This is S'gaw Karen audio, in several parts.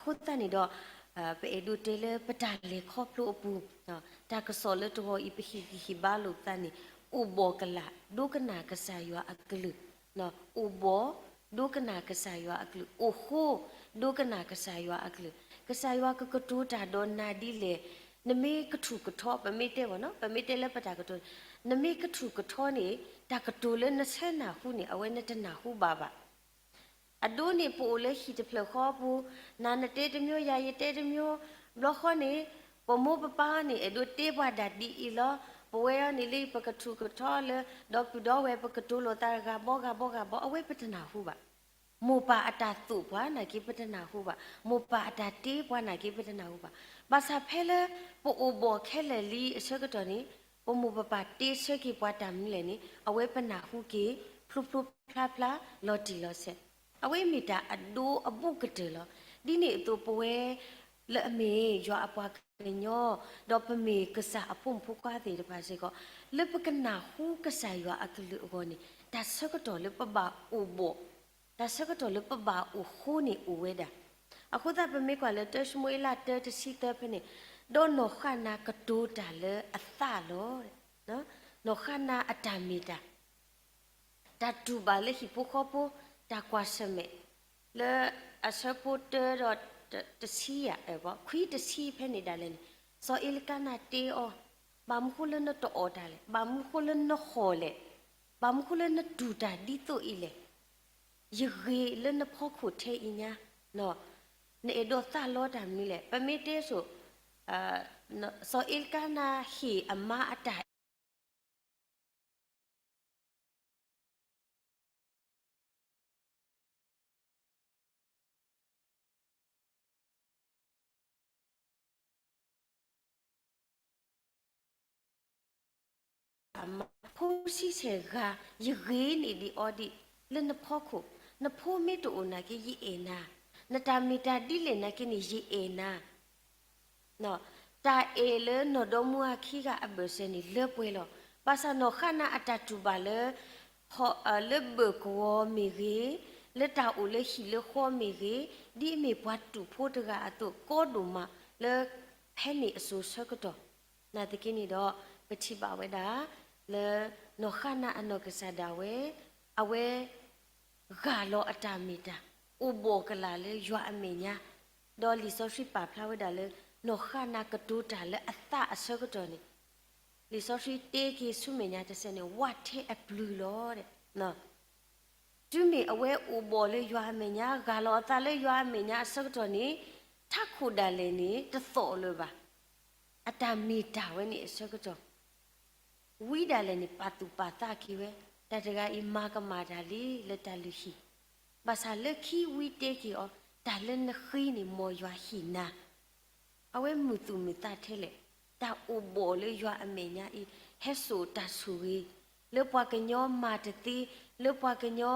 အဃိသတးန့ၣ်ဒီး ပအဲၣ်ဒိးတဲလၢပတၢ်လဲၤခီဖျိအပူၤ, တၢ်ကစီၣ်လၢတဂီၤအံၤ ပဟ့ၣ်ဂံၢ်ဟ့ၣ်ဘါလိာ်ပသးန့ၣ် အိၣ်ဘှီၣ်ကလာ် ဒိကနၣ်ကစၢ်ယွၤအကလုၢ်, အိၣ်ဘှီၣ် ဒိကနၣ်ကစၢ်ယွၤအကလုၢ်, အိၣ်ဃိ ဒိကနၣ်ကစၢ်ယွၤအကလုၢ်, ကစၢ်ယွၤကကတိၤတၢ်ဒီးနၤဒ်လဲၣ်, နမ့ၢ်ကထူၣ်ကထီ ပမ့ၢ်တဲဝဲနီၤ ပမ့ၢ်တဲလၢပတၢ်ကတိၤ နမ့ၢ်ကထူၣ်ကထီန့ၣ် တၢ်ကတိၤလၢနဆၢနၢ်ဟူန့ၣ် အဝဲနတနၢ်ဟူဘၣ်ဘၣ်. အဒိန့ၣ် ပအိၣ်လၢဟံၣ်တဖျၢၣ်ဃီပူၤ, နၤနတဲတမျိုး ယၤယတဲတမျိုး, ဘျီဃီန့ၣ် ပမိၢ်ပပၢ်န့ၣ် အဲၣ်ဒိးတဲပှၤဒၣ်ဒ်အံၤလီၤ. ပဝဲအံၤန့ၣ်လၢပကထူၣ်ကထီလၢ ဒီပုၢ်ဒီဝဲၢ် ပကတိၤလိာ်သးဂၤဘီဂၤဘီဂၤဘီ အဝဲပတနၢ်ဟူဘၣ်. မိၢ်ပၢ်အတၢ်သိၣ်ပှၤနာ်က့ပတနၢ်ဟူဘၣ်, မိၢ်ပၢ်အတၢ်တဲပှၤနာ်က့ပတနၢ်ဟူဘၣ်. ဘၣ်ဆၣ်ဖဲလၢ ပအိၣ်ဘှီၣ်ခဲလၢာ်လံအဆၢကတီၢ်န့ၣ် ပမိၢ်ပပၢ်တဲဆၢက့ၤပှၤတၢ်မနုၤလဲၣ်န့ၣ် အဝဲပနၢ်ဟူက့ၤ ဖျိဖျိဖျါဖျါ လီၤတံၢ်လီၤဆဲး, အဝဲမ့ၢ်တၢ်အဒိအဘူးကတၢၢ်လီၤ. ဒ်န့ၣ်အသိးပဝဲ လၢအမ့ၢ်ယွၤအပှၤကညီ ဒီးပမ့ၢ်ကစၢ်အဖိမုၣ်ဖိခွါသ့ၣ်တဖၣ်စ့ၢ်ကီး လၢပကနၢ်ဟူကစၢ်ယွၤအကလုၢ်အဂီၢ်န့ၣ် တၢ်ဆၢကတီၢ်လၢပဘၣ်အိၣ်ဘှီၣ်, တၢ်ဆၢကတီၢ်လၢပဘၣ်အိၣ်ဃိန့ၣ်အိၣ်ဝဲဒၣ်. အဃိသတးပမ့ၢ်ကွၢ်လၢ တၢၡမူၤအ့လး တၢ တဆံသၢဖဲန့ၣ်, ဒီးနီၢ်ဃၣ်နၤကတိၤတၢ်လၢအသးလီၤ. နီၢ်ဃၣ်နၤအတၢ်မ့ၢ်တၢ် တၢ်တူၢ်ဘၣ်လၢဟံၣ်ဖိဃီဖိ တၢ်ကွၢ်ဆၢၣ်မဲာ် လၢအဆၢဖိတၢဒီးတဆံယၤ, ခွံတဆံဖဲန့ၣ်ဒၣ်လဲာ်န့ၣ်, စီၤအ့လကါနၤတဲအီၤ, ဘၣ်မနုၤဃိလၢနတအီၣ်တၢ်လဲၣ်, ဘၣ်မနုၤဃိလၢနဟီၣ်လဲၣ်, ဘၣ်မနုၤဃိလၢနတူၢ်တၢ်ဒ်သိးအံၤလဲၣ်, ယဂ့ၤလၢနဖီခိၣ်ထဲအံၤညါ, နအဲၣ်ဒိးသးလီတၢ်မနုၤလဲၣ်. ပမ့ၢ်တဲဆိ စီၤအ့လကါနၤဟ့ၣ်အမါအတၢ် အမါဖိဆံဆဲၣ်ဂၤ, ယဂ့ၤန့ၢ်ဒံးအီၤဒံး လၢနဖီခိၣ်, နဖိမ့ၢ်တအိၣ်နာ်က့ ယအဲၣ်နၤ, နတၢ်မ့ၢ်တၢ်ဒ်လဲၣ်နာ်က့န့ၣ် ယအဲၣ်နၤ တၢ်အဲၣ်လၢနီၢ်ဒီမါအခံဂၤအဘၢၣ်စၢၤန့ၣ် လၢပှဲၤလီၤ. ဘၣ်ဆၣ်နီၢ်ဃၣ်နၤအတၢ်တူၢ်ဘၣ်လၢ လၢဘၢၣ်ကဝီၤမ့ၢ်ဂ့ၤ, လၢတၢ်အိၣ်လၢဟံၣ်လၢဃီမ့ၢ်ဂ့ၤ, ဒ်အမ့ၢ်ပှၤတူာ်ဖိတဂၤအသိး ကီဒိၣ်မးလၢ ဖဲန့ၣ်အစိၤဆၢကတီၢ်, နာ်သက့န့ၣ်ဒီး ပထံၣ်ဘၣ်ဝဲဒၣ် လၢနီၢ်ဃၣ်နၤအနီၢ်ကစၢ်ဒၣ်ဝဲ အဝဲ ဂၢ်လီၤအတၢ်မ့ၢ်တၢ်, အိၣ်ဘှီၣ်ကလာ်လၢယွၤအမဲာ်ညါ, ဒီးလံာ်စီဆှံပာ်ဖျါဝဲဒၣ်လၢ နီၢ်ဃၣ်နၤကတိၤတၢ်လၢအသးအဆၢကတီၢ်န့ၣ်, လံာ်စီဆှံတဲက့ၤဆူမဲာ်ညါတစဲးန့ၣ် ဝၣ်ထဲအပျုၤလီၤ. တုၤမ့ၢ်အဝဲအိၣ်ဘှီၣ်လၢယွၤအမဲာ်ညါ, ဂၢ်လီၤအသးလၢယွၤအမဲာ်ညါအဆၢကတီၢ်န့ၣ်, ထးခိၣ်ဒၣ်လဲာ်န့ၣ် တသီၣ်လၢၤဘၣ်. အတၢ်မ့ၢ်တၢ်ဝဲန့ၣ်အဆၢကတီၢ် ဝံဒၣ်လဲာ်န့ၣ် ပာ်သူၣ်ပာ်သးက့ၤဝဲ, တၢ်တဂၤအံၤမၤကမၣ်တၢ်လံလၢတၢ်လုၢ်ဟံၣ်, ဘၣ်ဆၣ်လၢခံဝံတဲက့ၤအီၤ, တၢ်လၢနဃ့န့ၣ် မ်ယွၤဟ့ၣ်နၤ, အဝဲမုာ်သူၣ်မုာ်သးထဲလဲၣ်, တၢ်အိၣ်ဘှီၣ်လၢယွၤအမဲာ်ညါအံၤ ဟဲစိာ်တၢ်ဆိၣ်ဂ့ၤ, လၢပှၤကညီမၤတသ့, လၢပှၤကညီ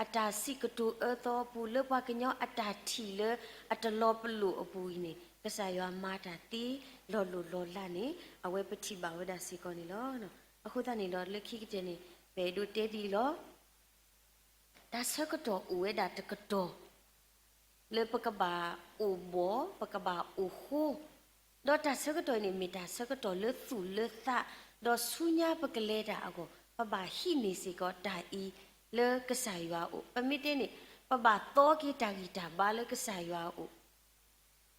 အတၢ်စံးကတိၤအၢသီအပူၤ, လၢပှၤကညီအတၢ်ထံၣ်လၢအတလီၤပလိာ်အပူၤအံၤန့ၣ် ကစၢ်ယွၤမၤတၢ်သ့လီၤလိၢ်လီၤလးန့ၣ် အဝဲပထံၣ်ဘၣ်ဝဲဒၣ်စ့ၢ်ကီးန့ၣ်လီၤ. အဃိသတးန့ၣ်ဒီး လၢခံကတၢၢ်န့ၣ် ပအဲၣ်ဒိးတဲဒ်အံၤလီၤ. တၢ်ဆၢကတီၢ်အိၣ်ဝဲဒၣ်တကတီၢ် လၢပကဘၣ်အိၣ်ဘှီၣ် ပကဘၣ်အိၣ်ဃိ, ဒီးတၢ်ဆၢကတီၢ်အံၤန့ၣ် မ့ၢ်တၢ်ဆၢကတီၢ်လၢသူၣ်လၢသး, ဒီးဆူညါပကလဲၤတၢ်အဂီၢ် ပဘၣ်ဟံးန့ၢ်စ့ၢ်ကီးတၢ်အံၤလၢကစၢ်ယွၤအအိၣ်. ပမ့ၢ်တဲန့ၣ် ပဘၣ်သီက့ၤတၢ်ဂံၢ်တၢ်ဘါလၢကစၢ်ယွၤအအိၣ်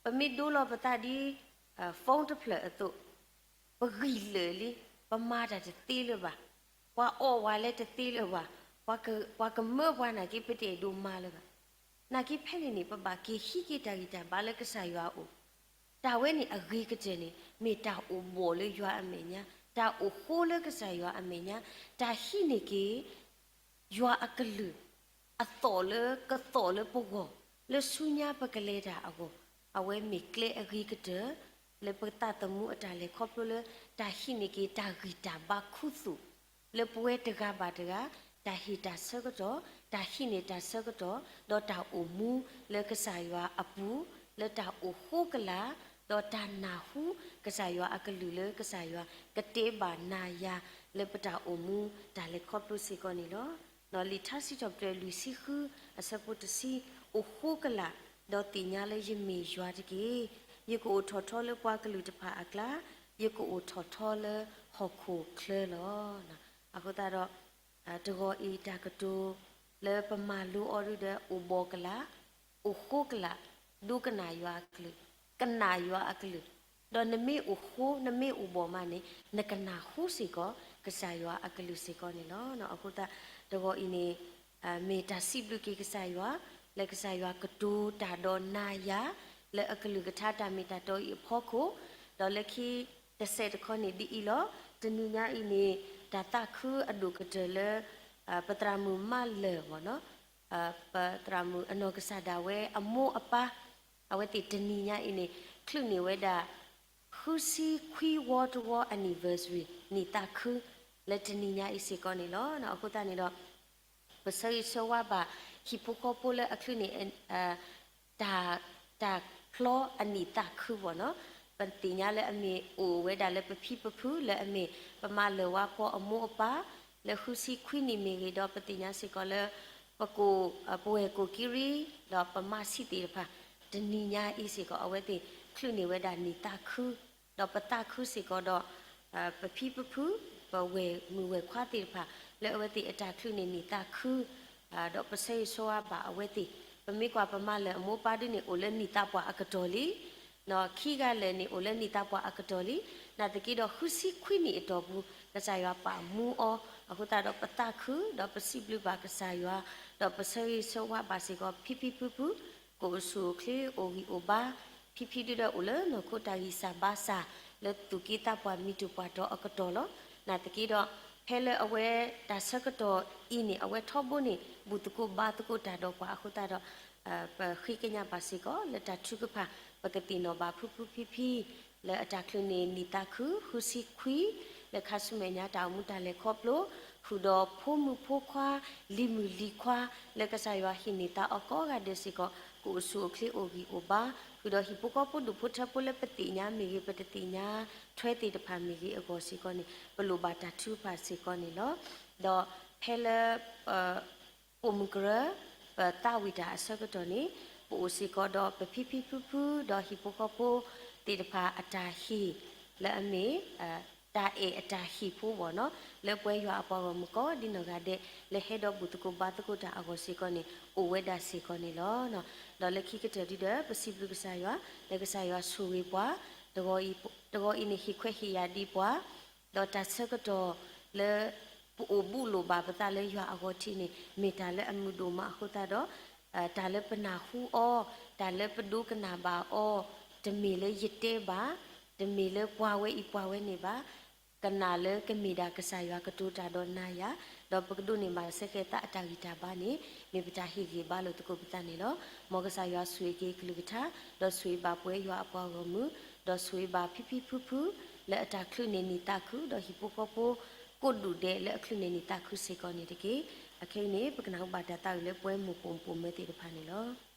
ပမ့ၢ်ဒိလီၤပသးဒ် phone တဖျၢၣ်အသိး, ပဂံၢ်လၢာ်လံ, ပမၤတၢ်တသ့လၢၤဘၣ်, ပှၤအီၣ်ဝဲလဲတသ့လၢၤဘၣ်, ပှၤကမၢပှၤနာ်က့ ပတအဲၣ်ဒိးမၤလၢၤဘၣ်. နာ်က့ဖဲန့ၣ်န့ၣ် ပဘၣ်က့ၤဟံးက့ၤတၢ်ဂံၢ်တၢ်ဘါလၢကစၢ်ယွၤအအိၣ်. တၢ်ဝဲန့ၣ်အဂ့ၤကတၢၢ်န့ၣ် မ့ၢ်တၢ်အိၣ်ဘှီၣ်လၢယွၤအမဲာ်ညါ, တၢ်အိၣ်ဃိလၢကစၢ်ယွၤအမဲာ်ညါ, တၢ်ဟံးန့ၢ်က့ၤ ယွၤအကလုၢ် အသီၣ်လၢကသီၣ်လၢပဂီၢ် လၢဆူညါပကလဲၤတၢ်အဂီၢ်, အဝဲမ့ၢ်ကျဲအဂ့ၤကတၢၢ် လၢပသးသမူအတၢ်လဲၤခီဖျိလၢ တၢ်ဟံးန့ၢ်က့ၤတၢ်ဂံၢ်တၢ်ဘါခူသူၣ် လၢပဝဲတဂၤဘၣ်တဂၤ တၢ်ဟ့ၣ်တၢ်ဆၢကတီၢ်, တၢ်ဟံးန့ၢ်တၢ်ဆၢကတီၢ်, ဒီးတၢ်အိၣ်မူလၢကစၢ်ယွၤအပူၤ လၢတၢ်အိၣ်ဃိကလာ်, ဒီးတၢ်နၢ်ဟူကစၢ်ယွၤအကလုၢ်လၢကစၢ်ယွၤကတဲဘၣ်နၤယၤ လၢပတၢ်အိၣ်မူတၢ်လဲၤခီဖျိစ့ၢ်ကီးန့ၣ်လီၤ. လံာ်ထါစံးထီၣ်ပတြၢၤလွံၢ်ဆံဃု အဆၢဖိတဆံ, အိၣ်ဃိကလာ် ဒီးသ့ၣ်ညါလၢယမ့ၢ်ယွၤတက့ၢ်. ယကအိၣ်ထီၣ်ထီလၢပှၤကလုာ်တဖၣ်အကျါ, ယကအိၣ်ထီၣ်ထီလၢဟီၣ်ခိၣ်ချၢလီၤ. အဃိသတးဒီး တဂီၤအံၤတၢ်ကတိၤလၢပမၤလိအီၤဒုဒီး အိၣ်ဘီၣ်ကလာ်, အိၣ်ဃိကလာ်, ဒိကနၣ်ယွၤအကလုၢ်, ကနၣ်ယွၤအကလုၢ်, ဒီးနမ့ၢ်အိၣ်ဃိ နမ့ၢ်အိၣ်ဘီၣ်မးန့ၣ် နကနၢ်ဟူစ့ၢ်ကီး ကစၢ်ယွၤအကလုၢ်စ့ၢ်ကီးန့ၣ်လီၤ. အဃိသတး တဂီၤအံၤန့ၣ် မ့ၢ်တၢ်စံးဘျုးက့ၤကစၢ်ယွၤ လၢကစၢ်ယွၤကတိၤတၢ်ဒီးနၤယၤ လၢအကလုၢ်ကထါတၢ်မ့ၢ်တၢ်တီအံၤအဖီခိၣ်, ဒီးလၢခံတစဲးတခီန့ၣ်ဒ်အံၤလီၤ. တနံၤညါအံၤန့ၣ် တၢ်သးခုအဒိၣ်ကတၢၢ်လၢ ပသရၣ်မုၣ်မးလၢာ်ဘၣ်နီၤ, ပသရၣ်မုၣ်အနီၢ်ကစၢ်ဒၣ်ဝဲအမိၢ်အပၢ်, အဝဲသ့ၣ်တနံၤညါအံၤန့ၣ် ချုးန့ၢ်ဝဲဒၣ် ဃုဆံခွံဝီတဝီ anniversary နံၣ်သးခု လၢတနံၤညါအံၤစ့ၢ်ကီးန့ၣ်လီၤ. အဃိသတးန့ၣ်ဒီး ပဆၢဂ့ၤဆၢဝါဘၣ် ဟံၣ်ဖိဃီဖိလၢအချုးန့ၢ် တၢ် တၢ်ဖျီအနံၣ်သးခုဘၣ်နီၤ, ပသ့ၣ်ညါလၢအမ့ၢ်အိၣ်ဝဲဒၣ်လၢပဖံပဖု လၢအမ့ၢ်ပမၤလၢာ်ဝါပှီၤအမိၢ်အပၢ် လၢဃုဆံခွံနံၣ်မ့ၢ်ဂ့ၤ, ဒီးပသ့ၣ်ညါစ့ၢ်ကီးလၢ ပကိၣ် ပဝဲၢ်ကိၣ်ကံရံ ဒီးပမါဆံးသ့ၣ်တဖၣ် တနံၤညါအံၤစ့ၢ်ကီး အဝဲသ့ၣ်ချုးန့ၢ်ဝဲဒၣ်နံၣ်သးခု, ဒီးပသးခုစ့ၢ်ကီးဒီး ပဖံပဖု ပဝဲၢ်မုၣ်ဝဲၢ်ခွါသ့ၣ်တဖၣ် လၢအဝဲသ့ၣ်အတၢ်ချုးန့ၢ်နံၣ်သးခု, ဒီးပဆၢဂ့ၤဆၢဝါဘၣ်အဝဲသ့ၣ်, ပမ့ၢ်ကွၢ်ပမၤလၢာ်အမိၢ်အပၢ်ဒ်န့ၣ် အိၣ်လၢနံၣ်သးပှၢ်အကတီၢ်လံ, ခံဂၤလၢာ်န့ၣ် အိၣ်လၢနံၣ်သးပှၢ်အကတီၢ်လံ, နာ်သက့ဒီး ဃုဆံခွံနံၣ်အတီၢ်ပူၤ ကစၢ်ယွၤပာ်မူအီၤ, အဃိသတးဒီးပသးခု ဒီးပစံးဘျုးဘၣ်ကစၢ်ယွၤ, ဒီးပဆၢဂ့ၤဆၢဝါဘၣ်စ့ၢ်ကီး ဖံဖံဖုဖု ကအိၣ်ဆူၣ်အိၣ်ချ့အိၣ်ဂံၢ်အိၣ်ဘါ, ဖံဖံဒုဒီးအိၣ်လၢနီၢ်ခိတၢ်ဂံၢ်စၢ်ဘါစၢ် လၢသူၣ်က့သးပှၢ်မံၤတူၢ်ပှၢ်တီၤအကတီၢ်လီၤ. နာ်သက့ဒီး ဖဲလၢအဝဲတၢ်ဆၢကတီၢ်အံၤန့ၣ် အဝဲထီဘိန့ၣ် ဘူၣ်သကိးဘါသကိးတၢ်ဒီးပှၤအဃိသတးဒီး ပဃ့ကညးဘၣ်စ့ၢ်ကီး လၢတၢ်ထုကဖၣ် ပကသ့ၣ်နီၣ်ဘၣ်ဖုဖုဖံဖံ လၢအတၢ်ချုးန့ၢ်နံၣ်သးခု ဃုဆံခွံ လၢခါဆူမဲာ်ညါတၢ်အိၣ်မူတၢ်လဲၤခီဖျိ ဃုာ်ဒီးဖိမုၣ်ဖိခွါ လံၤမုၣ်လံၤခွါ လၢကစၢ်ယွၤဟ့ၣ်န့ၢ်သါအီၤကိးဂၤဒဲးစ့ၢ်ကီး ကအိၣ်ဆူၣ်အိၣ်ချ့အိၣ်ဂံၢ်အိၣ်ဘါ, ဃုာ်ဒီးဟံၣ်ဖိဃီဖိဒူၣ်ဖိထၢဖိလၢပသ့ၣ်ညါမ့ၢ်ဂ့ၤ ပတသ့ၣ်ညါထွဲသ့ၣ်တဖၣ်မ့ၢ်ဂ့ၤအဂီၢ်စ့ၢ်ကီးန့ၣ် ပလိၣ်ဘၣ်တၢ်ထုကဖၣ်စ့ၢ်ကီးန့ၣ်လီၤ. ဒီးဖဲလၢ ပိာ်မုၣ်ကရၢ ပသးဝံၣ်တၢ်အဆၢကတီၢ်န့ၣ် ပအိၣ်စ့ၢ်ကီးဒီးပဖံဖံဖုဖု ဒီးဟံၣ်ဖိဃီဖိသ့ၣ်တဖၣ်အတၢ်ဟ့ၣ် လၢအမ့ၢ် တၢ်အဲၣ်အတၢ်ဟ့ၣ်ဖိဘၣ်နီၤ လၢပဝဲယွၤအပှၤဂီၢ်မုၢ်ကိးဒ်နီၢ်ဂၤဒဲး လၢဟဲဒီးဘူၣ်သကိးဘါသကိးတၢ်အဂီၢ်စ့ၢ်ကီးန့ၣ် အိၣ်ဝဲဒၣ်စ့ၢ်ကီးန့ၣ်လီၤ. ဒီးလၢခံကတၢၢ်ဒုဒီး ပစံးဘျုးကစၢ်ယွၤ လၢကစၢ်ယွၤဆိၣ်ဂ့ၤပှၤ တဂီၤအံၤ တဂီၤအံၤန့ၣ် ဟ့ၣ်ခွဲးဟ့ၣ်ယာ်ဒံးပှၤ ဒီးတၢ်ဆၢကတီၢ်လၢ ပအိၣ်ဘူးလိာ်ဘၣ်ပသးလၢယွၤအဂီၢ်ထံးန့ၣ် မ့ၢ်တၢ်လၢအမုာ်ဒိၣ်မးအဃိသတးဒီး တၢ်လၢပနၢ်ဟူအီၤ တၢ်လၢပဒိကနၣ်ဘၣ်အီၤ တမ့ၢ်လၢယတဲဘၣ်, တမ့ၢ်လၢပှၤဝဲအံၤပှၤဝဲန့ၣ်ဘၣ်, ကနၣ်လၢကမ့ၢ်ဒၣ်ကစၢ်ယွၤကတိၤတၢ်ဒီးနၤယၤ, ဒီးပကဒိးန့ၢ်ဘၣ်စ့ၢ်ကီးသးအတၢ်ဂံၢ်တၢ်ဘါန့ၣ် မ့ၢ်ပတၢ်ဟ့ၣ်ဂံၢ်ဘါလိာ်သကိးပသးန့ၣ်လီၤ. မ်ကစၢ်ယွၤဆိၣ်ဂ့ၤက့ၤကလုၢ်ကထါ, ဒီးဆိၣ်ဂ့ၤဘၣ်ပဝဲယွၤအပှၤဂီၢ်မုၢ်, ဒီးဆိၣ်ဂ့ၤဘၣ်ဖံဖံဖုဖု လၢအတၢ်ချုးန့ၢ်နံၣ်သးခု ဒီးဟံၣ်ဖိဃီဖိ ကိးဒူၣ်ဒဲးလၢအချုးန့ၢ်နံၣ်သးခုစ့ၢ်ကီးန့ၣ်တက့ၢ်. အခဲအံၤန့ၣ် ပကနၢ်ဟူဘၣ်တၢ်သးဝံၣ်လၢပဝဲမိၢ်ပိာ်မုၣ်ပိာ်မၢၤသ့ၣ်တဖၣ်န့ၣ်လီၤ.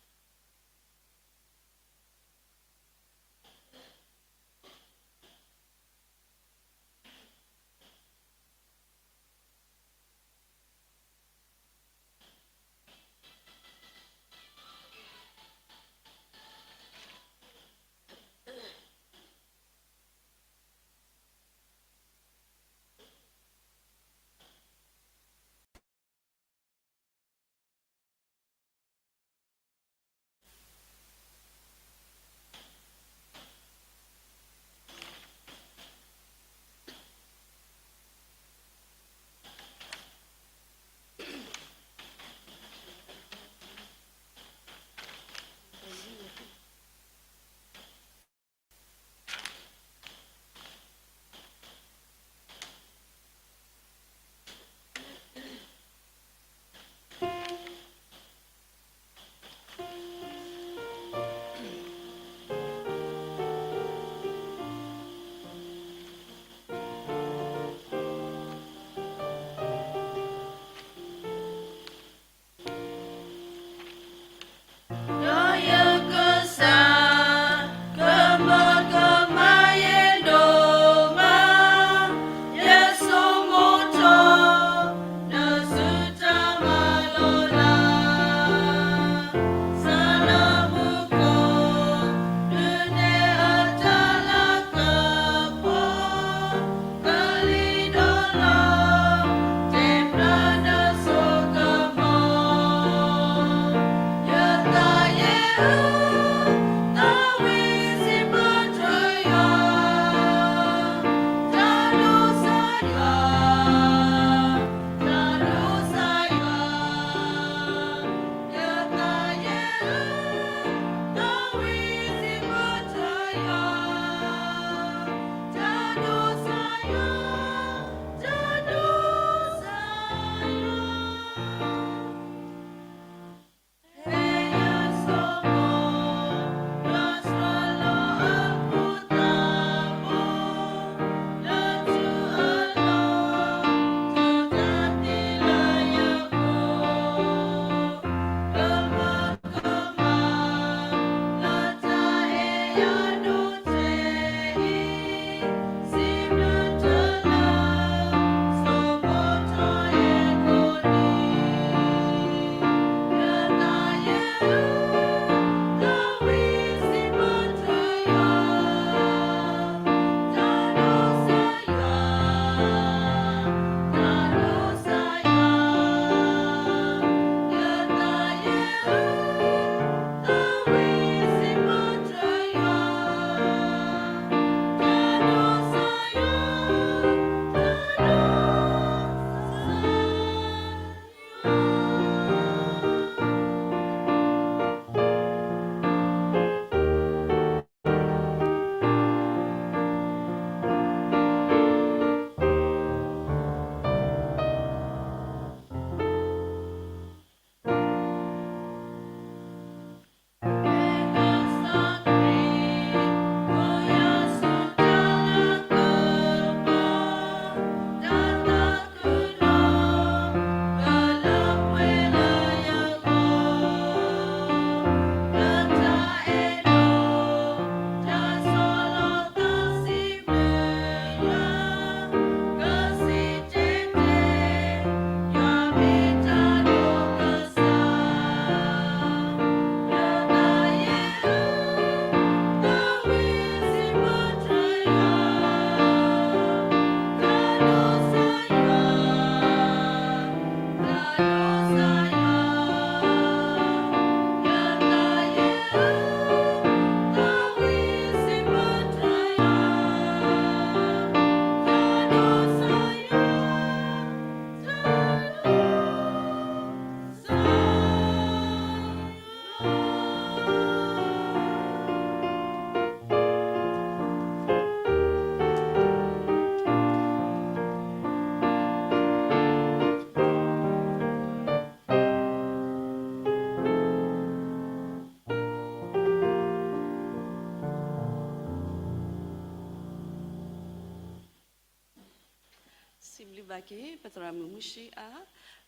စံးဘျုးဘၣ်က့ၤ ပသရၣ်မုၣ်မုၢ်ဆံအါ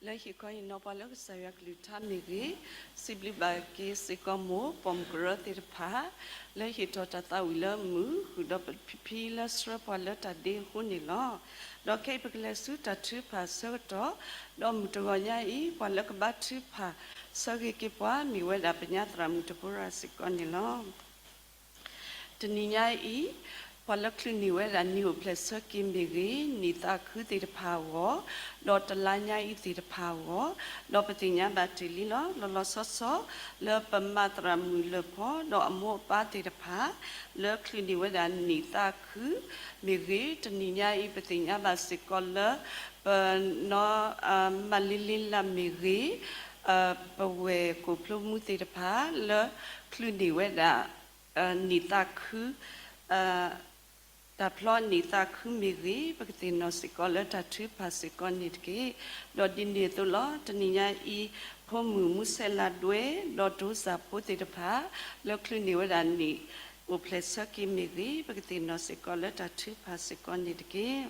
လၢဟ့ၣ်ခီဟ့ၣ်နီၤပှၤလၢကစၢ်ယွၤကလုၢ်ကထါမ့ၢ်ဂ့ၤ, စံးဘျုးဘၣ်က့ၤစ့ၢ်ကီးမိၢ်ပိာ်မုၣ်ကရၢသ့ၣ်တဖၣ် လၢဟ့ၣ်ထီၣ်တၢ်သးဝံၣ်လၢမုာ် ဃုာ်ဒီးပဖံဖံလၢဆှၢပှၤလၢတၢ်ဒ့အဃိန့ၣ်လီၤ. ဒီးခဲအံၤပကလဲၤဆူတၢ်ထုကဖၣ်ဆၢကတီၢ်, ဒီးမုၢ်တဂီၤညါအံၤ ပှၤလၢကဘါထုကဖၣ်ဆၢဂ့ၤက့ၤပှၤ မ့ၢ်ဝဲဒၣ်ပညါသရၣ်မုၣ်တဘိရၤစ့ၢ်ကီးန့ၣ်လီၤ. တနံၤညါအံၤ ပှၤလၢချုးန့ၢ်ဝဲဒၣ်နံၣ်အိၣ်ဖျဲၣ်ဆၢက့ၤမ့ၢ်ဂ့ၤ, နံၣ်သးခုသ့ၣ်တဖၣ်အဂီၢ်, ဒီးတလါညါအံၤသ့ၣ်တဖၣ်အဂီၢ်, ဒီးပသ့ၣ်ညါဘၣ်တ့ၢ်လံလီၤ. လီၤလီၤဆီဆီ လၢပမၤသရၣ်မုၣ်လၢၢ်ဖီ ဒီးအမိၢ်အပၢ်သ့ၣ်တဖၣ် လၢချုးန့ၢ်ဝဲဒၣ်နံၣ်သးခုမ့ၢ်ဂ့ၤ, တနံၤညါအံၤ ပသ့ၣ်ညါဘၣ်စ့ၢ်ကီးလၢ ပနီၢ် မၤလ့လ့လၢ်မ့ၢ်ဂ့ၤ, ပဝဲၢ်ကိၣ်ဖျိမူသ့ၣ်တဖၣ် လၢချုးန့ၢ်ဝဲဒၣ် နံၣ်သးခု တၢ်ဖျီနံၣ်သးခုမ့ၢ်ဂ့ၤ, ပကသ့ၣ်နီၣ်စ့ၢ်ကီးလၢတၢ်ထုကဖၣ်စ့ၢ်ကီးန့ၣ်တက့ၢ်. ဒီးဒ်န့ၣ်အသိးလီၤ. တနံၤညါအံၤ ဖိမုၣ်မူစဲးလးဒွဲ ဒီးတိစၢ်ဖိသ့ၣ်တဖၣ် လၢချုးန့ၢ်ဝဲဒၣ်နံၣ်အိၣ်ဖျဲၣ်ဆၢက့ၤမ့ၢ်ဂ့ၤ, ပကသ့ၣ်နီၣ်စ့ၢ်ကီးလၢတၢ်ထုကဖၣ်စ့ၢ်ကီးန့ၣ်တက့ၢ်.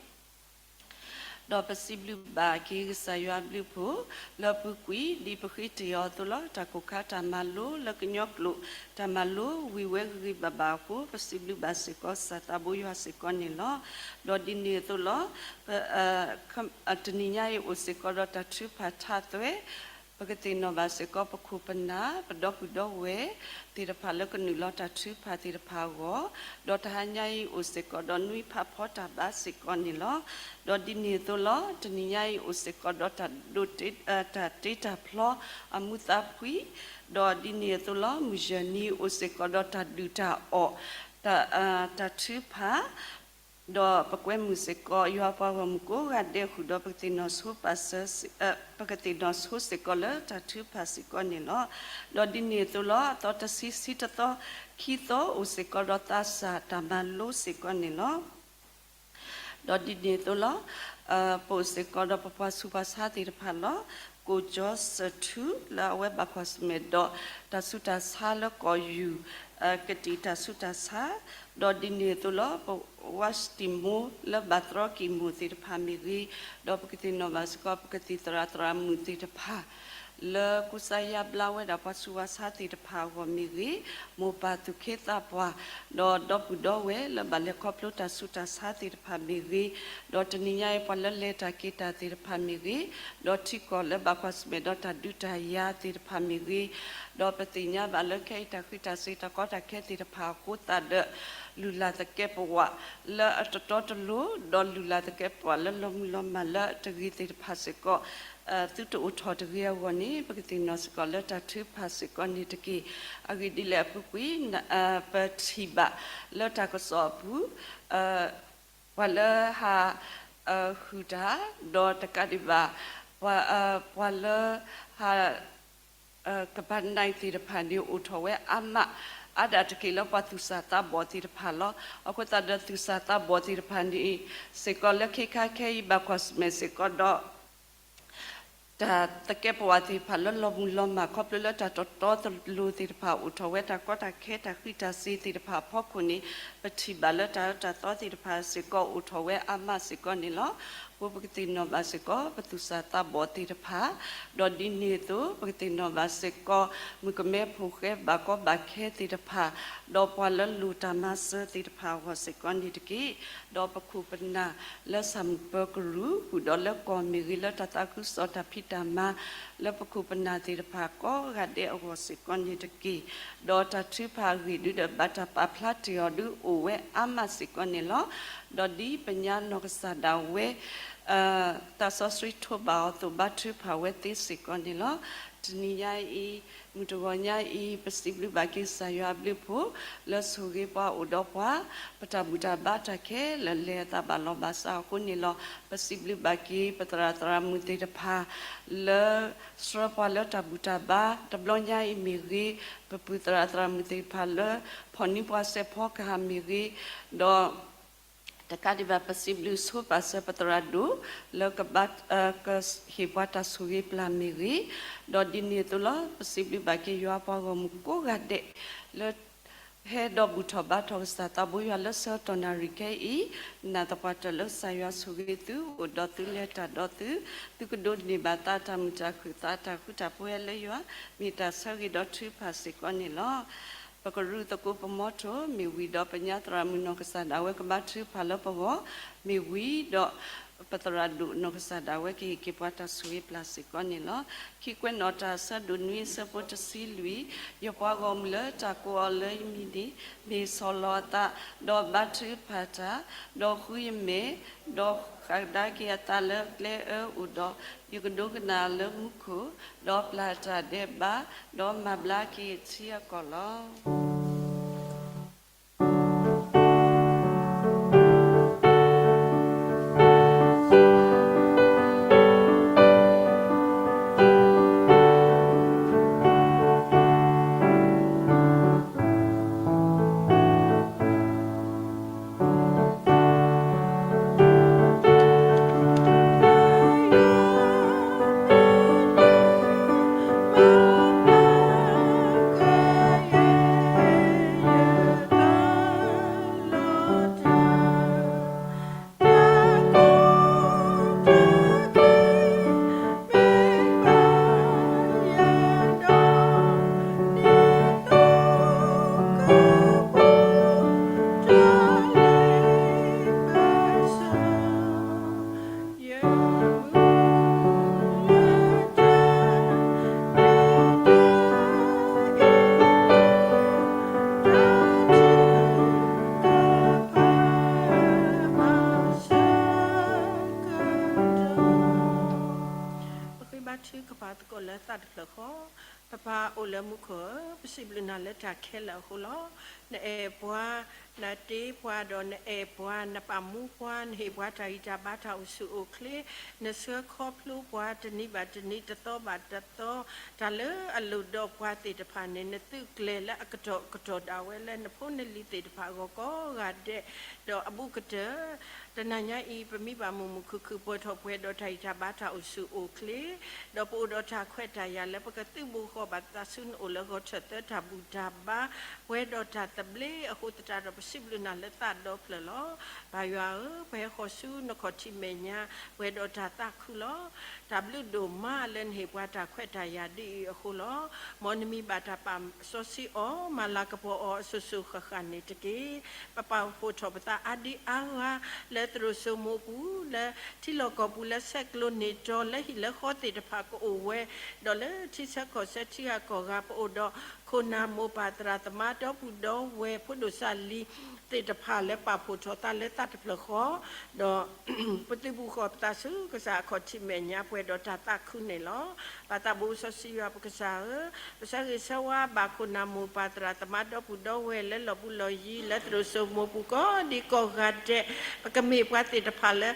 ဒီးပစံးဘျုးဘၣ်က့ၤကစၢ်ယွၤအဘျုးအဖှိၣ် လၢအပူၤကွံာ် ဒ်ပဃ့တ့ၢ်အီၤအသိးလီၤ. တၢ်ကိၢ်ခါတၢ်မၤလိလၢကညီကျိာ် တၢ်မၤလိဝံၤဝဲဂ့ၤဂ့ၤဘၣ်ဘၣ်အဃိ ပစံးဘျုးဘၣ်စ့ၢ်ကီးကစၢ်သးဘိယွၤစ့ၢ်ကီးန့ၣ်လီၤ. ဒီးဒ်န့ၣ်အသိးလီၤ. တနံၤညါအံၤအိၣ်စ့ၢ်ကီးဒီးတၢ်ထုကဖၣ်ထးသွဲ ပကသ့ၣ်နီၣ်ဘၣ်စ့ၢ်ကီးပခိၣ်ပနၢ် ပဒီပုၢ်ဒီဝဲၢ်သ့ၣ်တဖၣ်လၢကနုာ်လီၤတၢ်ထုကဖၣ်သ့ၣ်တဖၣ်အဂီၢ်, ဒီးတဟါညါအံၤအိၣ်စ့ၢ်ကီးဒီးနွံဖးဖီတၢ်ဘါစ့ၢ်ကီးန့ၣ်လီၤ. ဒီးဒ်န့ၣ်အသိးလီၤ. တနံၤညါအံၤအိၣ်စ့ၢ်ကီးဒီးတၢ်ဒိးတ့ တၢ်တ့တၢ်ဖျီအမူးသးဖှံ, ဒီးဒ်န့ၣ်အသိးလီၤ. မုၢ်ယဲၢ်နံၤအိၣ်စ့ၢ်ကီးဒီးတၢ်ဒုၣ်တၢ်အီၣ် တၢ်ထုကဖၣ် ဒီးပကွဲမုာ်စ့ၢ်ကီး ယွၤပှၤဂီၢ်မုၢ်ကိးဂၤဒဲးဃုာ်ဒီး ပကသ့ၣ်နီၣ်ဆိပာ်စၢၤ ပကသ့ၣ်နီၣ်ဆိစ့ၢ်ကီးလၢတၢ်ထုကဖၣ်စ့ၢ်ကီးန့ၣ်လီၤ. ဒီးဒ်န့ၣ်အသိးလီၤ. အသီတဆံ ဆံတသီ ခံသီ အိၣ်စ့ၢ်ကီးဒီးသးစၢ်တၢ်မၤလိစ့ၢ်ကီးန့ၣ်လီၤ. ဒီးဒ်န့ၣ်အသိးလီၤ. ပအိၣ်စ့ၢ်ကီးဒီးပပှၤဆူးပှၤဆါသ့ၣ်တဖၣ်လီၤ. ကိၣ်ကၠီစထူ လၢအဝဲဘၣ်ကွၢ်ဆၢၣ်မဲာ်ဒီးတၢ်ဆူးတၢ်ဆါလၢကီၢ်ယူၢ် ကတံာ်တၢ်ဆူးတၢ်ဆါ, ဒီးဒ်န့ၣ်အသိးလီၤ. ပဝါစတံၣ်မိ လၢဘၣ်သရီကံၢ်မိၢ်သ့ၣ်တဖၣ်မ့ၢ်ဂ့ၤ, ဒီးပကသ့ၣ်နီၣ်ဘၣ်စ့ၢ်ကီး ပကသံၣ်သရၣ်သရၣ်မုၣ်သ့ၣ်တဖၣ် လၢကူစါယါဘျါဝဲဒၣ်ပှၤဆူးပှၤဆါသ့ၣ်တဖၣ်အဂီၢ်မ့ၢ်ဂ့ၤ, မိၢ်ပၢ်သူၣ်က့သးပှၢ် ဒီးဒီပုၢ်ဒီဝဲၢ်လၢဘၣ်လဲၤခီဖျိတၢ်ဆူးတၢ်ဆါသ့ၣ်တဖၣ်မ့ၢ်ဂ့ၤ, ဒီးတနံၤညါအံၤပှၤလၢလဲၤတၢ်က့ၤတၢ်သ့ၣ်တဖၣ်မ့ၢ်ဂ့ၤ, ဒီးထံကီၢ်လၢဘၣ်ကွၢ်ဆၢၣ်မဲာ်ဒီးတၢ်ဒုးတၢ်ယၤသ့ၣ်တဖၣ်မ့ၢ်ဂ့ၤ, ဒီးပသ့ၣ်ညါဘၣ်လၢခဲအံၤတၢ်ဃံးတၢ်စ့ၤတၢ်ကီတၢ်ခဲသ့ၣ်တဖၣ်အဃိသတးဒီး လုၢ်လၢ်သကဲးပဝးလၢအတတီတလိၤ, ဒီးလုၢ်လၢ်သကဲးပဝးလၢလီၤမုၢ်လီၤမၢ်လၢအတဂ့ၤသ့ၣ်တဖၣ်စ့ၢ်ကီး သုတအိၣ်ထီၣ်တဂ့ၤအဂီၢ်န့ၣ် ပကသ့ၣ်နီၣ်စ့ၢ်ကီးလၢတၢ်ထုကဖၣ်စ့ၢ်ကီးန့ၣ်တက့ၢ်. အဂ့ၢ်ဒ်လဲၣ်အပူၤကွံာ် ပထံၣ်ဘၣ်လၢတၢ်ကစီၣ်အပူၤ ပှၤလၢဟး ဃုာ်တၢ် ဒီးတကးဒံးဘၣ် ပှၤလၢ ဟး ကဘၣ်နၢၤသ့ၣ်တဖၣ်န့ၣ် အိၣ်ထီၣ်ဝဲအါမး အါဒၣ်တက့ၢ်လၢပှၤသူၣ်စၢ်သးဘီၣ်သ့ၣ်တဖၣ်လီၤ. အဃိသတးဒီးသူၣ်စၢ်သးဘီၣ်သ့ၣ်တဖၣ်န့ၣ် စ့ၢ်ကီးလၢခဲခါခဲအံၤဘၣ်ကွၢ်ဆၢၣ်မဲာ်စ့ၢ်ကီးဒီး တၢ်သကဲးပဝးသ့ၣ်တဖၣ်လၢလီၤမုၢ်လီၤမၢ် ခီဖျိလၢတၢ်တတီတလိၤသ့ၣ်တဖၣ် အိၣ်ထီၣ်ဝဲတၢ်ကီတၢ်ခဲတၢ်ဃံးတၢ်စ့ၤသ့ၣ်တဖၣ်အဖီခိၣ်န့ၣ် ပထံၣ်ဘၣ်လၢတၢ်အၢတၢ်သီသ့ၣ်တဖၣ်စ့ၢ်ကီးအိၣ်ထီၣ်ဝဲအါမးစ့ၢ်ကီးန့ၣ်လီၤ. အဃိပကသ့ၣ်နီၣ်ဘၣ်စ့ၢ်ကီး ပသူၣ်စၢ်သးဘီၣ်သ့ၣ်တဖၣ် ဒီးဒ်န့ၣ်အသိး ပကသ့ၣ်နီၣ်ဘၣ်စ့ၢ်ကီး မုၣ်ကမဲဖိဃဲဘၣ်ကီဘၣ်ခဲသ့ၣ်တဖၣ် ဒီးပှၤလၢလိၣ်တၢ်မၤစၢၤသ့ၣ်တဖၣ်အဂီၢ်စ့ၢ်ကီးန့ၣ်တက့ၢ်. ဒီးပခိၣ်ပနၢ်လၢဆၣ်မုၢ်ပၢၤကရူၢ် ဃုာ်ဒီးလၢကီၢ်မ့ၢ်ဂ့ၤ လၢတၢ်သးခုကစီၣ်တၢ်ဖံးတၢ်မၤ လၢပခိၣ်ပနၢ်သ့ၣ်တဖၣ်ကိးဂၤဒဲးအဂီၢ်စ့ၢ်ကီးန့ၣ်တက့ၢ်. ဒီးတၢ်ထုကဖၣ်အဂ့ၢ်ဒုဒီး ဘၣ်တၢ်ပာ်ဖျါတ့ၢ်အီၤဒုအိၣ်ဝဲအါမးစ့ၢ်ကီးန့ၣ်လီၤ. ဒီးဒ်ပညါနီၢ်ကစၢ်ဒၣ်ဝဲ သးစီဆှံထိးဘၣ်အီၤအသိး ဘါထုကဖၣ်ဝဲသ့စ့ၢ်ကီးန့ၣ်လီၤ. တနံၤညါအံၤ မုၢ်တဂီၤညါအံၤ ပစံးဘျုးဘၣ်က့ၤကစၢ်ယွၤအဘျုးအဖှိၣ် လၢဆိၣ်ဂ့ၤပှၤအိၣ်ဒီးပှၤ ပတၢ်ဘူၣ်တၢ်ဘါတၢ်ခဲလၢာ် လဲၤအသးဘၣ်လီၤဘၣ်စးအဃိန့ၣ်လီၤ. ပစံးဘျုးဘၣ်က့ၤ ပသရၣ်သရၣ်မုၣ်သ့ၣ်တဖၣ် လၢဆှၢပှၤလၢတၢ်ဘူၣ်တၢ်ဘါ တဘျီညါအံၤမ့ၢ်ဂ့ၤ, ပပုၢ်သရၣ်သရၣ်မုၣ်သ့ၣ်တဖၣ်လၢ ဖီၣ်န့ၢ်ပှၤစဲးဖီကဟၣ်မ့ၢ်ဂ့ၤ, ဒီး တကးဒံးဘၣ် ပစံးဘျုးဆိပာ်စၢၤပသရၣ်ဒိၣ် လၢကဘၣ် ကဟ့ၣ်ပှၤတၢ်ဆိၣ်ဂ့ၤပျၢ်မ့ၢ်ဂ့ၤ, ဒီးဒ်န့ၣ်အသိးလီၤ. ပစံးဘျုးဘၣ်က့ၤယွၤပှၤဂီၢ်မုၢ်ကိးဂၤဒဲး လၢ ဟဲဒီးဘူၣ်ထီၣ်ဘါထီၣ်ကစၢ်သးဘိယွၤလၢဆၢကတီၢ်နၣ်ရံၣ်ခဲအံၤ, နာ်သပှၢ်တၢၢ်လၢကစၢ်ယွၤဆိၣ်ဂ့ၤသု အိၣ်ဒီးသုလဲၤတၢ်ဒီးသု, သုကဒိးန့ၢ်ဘၣ်သးတၢ်မုာ်တၢ်ခုၣ်သးတၢ်ဃူတၢ်ဖိးဝဲလၢယွၤ, မ့ၢ်တၢ်ဆၢဂ့ၤဒီးထုကဖၣ်စ့ၢ်ကီးန့ၣ်လီၤ. ပကရူၢ်သကိးပမီထိၣ်မ့ၢ်ဝံၤဒီး ပညါသရၣ်မုၣ်နီၢ်ကစၢ်ဒၣ်ဝဲကဘါထုကဖၣ်လၢပဂီၢ်, မ့ၢ်ဝံၤဒီး ပသရၣ်ဒိၣ်နီၢ်ကစၢ်ဒၣ်ဝဲကဟ့ၣ်က့ၤပှၤတၢ်ဆိၣ်ဂ့ၤပျၢ်စ့ၢ်ကီးန့ၣ်လီၤ. ခံကွဲးနီၣ်တၢ်ဆၢဒိၣ်နွံအဆၢဖိတဆံလွံၢ်, ယပှၤဂီၢ်မုၢ်လၢတၢ်ကိးအီၤလၢယမံၤန့ၣ်, မ့ၢ်ဆီၣ်လီၤအသး, ဒီးဘါထုကဖၣ်တၢ်, ဒီးဃုယမဲာ်, ဒီးဃးဒါက့ၤအသးလၢကျဲအၢအိၣ်ဒီး, ယကဒိကနၣ်လၢမူခိၣ်, ဒီးပျၢ်တၢ်ဒဲးဘး, ဒီးမၤဘျါက့ၤထံအကီၢ်လီၤ. ပဃ့ဘါထုကဖၣ်သကိးလၢသးတဖျၢၣ်ဃီ, ပပၢ်အိၣ်လၢမူခိၣ်ဧၢ, ပစံးဘျုးနၤလၢတၢ်ခဲလၢာ်အဃိလီၤ. နအဲၣ်ပှၤ, နတ့ပှၤ, ဒီးနအဲၣ်ပှၤ, နပာ်မူပှၤ, နဟ့ၣ်ပှၤတၢ်ဂံၢ်တၢ်ဘါတၢ်အိၣ်ဆူၣ်အိၣ်ချ့, နဆှၢခီဖျိပှၤတနံၤဘၣ်တနံၤ တသီဘၣ်တသီ, တၢ်လၢအလိၣ်ဒီးပှၤသ့ၣ်တဖၣ်န့ၣ် နသုးကျဲၤလၢအကတီၢ်ကတီၢ်ဒၣ်ဝဲလၢနဖိနလံၤသ့ၣ်တဖၣ်အဂီၢ်ကိးဂၤဒဲး, ဒီးအဘူးကတၢၢ် တနၤညါအံၤ ပမ့ၢ်ဘၣ်မုာ်မုာ်ခုၣ်ခုၣ်ပှဲၤထီၣ်ပှဲၤဒီးတၢ်ဂံၢ်တၢ်ဘါတၢ်အိၣ်ဆူၣ်အိၣ်ချ့, ဒီးပအိၣ်ဒီးတၢ်ခွဲးတၢ်ယာ်လၢပကသုးဘူးဃီၤဘၣ်သးဆူနအိၣ်လၢဂီၤထၢၣ်သၢတၢ်ဘူၣ်တၢ်ဘါ, ပှဲၤဒီးတၢ်သဘျ့အဃိသတးဒီး ပစံးဘျုးနၤလၢသးဒီဖျၢၣ်လီၤ. ပၢ်ယွၤဧၢ, ပဟဲဃီၤဆူနခီၣ်ထံးမဲာ်ညါ ပှဲၤဒီးတၢ်သးခုလီၤ. တၢ်ဘျုးဒိၣ်မးလၢနဟ့ၣ်ပှၤတၢ်ခွဲးတၢ်ယာ်ဒ်အံၤအဃိလီၤ. မ်နမံၤဘၣ်တၢ်ပာ်စီဆှံအီၤ မၤလၤကပီၤအီၤအစိၤစိၤဃၣ်ဃၣ်န့ၣ်တက့ၢ်. ပပာ်ဖှိၣ်ထီၣ်ပသးအါဒံအါဂၤ လၢသရိာ်စိမိးပူၤ လၢထံလီၢ်ကီၢ်ပူၤ လၢဆဲးကျိးန့ၢ်တီၤ လၢဟံၣ်လၢဃီသ့ၣ်တဖၣ်ကအိၣ်ဝဲ, ဒီးလၢထံဆၢကီၢ်ဆၢထံဂၤကီၢ်ဂၤ ပအိၣ်ဒီးခိၣ်နၢ်မိၢ်ပၢ်သရၣ်သမါဒီပုၢ်ဒီဝဲၢ်ဖိဒိၣ်စၢ်လံၤသ့ၣ်တဖၣ်လၢပာ်ဖှိၣ်ထီၣ်သးလၢသးတဖျၢၣ်ဃီ, ဒီး ပသုးဘူးဃီၤပသးဆူကစၢ်အခီၣ်ထံးမဲာ်ညါ ပှဲၤဒီးတၢ်သးခုန့ၣ်လီၤ. ပၢ်သးဘိစီဆှံယွၤပကစၢ်ဧၢ, ပဆၢဂ့ၤဆၢဝါဘၣ်ခိၣ်နၢ်မိၢ်ပၢ်သရၣ်သမါဒီပုၢ်ဒီဝဲၢ်လၢလီၢ်ဘူးလီၢ်ယံၤ လၢသရိာ်စိမိးပူၤကိးဒံကိးဂၤဒဲး, ပကမ့ၢ်ပှၤသ့ၣ်တဖၣ်လၢ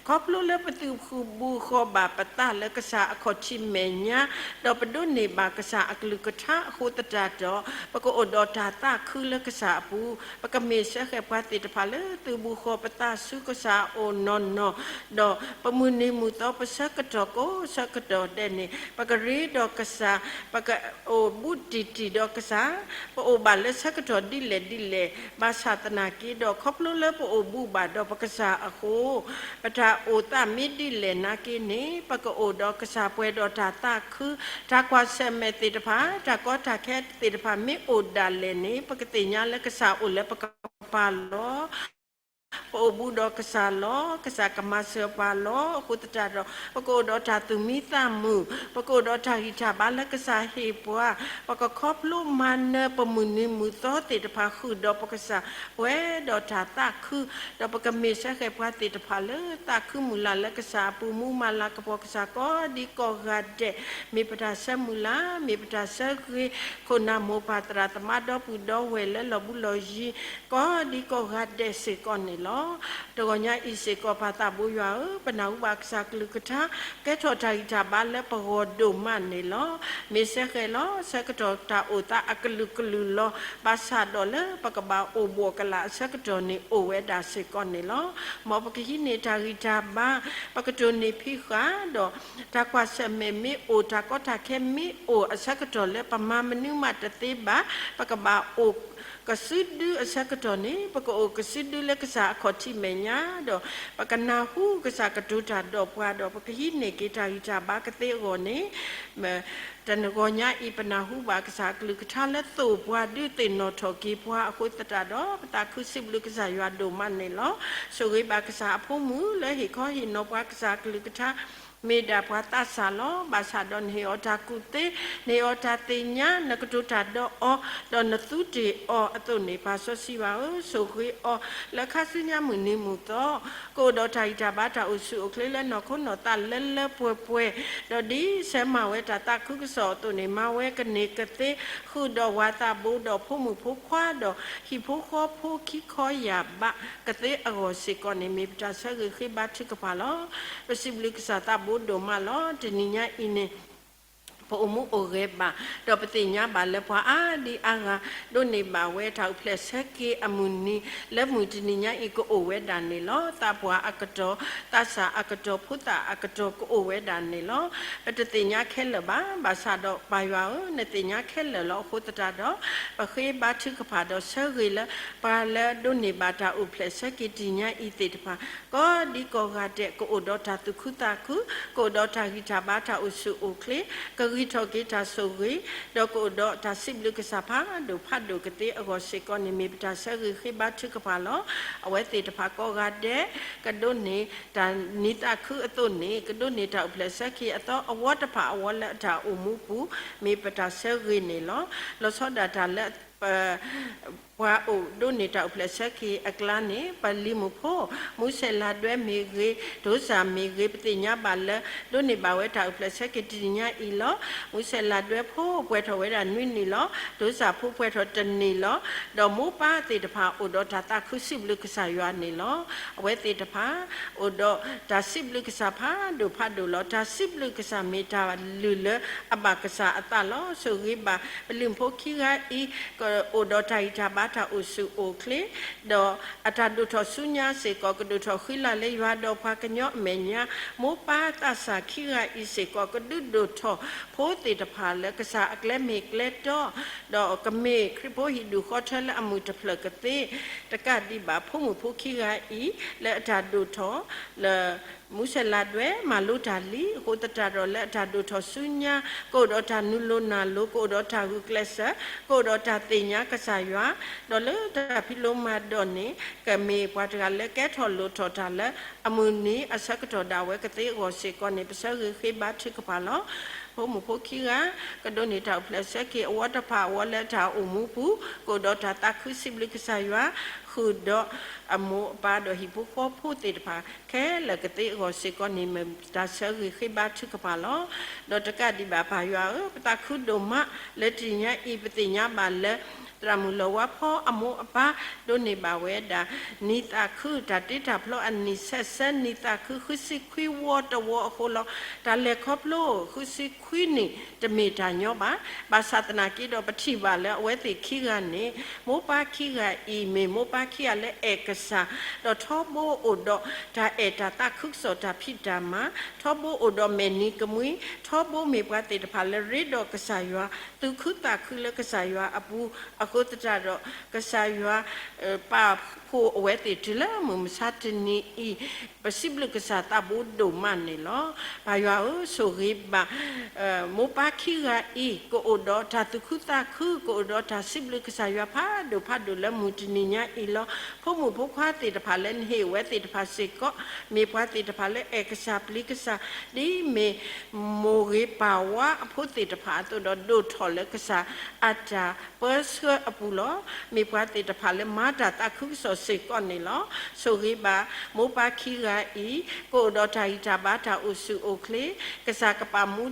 ခီဖျိလၢပသုးဘူးဃီၤဘၣ်ပသးလၢကစၢ်အခီၣ်ထံးမဲာ်ညါ, ဒီးပဒိးန့ၢ်ဘၣ်ကစၢ်အကလုၢ်ကထါအဃိသတးဒီး, ပကအိၣ်ဒီးတၢ်သးခုလၢကစၢ်အပူၤ, ပကမ့ၢ်စဲဃဲၤပှၤသ့ၣ်တဖၣ်လၢသုးဘူးဃီၤပသးဆူကစၢ်အအိၣ်နီၢ်နီၢ်, ဒီးပမုၢ်နံၤမုၢ်သီပဆၢကတီၢ်ကိးဆၢကတီၢ်ဒဲးန့ၣ် ပကရ့ဒီးကစၢ်, ပကအိၣ်ဘူးတံၢ်တံၢ်ဒီးကစၢ်, ပအိၣ်ဘၣ်လၢဆၢကတီၢ်ဒ်လဲၣ်ဒ်လဲၣ်, ဘၣ်ဆၣ်သနာ်က့ဒီး ခီဖျိလၢပအိၣ်ဘူးဘၣ်ဒီးပကစၢ်အဃိ, ပတၢ်အိၣ်သးမ့ၢ်ဒ်လဲၣ်နာ်က့န့ၣ် ပကအိၣ်ဒီးကစၢ်ပှဲၤဒီးတၢ်သးခု, တၢ်ကွၢ်ဆၢၣ်မဲာ်သ့ၣ်တဖၣ်, တၢ်ကီတၢ်ခဲသ့ၣ်တဖၣ်မ့ၢ်အိၣ်ဒၣ်လဲာ်န့ၣ် ပကသ့ၣ်ညါလၢကစၢ်အိၣ်လၢပကပၤလီၤ. ပအိၣ်ဘူးဒီးကစၢ်လီၤ, ကစၢ်ကမၤစၢၤပှၤလီၤ. အဃိသတးဒီး ပကအိၣ်ဒီးတၢ်သူၣ်မံသးမုာ်, ပကအိၣ်ဒီးတၢ်ဂံၢ်တၢ်ဘါလၢကစၢ်ဟ့ၣ်ပှၤ, ပကခီဖျိမၤနၢၤပမုၢ်နံၤမုၢ်သီသ့ၣ်တဖၣ်ဃုာ်ဒီးပကစၢ်, ပှဲၤဒီးတၢ်သးခု, ဒီးပကမ့ၢ်စဲဃဲၤပှၤသ့ၣ်တဖၣ်လၢသးခုမုၢ်လၢ်လၢကစၢ်အပူၤ မူမၤလၤကပီၤကစၢ်ကိးဒံကိးဂၤဒဲး, မ့ၢ်ပတၢ်ဆၢမုၢ်လၢ်, မ့ၢ်ပတၢ်ဆၢဂ့ၤ, ခိၣ်နၢ်မိၢ်ပၢ်သရၣ်သမါဒီပုၢ်ဒီဝဲၢ်လၢလီၢ်ဘူးလီၢ်ယံၤ ကိးဒံကိးဂၤဒဲးစ့ၢ်ကီးန့ၣ်လီၤ. တဂီၤညါအံၤစ့ၢ်ကီး ပၢ်သးဘိယွၤဧၢ, ပနၢ်ဟူဘၣ်ကစၢ်ကလုၢ်ကထါ ကဲထီၣ်တၢ်ဂံၢ်တၢ်ဘါလၢပဂီၢ်ဒိၣ်မးန့ၣ်လီၤ. မ့ၢ်စဲဃဲၤလီၤ ဆၢကတီၢ်တၢ်အိၣ်သးအကလုာ်ကလုာ်လီၤ. ဘၣ်ဆၣ်ဒီးလၢပကဘၣ်အိၣ်ဘူးကလာ်အဆၢကတီၢ်န့ၣ် အိၣ်ဝဲဒၣ်စ့ၢ်ကီးန့ၣ်လီၤ. မ်ပကဟံးန့ၢ်တၢ်ဂံၢ်တၢ်ဘါ, ပကတိၢ်န့ၢ်ဖံးဃာ်ဒီး တၢ်ကွၢ်ဆၢၣ်မဲာ်မ့ၢ်အိၣ်, တၢ်ကီတၢ်ခဲမ့ၢ်အိၣ်အဆၢကတီၢ်လၢပမၤမနုၤမးတသ့ဘၣ်, ပကဘၣ်အိၣ် ကစုဒုအဆၢကတီၢ်န့ၣ် ပကအိၣ်ကစုဒုလၢကစၢ်အခီၣ်ထံးမဲာ်ညါဒီး ပကနၢ်ဟူကစၢ်ကတိၤတၢ်ဒီးပှၤဒီး ပကဟံးန့ၢ်က့ၤတၢ်ဂံၢ်တၢ်ဘါကသ့အဂီၢ်န့ၣ် တနံၤညါအံၤ ပနၢ်ဟူဘၣ်ကစၢ်အကလုၢ်ကထါလၢသိၣ်ပှၤဒုးသ့ၣ်နီၣ်ထီၣ်က့ၤပှၤအဃိသတးဒီး ပသးခုစံးဘျုးကစၢ်ယွၤဒိၣ်မးန့ၣ်လီၤ. ဆိၣ်ဂ့ၤဘၣ်ကစၢ်အဖိမုၣ်လၢဟ့ၣ်ခီဟ့ၣ်နီၤပှၤကစၢ်အကလုၢ်ကထါ မ့ၢ်ဒၣ်ပှၤသးစၢ်လီၤ. ဘၣ်ဆၣ်ဒီးနဟ့ၣ်အီၤတၢ်ကူၣ်သ့, နဟ့ၣ်အီၤတၢ်သ့ၣ်ညါ, နကတိၤတၢ်ဒီးအီၤ, ဒီးနသူတ့ၢ်အီၤအသိးန့ၣ် ပၢ်စီဆှံယွၤဧၢ, ဆိၣ်ဂ့ၤအီၤလၢခါဆူညါမုၢ်နံၤမုၢ်သီ ကအိၣ်ဒီးတၢ်ဂံၢ်တၢ်ဘါတၢ်အိၣ်ဆူၣ်အိၣ်ချ့လၢနီၢ်ခိနီၢ်သးလၢလၢပှဲၤပှဲၤ, ဒီးဒ်ဆၢမၤဝဲတၢ်သးခုကစီၣ်အသိးန့ၣ် မၤဝဲကန့ၢ်ကသ့ ဃုာ်ဒီးဝၤသးဘိဒီးဖိမုၣ်ဖိခွါဒီးဟံၣ်ဖိဃီဖိခံခီယၢ်ဘးကသ့အဂီၢ်စ့ၢ်ကီးန့ၣ် မ့ၢ်ပတၢ်ဆၢဂ့ၤဃ့ဘါထုကဖၣ်လီၤ. ပစံးဘျုးကစၢ်သးဘိဒိၣ်မးလီၤ. တနံၤညါအံၤန့ၣ် ပအိၣ်မူအိၣ်ဂဲၤဘၣ်, ဒီးပသ့ၣ်ညါဘၣ်လၢပှၤအါဒံအါဂၤ ဒိးန့ၢ်ဘၣ်ဝဲတၢ်အိၣ်ဖျဲၣ်ဆၢက့ၤအမုၢ်နံၤ လၢမုၢ်တနံၤညါအံၤကအိၣ်ဝဲဒၣ်န့ၣ်လီၤ. သးပှၢ်အကတီၢ်, သးစၢ်အကတီၢ်, ဖိသၣ်အကတီၢ်ကအိၣ်ဝဲဒၣ်န့ၣ်လီၤ. ပတသ့ၣ်ညါခဲလၢာ်ဘၣ်, ဘၣ်ဆၣ်ဒီးပၢ်ယွၤဧၢ, နသ့ၣ်ညါခဲလၢာ်လီၤ. အဃိသတးဒီး ပဃ့ဘါထုကဖၣ်ဒီးဆၢဂ့ၤလၢ ပှၤလၢဒိးန့ၢ်ဘၣ်တၢ်အိၣ်ဖျဲၣ်ဆၢက့ၤတနံၤညါအံၤသ့ၣ်တဖၣ် ကိးဒံကိးဂၤဒဲး ကအိၣ်ဒီးတၢ်သူၣ်ခုသးခု, ကအိၣ်ဒီးတၢ်ဂံၢ်တၢ်ဘါတၢ်အိၣ်ဆူၣ်အိၣ်ချ့, ကဂံၢ်ထီၣ်က့ၤတၢ်ဆိၣ်ဂ့ၤ, ဒီးကအိၣ်ဒီးတၢ်စံးဘျုးကစၢ်ဖးဒိၣ်ဖးဒိၣ်ကသ့အဂီၢ်စ့ၢ်ကီးန့ၣ် မ့ၢ်ပတၢ်ဆၢဂ့ၤဃ့ဘါထုကဖၣ်လီၤ. အဝဲသ့ၣ်တဖၣ်ကိးဂၤဒဲး ကဒိးန့ၢ်တၢ်နံၤသးခုအသိးန့ၣ် ကဒိးန့ၢ်တၢ်အိၣ်ဖျဲၣ်ဆၢက့ၤအသီအဝီတဖၣ်အဝီလၢအတၢ်အိၣ်မူပူၤ မ့ၢ်ပတၢ်ဆၢဂ့ၤန့ၣ်လီၤ. လီၤဆီဒၣ်တၢ်လၢ ပှၤအိၣ်ဒိးန့ၢ်တၢ်အိၣ်ဖျဲၣ်ဆၢက့ၤအကျါန့ၣ် ပလံၤမုၣ်ဖိ မူစဲးလၤဒွဲမ့ၢ်ဂ့ၤ, ဒိစၢ်မ့ၢ်ဂ့ၤ, ပသ့ၣ်ညါဘၣ်လၢ ဒိးန့ၢ်ဘၣ်ဝဲတၢ်အိၣ်ဖျဲၣ်ဆၢက့ၤတနံၤညါအံၤလီၤ. မူစဲးလၤဒွဲဖိပှဲၤထီၣ်ဝဲဒၣ်နွံနံၣ်လီၤ. ဒိစၢ်ဖိပှဲၤထီၣ်တနံၣ်လီၤ. ဒီးမိၢ်ပၢ်သ့ၣ်တဖၣ်အိၣ်ဒီးတၢ်သးခုစံးဘျုးကစၢ်ယွၤန့ၣ်လီၤ. အဝဲသ့ၣ်တဖၣ် အိၣ်ဒီးတၢ်စံးဘျုးကစၢ်ဖးဒိၣ်ဖးဒိၣ်လီၤ. တၢ်စံးဘျုးကစၢ်မ့ၢ်တၢ်လုၢ်လၢအဘၣ်ကစၢ်အသးလီၤ. ဆိၣ်ဂ့ၤဘၣ်ပလံၤဖိခံဂၤအံၤ ကအိၣ်ဒီးတၢ်ဂံၢ်တၢ်ဘါတၢ်အိၣ်ဆူၣ်အိၣ်ချ့ ဒီးအတၢ်ဒိၣ်ထီၣ်ဆူညါစ့ၢ်ကီး ကဒိၣ်ထီၣ်ဃံလၤလၢယွၤဒီးပှၤကညီအမဲာ်ညါ, မိၢ်ပၢ်သးစၢ်ခံဂၤအံၤစ့ၢ်ကီး ကဒုးဒိၣ်ထီၣ်ဖိသ့ၣ်တဖၣ်လၢကစၢ်အကျဲမ့ၢ်ကျဲတီ ဒီးကမ့ၢ်ခရံာ်ဖိဟံၣ်ဒူၣ်ဃီထၢလၢအမုာ်တဖျၢၣ်ကသ့, တကးဒံးဘၣ်ဖိမုၣ်ဖိခံဂၤအံၤ လၢအတၢ်ဒိၣ်ထီၣ်လၢ မူစဲးလၤဒွဲမၤလိတၢ်လံ, အဃိသတးဒီးလၢအတၢ်ဒိၣ်ထီၣ်ဆူညါ ကအိၣ်ဒီးတၢ်နုာ်လီၤနၢ်လီၤ, ကအိၣ်ဒီးတၢ်ဂုာ်ကျဲးစၢး, ကအိၣ်ဒီးတၢ်သ့ၣ်ညါကစၢ်ယွၤ, ဒီးလၢတၢ်ဖံးလိမၤဒိးန့ၣ် ကမ့ၢ်ပှၤတဂၤလၢကဲထီၣ်လိၣ်ထီၣ်တၢ်လၢအမုၢ်နံၤအဆၢကတီၢ်ဒၣ်ဝဲကသ့အဂီၢ်စ့ၢ်ကီးန့ၣ် ပဆၢဂ့ၤဃ့ဘါထုကဖၣ်လီၤ. ဖိမုၣ်ဖိခံဂၤ ကဒိးန့ၢ်တၢ်အိၣ်ဖျဲၣ်ဆၢက့ၤအဝီတဖၣ်အဝီလၢတၢ်အိၣ်မူပူၤ ကအိၣ်ဒီးတၢ်သးခုစံးဘျုးကစၢ်ယွၤ, ဃုာ်ဒီးအမိၢ်အပၢ်ဒီးဟံၣ်ဖိဃီဖိသ့ၣ်တဖၣ် ခဲလၢာ်ကသ့အဂီၢ်စ့ၢ်ကီးန့ၣ် မ့ၢ်တၢ်ဆၢဂ့ၤဃ့ဘါထုကဖၣ်လီၤ. ဒီးတကးဒံးဘၣ်ပၢ်ယွၤဧၢ, ပသးခုဒိၣ်မးလၢတနံၤညါအံၤ ပသ့ၣ်ညါဘၣ်လၢ သရၣ်မုၣ်လီၤဝါဖီအမိၢ်အပၢ် ဒိးန့ၢ်ဘၣ်ဝဲဒၣ် နံၤသးခု တၢ်တ့တၢ်ဖျီအနံၣ်ဆဲးဆဲး နံၤသးခု ဃုဆံခွံဝီတဝီအဃိလီၤ. တၢ်လဲၤခီဖျိဃုဆံခွံနံၣ် တမ့ၢ်တၢ်ညီဘၣ်. ဘၣ်ဆၣ်သနာ်က့ဒီး ပထံၣ်ဘၣ်လၢအဝဲသ့ၣ်ခံဂၤန့ၣ် မိၢ်ပၢ်ခံဂၤအံၤ မ့ၢ်မိၢ်ပၢ်ခံဂၤလၢအဲၣ်ကစၢ်, ဒီးထီဘိအိၣ်ဒီးတၢ်အဲၣ်တၢ်သးခုကစီၣ်တၢ်ဖံးတၢ်မၤ, ထီဘိအိၣ်ဒီးမဲာ်နံၤကမှံ, ထီဘိမ့ၢ်ပှၤသ့ၣ်တဖၣ်လၢရ့ဒီးကစၢ်ယွၤ, သူၣ်ခုသးခုလၢကစၢ်ယွၤအပူၤ, အဃိသတးဒီး ကစၢ်ယွၤ ပာ်ဖှိၣ်အဝဲသ့ၣ်တုၤလၢမုၢ်မဆါတနံၤအံၤ, ပစံးဘျုးကစၢ်သးဘိဒိၣ်မးန့ၣ်လီၤ. ပၢ်ယွၤဧၢ, ဆိၣ်ဂ့ၤဘၣ် မိၢ်ပၢ်ခံဂၤအံၤ ကအိၣ်ဒီးတၢ်သူၣ်ခုသးခု, ကအိၣ်ဒီးတၢ်စံးဘျုးကစၢ်ယွၤဖးဒိၣ်ဖးဒိၣ်လၢမုၢ်တနံၤညါအံၤလီၤ. ဖိမုၣ်ဖိခွါသ့ၣ်တဖၣ်လၢနဟ့ၣ်အဝဲသ့ၣ်တဖၣ်စ့ၢ်ကီး မ့ၢ်ပှၤသ့ၣ်တဖၣ်လၢအဲၣ်ကစၢ်ပျံၤကစၢ်, ဒ်မ့ၢ်မိၢ်ဂ့ၤပၢ်ဝါအဖိသ့ၣ်တဖၣ်အသိးဒီး ဒိၣ်ထီၣ်လၢကစၢ်အတၢ်ပၢဆှၢအပူၤလီၤ. မ့ၢ်ပှၤသ့ၣ်တဖၣ်လၢမၤတၢ်သးခုကစီၣ်စ့ၢ်ကီးန့ၣ်လီၤ. ဆိၣ်ဂ့ၤဘၣ်မိၢ်ပၢ်ခံဂၤအံၤ ကအိၣ်ဒီးတၢ်ဂံၢ်တၢ်ဘါတၢ်အိၣ်ဆူၣ်အိၣ်ချ့, ကစၢ်ကပာ်မူ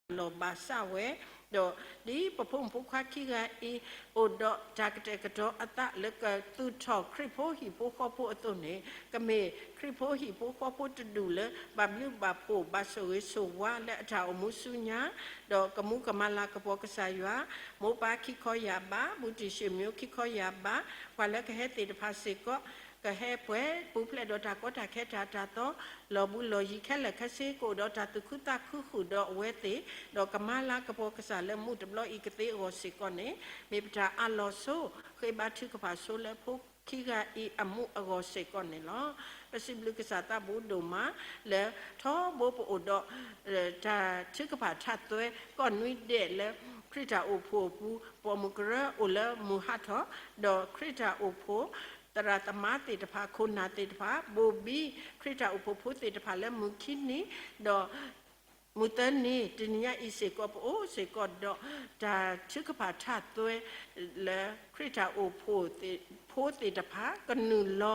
ပကဘၣ်လီၢ်ဘၣ်စးဝဲ, ဒီးဒ်ပဖိမုၣ်ဖိခွါခံဂၤအံၤ အိၣ်ဒီးတၢ်ကတဲာ်ကတီၤအသးလၢကသူၣ်ထီၣ်ခရံာ်ဖိဟံၣ်ဖိဃီဖိအသိးန့ၣ်, ကမ့ၢ်ခရံာ်ဖိဟံၣ်ဖိဃီဖိတဒူၣ်လၢ ဘၣ်ဘျုးဘၣ်ဖှိၣ်ဘၣ်ဆိၣ်ဂ့ၤဆိၣ်ဝါလၢအတၢ်အိၣ်မူဆူညါ, ဒီးကမူကမၤလၤကပီၤကစၢ်ယွၤ, မိၢ်ပၢ်ခံခီယာ်ဘးဘူးတံၢ်ၡ့ၣ်မၠိခံခီယာ်ဘး, ပှၤလၢကဟဲသ့ၣ်တဖၣ်စ့ၢ်ကီး ကဟဲပှဲၤပူၤဖျဲးဒီးတၢ်ကီတၢ်ခဲတၢ်တၢ်သီ, လီၢ်ဘူးလီၢ်ယံၤခဲလၢာ်ခဲဆ့ ကအိၣ်ဒီးတၢ်သူၣ်ခုသးခုဃုာ်ဒီးအဝဲသ့ၣ်, ဒီးကမၤလၤကပီၤကစၢ်လၢမူးတဘျီအံၤကသ့အဂီၢ်စ့ၢ်ကီးန့ၣ်, မ့ၢ်ပတၢ်အးလီၤဆိ ဃ့ဘါထုကဖၣ်ဆိလၢဖိခံဂၤအံၤအမူးအဂီၢ်စ့ၢ်ကီးန့ၣ်လီၤ. ပစံးဘျုးကစၢ်သးဘိဒိၣ်မးလၢ ထီဘိပအိၣ်ဒီး တၢ်ထုကဖၣ်ထးသွဲ ကီၢ်နွံဒဲးလၢ ခရံာ်တၢ်အိၣ်ဖှိၣ်အပူၤ ပိာ်မုၣ်ကရၢအိၣ်လၢမုၢ်ဟးထီၣ်, ဒီးခရံာ်တၢ်အိၣ်ဖှိၣ် သရၣ်သမါသ့ၣ်တဖၣ် ခိၣ်နၢ်သ့ၣ်တဖၣ် ဘိၣ်ဘံ ခရံာ်တၢ်အိၣ်ဖှိၣ်ဖိသ့ၣ်တဖၣ်လၢမုၢ်ခံနံၤ, ဒီး မုၢ်သၢနံၤ တနံၤညါအံၤစ့ၢ်ကီး ပအိၣ်စ့ၢ်ကီးဒီး တၢ်ထုကဖၣ်ထးသွဲ လၢခရံာ်တၢ်အိၣ်ဖှိၣ်သ့ၣ် ဖိသ့ၣ်တဖၣ် ကနုာ်လီၤ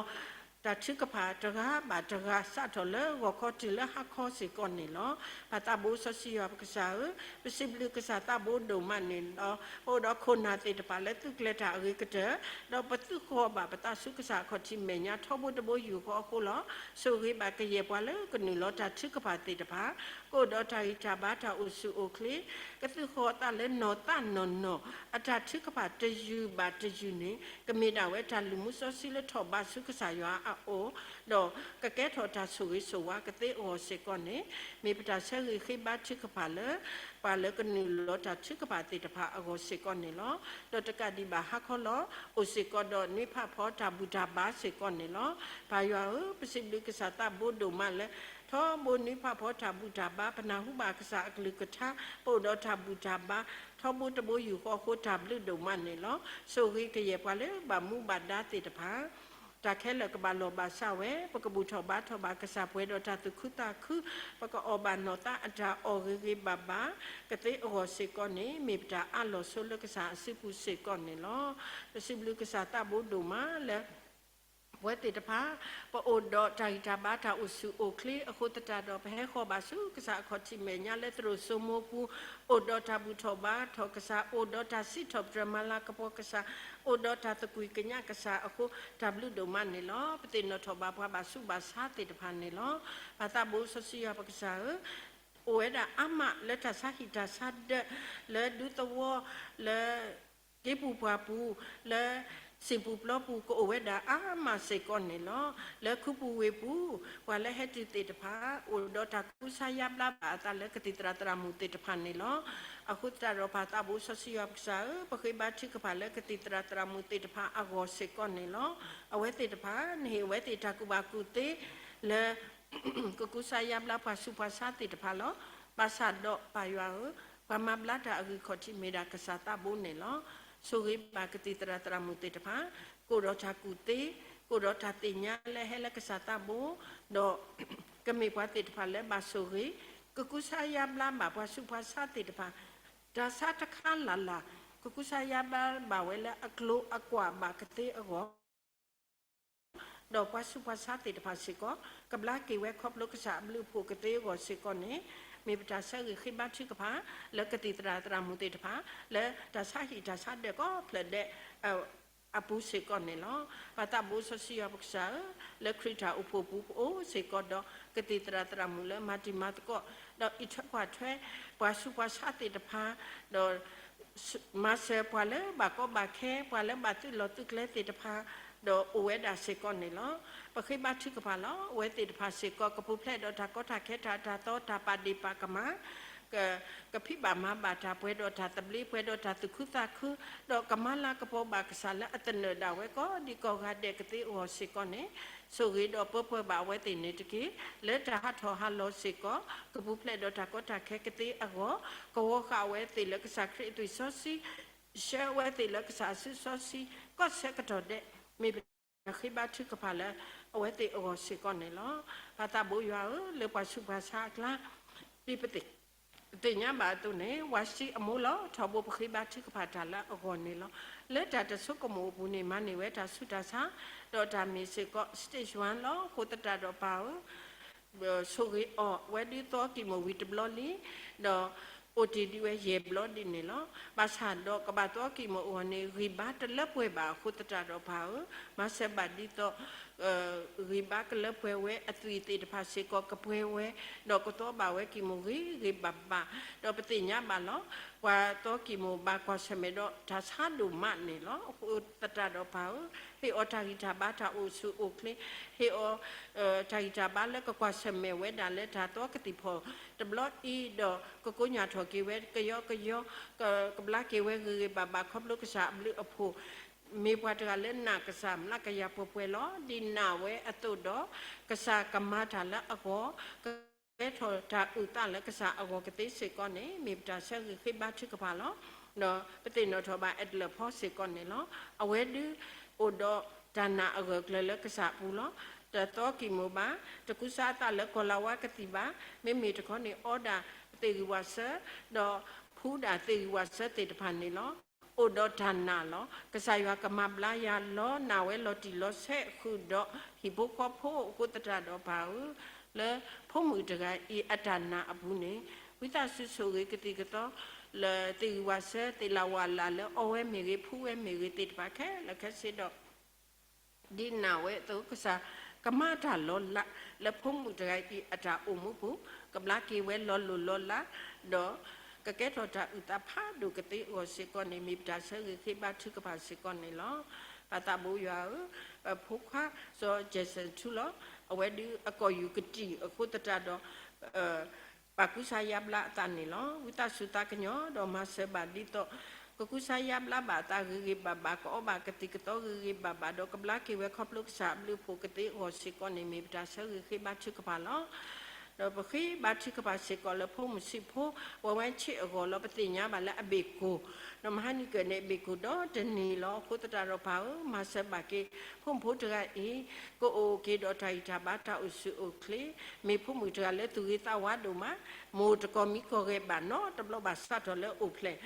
တၢ်ထုကဖၣ်တဂၤဘၣ်တဂၤ စးထီၣ်လၢဂီၤခီတုၤလၢဟါခီစ့ၢ်ကီးန့ၣ်လီၤ. ပၢ်သးဘိစီဆှံယွၤပကစၢ်ဧၢ, ပစံးဘျုးကစၢ်သးဘိဒိၣ်မးန့ၣ်လီၤ. ပအိၣ်ဒီးခိၣ်နၢ်သ့ၣ်တဖၣ်လၢသုကျဲၤတၢ်အဂ့ၤကတၢၢ်, ဒီးပသူၣ်ဃီၤဘၣ်ပသးဆူကစၢ်အခီၣ်ထံးမဲာ်ညါထီဘိတဘိယူၢ်ဃီအဃိလီၤ. ဆိၣ်ဂ့ၤဘၣ်ကယဲၢ်ပှၤလၢကနုာ်လီၤတၢ်ထုကဖၣ်သ့ၣ်တဖၣ်, ကအိၣ်ဒီးတၢ်ဂံၢ်တၢ်ဘါတၢ်အိၣ်ဆူၣ်အိၣ်ချ့, ကသူၣ်ဃီၤသးလၢနီၢ်သးနီၢ်နီၢ်, အတၢ်ထုကဖၣ်တယုၢ်ဘၣ်တယုၢ်န့ၣ် ကမ့ၢ်ဒၣ်ဝဲတၢ်လုၢ်မူစီဆှံလၢထီၣ်ဘးဆူကစၢ်ယွၤအအိၣ်, ဒီးကကဲထီၣ်တၢ်ဆိၣ်ဂ့ၤဆိၣ်ဝါကသ့အဂီၢ်စ့ၢ်ကီးန့ၣ်, မ့ၢ်ပတၢ်ဆၢဂ့ၤဃ့ဘါထုကဖၣ်လၢ ပှၤလၢကနုာ်လီၤတၢ်ထုကဖၣ်သ့ၣ်တဖၣ်အဂီၢ်စ့ၢ်ကီးန့ၣ်လီၤ. ဒီးတကးဒံးဘၣ်ဟါခီလီၤ, အိၣ်စ့ၢ်ကီးဒီးနွံဖးဖီတၢ်ဘူၣ်တၢ်ဘါစ့ၢ်ကီးန့ၣ်လီၤ. ပၢ်ယွၤဧၢ, ပစံးဘျုးကစၢ်သးဘိဒိၣ်မးလၢ ထီဘိနွံဖးဖီတၢ်ဘူၣ်တၢ်ဘါ ပနၢ်ဟူဘၣ်ကစၢ်အကလုၢ်ကထါ ပအိၣ်ဒီးတၢ်ဘူၣ်တၢ်ဘါ ထီဘိတဘိယူၢ်ဃီအဃိ တၢ်ဘျုးဒိၣ်မးန့ၣ်လီၤ. ဆိၣ်ဂ့ၤကယဲၢ်ပှၤလၢဘၣ်မူဘၣ်ဒါသ့ၣ်တဖၣ် တၢ်ခဲလၢာ်ကဘၣ်လီၢ်ဘၣ်စးဝဲ, ပကဘူၣ်ထီၣ်ဘါထီၣ်ဘၣ်ကစၢ်ပှဲၤဒီးတၢ်သူၣ်ခုသးခု, ပကအီၣ်ဘၣ်နီၢ်သးအတၢ်အီၣ်ဂ့ၤဂ့ၤဘၣ်ဘၣ် ကသ့အဂီၢ်စ့ၢ်ကီးန့ၣ် မ့ၢ်ပတၢ်အးလီၤဆိလၢကစၢ်အစုပူၤစ့ၢ်ကီးန့ၣ်လီၤ. ပစံးဘျုးကစၢ်သးဘိဒိၣ်မးလၢ ပဝဲသ့ၣ်တဖၣ် ပအိၣ်ဒီးတၢ်ဂံၢ်တၢ်ဘါတၢ်အိၣ်ဆူၣ်အိၣ်ချ့အဃိသတးဒီး ပဟဲဃီၤဘၣ်ဆူကစၢ်အခီၣ်ထံးမဲာ်ညါလၢသရိာ်စိမိပူၤ, အိၣ်ဒီးတၢ်ဘူၣ်ထီၣ်ဘါထီၣ်ကစၢ်, အိၣ်ဒီးတၢ်စံးထီၣ်ပတြၢၤမၤလၤကပီၤကစၢ်, အိၣ်ဒီးတၢ်သကွံၢ်ကညးကစၢ်အဃိ တၢ်ဘျုးဒိၣ်မးန့ၣ်လီၤ. ပသ့ၣ်နီၣ်ထီၣ်ဘၣ်ပှၤဘၣ်ဆူးဘၣ်ဆါသ့ၣ်တဖၣ်န့ၣ်လီၤ. ပၢ်သးဘိစီဆှံယွၤပကစၢ်ဧၢ, အိၣ်ဝဲဒၣ်အါမးလၢတၢ်ဆါဟံၣ်တၢ်ဆါဒၢး လၢဒူသဝီ လၢ က့ၤပူၤပှၢ်ပူၤ လၢစံာ်ပူၤပျီပူၤ ကအိၣ်ဝဲဒၣ်အါမးစ့ၢ်ကီးန့ၣ်လီၤ. လၢခူပူၤဝ့ၢ်ပူၤ ပှၤလၢဟဲတုၤသ့ၣ်တဖၣ် အိၣ်ဒီးတၢ်ကူစါယါဘျါဘၣ်အသးလၢကသံၣ်သရၣ်သရၣ်မုၣ်သ့ၣ်တဖၣ်န့ၣ်လီၤ. အဃိသတးဒီးပၢ်သးဘိစီဆှံယွၤပကစၢ်ဧၢ, ပဃ့ဘါထုကဖၣ်လၢကသံၣ်သရၣ်သရၣ်မုၣ်သ့ၣ်တဖၣ်အဂီၢ်စ့ၢ်ကီးန့ၣ်လီၤ. အဝဲသ့ၣ်တဖၣ် နဟ့ၣ်ဝဲသ့ၣ်တၢ်ကူၣ်ဘၣ်ကူၣ်သ့ လၢ ကကူစါယါဘျါပှၤဆူးပှၤဆါသ့ၣ်တဖၣ်လီၤ. ဘၣ်ဆၣ်ဒီးပၢ်ယွၤဧၢ, ပှၤမၤဘျါတၢ်အဂံၢ်ခီၣ်ထံးမ့ၢ်ဒၣ်ကစၢ်သးဘိန့ၣ်လီၤ. ဆိၣ်ဂ့ၤဘၣ်ကသံၣ်သရၣ်သရၣ်မုၣ်သ့ၣ်တဖၣ်, ကအိၣ်ဒီးတၢ်ကူၣ်သ့, ကအိၣ်ဒီးတၢ်သ့ၣ်ညါလၢဟဲလၢကစၢ်သးဘိ, ဒီးကမ့ၢ်ပှၤသ့ၣ်တဖၣ်လၢဘၣ်ဆိၣ်ဂ့ၤ, ကကူစါယါဘျါဘၣ်ပှၤဆူးပှၤဆါသ့ၣ်တဖၣ်, တၢ်ဆါတခါလၢ်လၢ် ကကူစါယါဘျါဘၣ်ဝဲလၢအကျိၤအကွာ်ဘၣ်ကသ့အဂီၢ် ဒီးပှၤဆူးပှၤဆါသ့ၣ်တဖၣ်စ့ၢ်ကီး ကဘျါက့ၤဝဲခီဖျိကစၢ်အဘျုးအဖှိၣ်ကသ့အဂီၢ်စ့ၢ်ကီးန့ၣ်, မ့ၢ်ပတၢ်ဆၢဂ့ၤဃ့ဘါထုကဖၣ် လၢကသံၣ်သရၣ်သရၣ်မုၣ်သ့ၣ်တဖၣ် လၢတၢ်ဆါဟံၣ်တၢ်ဆါဒၢးကိးဖျၢၣ်ဒဲး အပူၤစ့ၢ်ကီးန့ၣ်လီၤ. ပၢ်သးဘိစီဆှံယွၤပကစၢ်ဧၢ, လၢခရံာ်တၢ်အိၣ်ဖှိၣ်ပူၤ ပအိၣ်စ့ၢ်ကီးဒီးကသံၣ်သရၣ်သရၣ်မုၣ်လၢမၤတံၤမၤသကိး, ဒီးအံးထွဲကွၢ်ထွဲ ပှၤဆူးပှၤဆါသ့ၣ်တဖၣ်, ဒီး မၤစၢၤပှၤလၢဘၣ်ကီဘၣ်ခဲ, ပှၤလၢဘၣ်သုးလီၢ်သုးကျဲသ့ၣ်တဖၣ်, ဒီးအိၣ်ဝဲဒၣ်စ့ၢ်ကီးန့ၣ်လီၤ. ပဃ့ဘါထုကဖၣ်လီၤ. အဝဲသ့ၣ်တဖၣ်စ့ၢ်ကီး ကပူၤဖျဲးဒီးတၢ်ကီတၢ်ခဲတၢ်တၢ်သီတၢ်ပာ်ဒ့ၣ်ပာ်ကမၣ်, က ကဖံးဘၣ်မၤဘၣ်တၢ် ပှဲၤဒီးတၢ်သဘျ့ ပှဲၤဒီးတၢ်သူၣ်ခုသးခု, ဒီးကမၤလၤကပီၤဘၣ်ကစၢ်လၢအသနၢၣ်ဒၣ်ဝဲကိးဒံကိးဂၤဒဲးကသ့အဂီၢ်စ့ၢ်ကီးန့ၣ်, ဆိၣ်ဂ့ၤဒီးပၢပှဲၤဘၣ်အဝဲသ့ၣ်န့ၣ်တက့ၢ်. လၢတၢ်ဟးထီၣ်ဟးလီၤစ့ၢ်ကီး ကပူၤဖျဲးဒီးတၢ်ကီတၢ်ခဲကသ့အဂီၢ်, ကဝီၤဃာ်အဝဲသ့ၣ်လၢကစၢ်ခရံာ်အသွံၣ်စီဆှံ, ဆှၢအဝဲသ့ၣ်လၢကစၢ်အစုစီဆှံ ကိးဆၢကတီၢ်ဒဲး, မ့ၢ်ပတၢ်ဃ့ဘါထုကဖၣ်လၢ အဝဲသ့ၣ်အဂီၢ်စ့ၢ်ကီးန့ၣ်လီၤ. ပၢ်သးဘိယွၤဧၢ, လၢပှၤဆူးပှၤဆါအကျါ ဒ်ပသ့ၣ်ညါဘၣ်အသိးန့ၣ်, ဝၤစံအမိၢ်လီၤ. ထီဘိပဃ့ဘါထုကဖၣ်တၢ်လၢအဂီၢ်န့ၣ်လီၤ. လၢတၢ်တဆိကမိၣ်အပူၤန့ၣ် မၤန့ၢ်ဝဲတၢ်ဆူးတၢ်ဆါ, ဒီးတၢ်မ့ၢ်စ့ၢ်ကီး stage one လီၤ. အဃိသတးဒီးပၢ်ဧၢ, ဆိၣ်ဂ့ၤအီၤ အဝဲဒုးသီကံၢ်မုၢ်ဝံၤတဘျီလံ, ဒီး အိၣ်တ့ၢ်ဒံးဝဲယဲၢ်ဘျီဒ်န့ၣ်လီၤ. ဘၣ်ဆၣ်ဒီးကဘၣ်သီကံၢ်မူးအဂီၢ်န့ၣ် ဂံၢ်ဘါတလၢပှဲၤဘၣ်အဃိသတးဒီးပၢ်ဧၢ, မၤစၢၤဘၣ်ဒ်သိး ဂံၢ်ဘါကလၢပှဲၤဝဲအသွံၣ်သ့ၣ်တဖၣ်စ့ၢ်ကီးကပှဲၤဝဲ, ဒီးကသီဘၣ်ဝဲကံၢ်မူးဂ့ၤဂ့ၤဘၣ်ဘၣ်, ဒီးပသ့ၣ်ညါဘၣ်လီၤ. ပှၤသီကံၢ်မူးဘၣ်ကွၢ်ဆၢၣ်မဲာ်ဒီးတၢ်ဆါဒိၣ်မးန့ၣ်လီၤ. အဃိသတးဒီးပၢ်ဧၢ, ဟ့ၣ်အီၤတၢ်ဂံၢ်တၢ်ဘါတၢ်အိၣ်ဆူၣ်အိၣ်ချ့, ဟ့ၣ်အီၤ တၢ်ဂံၢ်တၢ်ဘါလၢကကွၢ်ဆၢၣ်မဲာ်ဝဲဒၣ်လၢတၢ်သီကသံၣ်ဖီၣ်တဘျီအံၤ, ဒီးကကိညၢ်ထီၣ်က့ၤဝဲကယီကယီ, ကဘျါက့ၤဝဲဂ့ၤဂ့ၤဘၣ်ဘၣ်ခီဖျိကစၢ်အဘျုးအဖှိၣ်, မ့ၢ်ပှၤတဂၤလၢနာ်ကစၢ်မျးကယၤပှဲၤပှဲၤလီၤ. ဒ်နာ်ဝဲအသိးဒီး ကစၢ်ကမၤတၢ်လၢအဂီၢ်, ကကဲထီၣ်တၢ်အုၣ်သးလၢကစၢ်အဂီၢ်ကသ့စ့ၢ်ကီးန့ၣ် မ့ၢ်ပတၢ်ဆၢဂ့ၤဃ့ဘါထုကဖၣ်လီၤ. ဒီးပသ့ၣ်နီၣ်ထီၣ်ဘၣ်အဲၣ်တလၢၣ်ဖီစ့ၢ်ကီးန့ၣ်လီၤ. အဝဲဒုးအိၣ်ဒီးတၢ်နာ်အဂၢၢ်အကျၢၤလၢကစၢ်အပူၤလီၤ. တသီကံၢ်မူးဘၣ်, တကူစါအသးလၢကီၢ်လၤဝါကသံၣ်ဘၣ်, မ့မ့ၢ်တခီန့ၣ် အီဒၣ်သ့ၣ်ဂံၢ်ဝၣ်စၢၤ, ဒီးဖှူဒၣ်သ့ၣ်ဂံၢ်ဝၣ်စၢၤသ့ၣ်တဖၣ်န့ၣ်လီၤ. အိၣ်ဒီးတၢ်နာ်လီၤ. ကစၢ်ယွၤကမၤဘျါယၤလီၤ. နာ်ဝဲလီၤတံၢ်လီၤဆဲးဃုာ်ဒီး ဟံၣ်ဖိဃီဖိအဃိသတးဒီးပၢ်ဧၢ, လၢဖိမုၣ်တဂၤအံၤအတၢ်နာ်အပူၤန့ၣ် ဝံသးစူၤဆိၣ်ဂ့ၤကသံၣ်ကသီ လၢသ့ၣ်ဂံၢ်ဝၣ်စၢၤ သ့ၣ်လၣ်ဝၣ်လၣ်လၢအီဝဲမ့ၢ်ဂ့ၤ ဖှူဝဲမ့ၢ်ဂ့ၤသ့ၣ်တဖၣ်ခဲလၢာ်ခဲဆ့ဒီး ဒ်နာ်ဝဲအသိး ကစၢ်ကမၤတၢ်လီၤလး လၢဖိမုၣ်တဂၤအံၤအတၢ်အိၣ်မူပူၤ, ကဘျါက့ၤဝဲလီၤလိၢ်လီၤလး, ဒီးကကဲထီၣ်တၢ်အုၣ်သးဖးဒိၣ်ကသ့အဂီၢ်စ့ၢ်ကီးန့ၣ် မ့ၢ်ပတၢ်ဆၢဂ့ၤဃ့ဘါထုကဖၣ်စ့ၢ်ကီးန့ၣ်လီၤ. ပၢ်သးဘိယွၤဧၢ, ပဖိခွါစီၤ Jackson ထူလီၤ. အဝဲဒုးအကီၢ်ယူၢ်ကတံၢ်အဃိသတးဒီး ပာ်ကူစါယါဘျါအသးန့ၣ်လီၤ. ဝံသးစူၤသးကညီၤဒီးမၤစၢၤဘၣ်ဒ်သိး ကကူစါယါဘျါဘၣ်အသးဂ့ၤဂ့ၤဘၣ်ဘၣ်, ကအီဘၣ်ကသံၣ်ကသီဂ့ၤဂ့ၤဘၣ်ဘၣ်, ဒီးကဘျါက့ၤဝဲခီဖျိကစၢ်အဘျုးအဖှိၣ်ကသ့အဂီၢ်စ့ၢ်ကီးန့ၣ် မ့ၢ်ပတၢ်ဆၢဂ့ၤဃ့ဘါထုကဖၣ်လီၤ. ဒီးပဃ့ဘါထုကဖၣ်စ့ၢ်ကီးလၢဖိမုၣ်ဆံးဖိ ဝဲဝဲဆံးအဂီၢ်လီၤ. ပသ့ၣ်ညါဘၣ်လၢအဘ့ၣ်ကိၢ်, ဒီးမဟါနံၤကၢၢ်န့ၣ် အဘ့ၣ်ကိၢ်ဒီတနံၤလီၤ. အဃိသတးဒီးပၢ်ဧၢ, မၤစၢၤဘၣ်က့ၤ ဖိမုၣ်ဖိတဂၤအံၤ ကအိၣ်က့ၤဒီးတၢ်ဂံၢ်တၢ်ဘါတၢ်အိၣ်ဆူၣ်အိၣ်ချ့, မ့ၢ်ဖိမုၣ်တဂၤလၢသူၣ်ဂ့ၤသးဝါဒိၣ်မး, မိၢ်တကိးမံၤကိးဂၤဘၣ်နီတဘျီဘၣ်စးထီၣ်လၢအိၣ်ဖျဲၣ်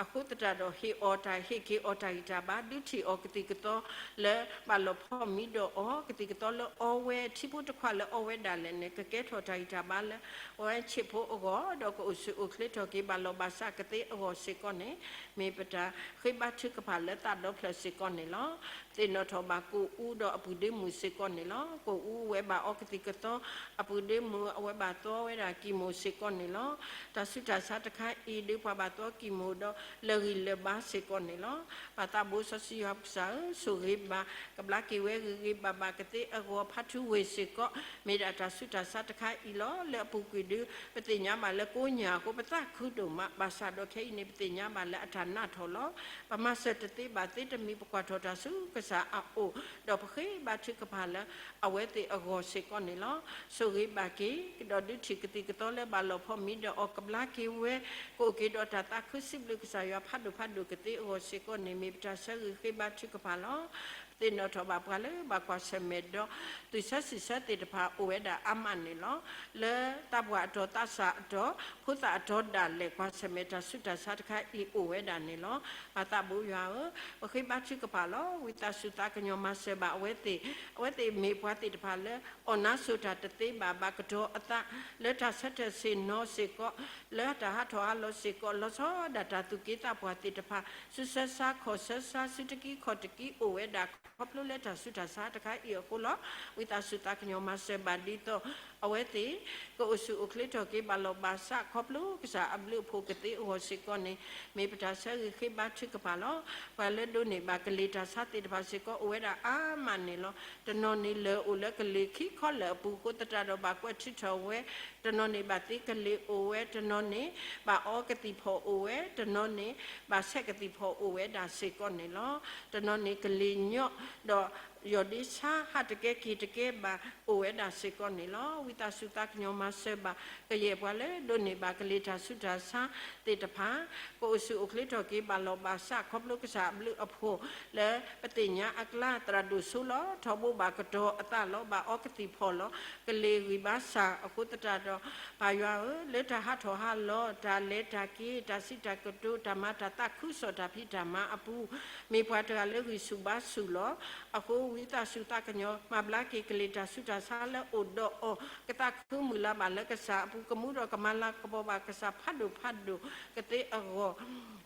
အဃိသတးဒီးဟ့ၣ်အီၤတၢ်ဟ့ၣ်က့ၤအီၤတၢ်ဂံၢ်တၢ်ဘါ ဒုးထံၣ်အီၤကသံၣ်ကသီလၢဘၣ်လီၤဖီၣ်မံဒီးအီၤ, ကသံၣ်ကသီလၢအီဝဲ ထံဖိတခွါလၢအီဝဲဒၣ်လဲာ်န့ၣ် ကကဲထီၣ်တၢ်ဂံၢ်တၢ်ဘါလၢ အဝဲဆံးဖိအဂီၢ် ဒီးကအိၣ်ဆူၣ်အိၣ်ချ့ထီၣ်က့ၤဘၣ်လီၤဘၣ်စးကသ့အဂီၢ်စ့ၢ်ကီးန့ၣ် မ့ၢ်ပတၢ်ဃ့ဘါထုကဖၣ်လၢသးဒီဖျၢၣ်စ့ၢ်ကီးန့ၣ်လီၤ. သ့ၣ်နီၣ်ထီၣ်ဘၣ်ကိၣ်အူဒီးအပုၢ်ဒ့မုၣ်စ့ၢ်ကီးန့ၣ်လီၤ. ကိၣ်အူဝဲဘၣ်အီကသံၣ်ကသီ, အပုၢ်ဒ့မုၣ်အဝဲဘၣ်သီဝဲဒၣ်ကံၢ်မူးစ့ၢ်ကီးန့ၣ်လီၤ. တၢ်ဆူးတၢ်ဆါတခါအံၤ ဒုးပှၤဘၣ်သီကံၢ်မူးဒီးလၢာ်ဂံၢ်လၢာ်ဘါစ့ၢ်ကီးန့ၣ်လီၤ. ပၢ်သးဘိစီဆှံယွၤပကစၢ်ဧၢ, ဆိၣ်ဂ့ၤဘၣ် ကဘျါက့ၤဝဲဂ့ၤဂ့ၤဘၣ်ဘၣ်ကသ့အဂီၢ် ဖးထူဝ့ၢ်စ့ၢ်ကီး မ့ၢ်ဒၣ်တၢ်ဆူးတၢ်ဆါတခါအံၤလီၤ. လၢအပူၤကွံာ်ဒုး ပသ့ၣ်ညါဘၣ်လၢကိညၢ်အဃိ ပသးခုဒိၣ်မး, ဘၣ်ဆၣ်ဒီးခဲအံၤန့ၣ် ပသ့ၣ်ညါဘၣ်လၢအတၢ်နးထီၣ်လီၤ. ပမၤစၢၤတသ့ဘၣ်သ့တမံၤ ပကွၢ်ထီၣ်တၢ်ဆူကစၢ်အအိၣ်, ဒီးပဃ့ဘါထုကဖၣ်လၢအဝဲသ့ၣ်အဂီၢ်စ့ၢ်ကီးန့ၣ်လီၤ. ဆိၣ်ဂ့ၤဘၣ်က့ၤ ဒီးဒုးထံၣ်ကသံၣ်ကသီလၢဘၣ်လီၤဖီၣ်မံဒီးအီၤ ကဘျါက့ၤဝဲ ကအိၣ်က့ၤဒီးတၢ်သးခုစံးဘျုးကစၢ်ယွၤဖးဒိၣ်ဖးဒိၣ်ကသ့အဂီၢ်စ့ၢ်ကီးန့ၣ် မ့ၢ်ပတၢ်ဆၢဂ့ၤဃ့ဘါထုကဖၣ်လီၤ. သ့ၣ်နီၣ်ထီၣ်ဘၣ်ပှၤလၢဘၣ်ကွၢ်ဆၢၣ်မဲာ်ဒီး သုးဆၢစံၣ်ဆၢသ့ၣ်တဖၣ်အိၣ်ဝဲဒၣ်အါမးန့ၣ်လီၤ. လၢသးပှၢ်အတီၤသးစၢ်အတီၤ ဖိသၣ်အတီၤဒၣ်လဲာ် ကွၢ်ဆၢၣ်မဲာ်တၢ်ဆူးတၢ်ဆါတခါအံၤအိၣ်ဝဲဒၣ်န့ၣ်လီၤ. ပၢ်သးဘိယွၤဧၢ, ပဃ့ဘါထုကဖၣ်လီၤ. ဝံသးစူၤသးကညီၤမၤစၢၤဘၣ်အဝဲသ့ၣ်, အဝဲသ့ၣ်မ့ၢ်ပှၤသ့ၣ်တဖၣ်လၢ အီၣ်နါစိၤတၢ်တသ့ဘၣ် ဘၣ်ကတီၤအသး လၢတၢ်ဆၢထၢၣ်ဆ့ၣ်နီၤစ့ၢ်ကီး, လၢတၢ်ဟးထီၣ်ဟးလီၤစ့ၢ်ကီး လီၤဆီဒၣ်တၢ်သူၣ်က့သးပှၢ်သ့ၣ်တဖၣ် ဆူစၢဆါခီၣ်စၢဆါ ဆူတကံခီၣ်တကံအိၣ်ဝဲဒၣ် ခီဖျိလၢတၢ်ဆူးတၢ်ဆါတခါအံၤအဃိလီၤ. ဝံသးစူၤသးကညီၤမၤစၢၤဘၣ်ဒ်သိး အဝဲသ့ၣ် ကအိၣ်ဆူၣ်အိၣ်ချ့ထီၣ်က့ၤဘၣ်လီၤဘၣ်စး ခီဖျိကစၢ်အဘျုးအဖှိၣ်ကသ့အဂီၢ်စ့ၢ်ကီးန့ၣ် မ့ၢ်ပတၢ်ဆၢဂ့ၤဃ့ဘါထုကဖၣ်လီၤ. ပှၤလၢဒိးန့ၢ်ဘၣ်ကလံၤတၢ်ဆါသ့ၣ်တဖၣ်စ့ၢ်ကီးအိၣ်ဝဲဒၣ်အါမးန့ၣ်လီၤ. တနီၤန့ၣ်လၢအိၣ်လၢကလံၤခံခီလၢာ်အပူၤအဃိသတးဒီးဘၣ်ကွဲးထုးထီၣ်ဝဲ, တနီၤန့ၣ်ဘၣ်သ့ကလံၤအိၣ်ဝဲ, တနီၤန့ၣ် ဘၣ်အီကသံၣ်ဖီၣ်အိၣ်ဝဲ, တနီၤန့ၣ် ဘၣ်ဆဲးကသံၣ်ဖီၣ်အိၣ်ဝဲဒၣ်စ့ၢ်ကီးန့ၣ်လီၤ. တနီၤန့ၣ်ကလံၤညီၣ်ဒီး ယီၢ်ဒ့ဆါ ဟးတကဲက့ၤတကဲဘၣ်အိၣ်ဝဲဒၣ်စ့ၢ်ကီးန့ၣ်လီၤ. ဝံသးစူၤသးကညီၤမၤစၢၤဘၣ် ကယဲၢ်ပှၤလၢဒိးန့ၢ်ဘၣ်ကလံၤတၢ်ဆူးတၢ်ဆါသ့ၣ်တဖၣ် ကအိၣ်ဆူၣ်အိၣ်ချ့ထီၣ်က့ၤဘၣ်လီၤဘၣ်စး ခီဖျိကစၢ်အဘျုးအဖှိၣ်လၢပသ့ၣ်ညါအကျါ သရၣ်ဒိၣ်စိလီၤ. ထီဘိဘၣ်ကတီၤအသးလီၤ. ဘၣ်အီကသံၣ်ဖီၣ်လီၤ. ကလံၤဂံၢ်ဘါစၢ်အဃိသတးဒီး ပၢ်ယွၤဧၢ, လၢတၢ်ဟးထီၣ်ဟးလီၤ တၢ်လဲၤတၢ်က့ၤ တၢ်စံးတၢ်ကတိၤ တၢ်မၤတၢ်သးခုကစီၣ်တၢ်ဖံးတၢ်မၤအပူၤ မ့ၢ်ပှၤတဂၤလၢဂံၢ်ဆူၣ်ဘါဆူၣ်လီၤ. အဃိ ဝံသးစူၤသးကညီၤ မၤဘျါက့ၤကလံၤတၢ်ဆူးတၢ်ဆါလၢအိၣ်ဒီးအီၤ, ကသးခုမုၢ်လၢ်ဘၣ်လၢကစၢ်အပူၤ, ကမူဒီးကမၤလၤကပီၤဘၣ်ကစၢ်ဖးဒိၣ်ဖးဒိၣ်ကသ့အဂီၢ်,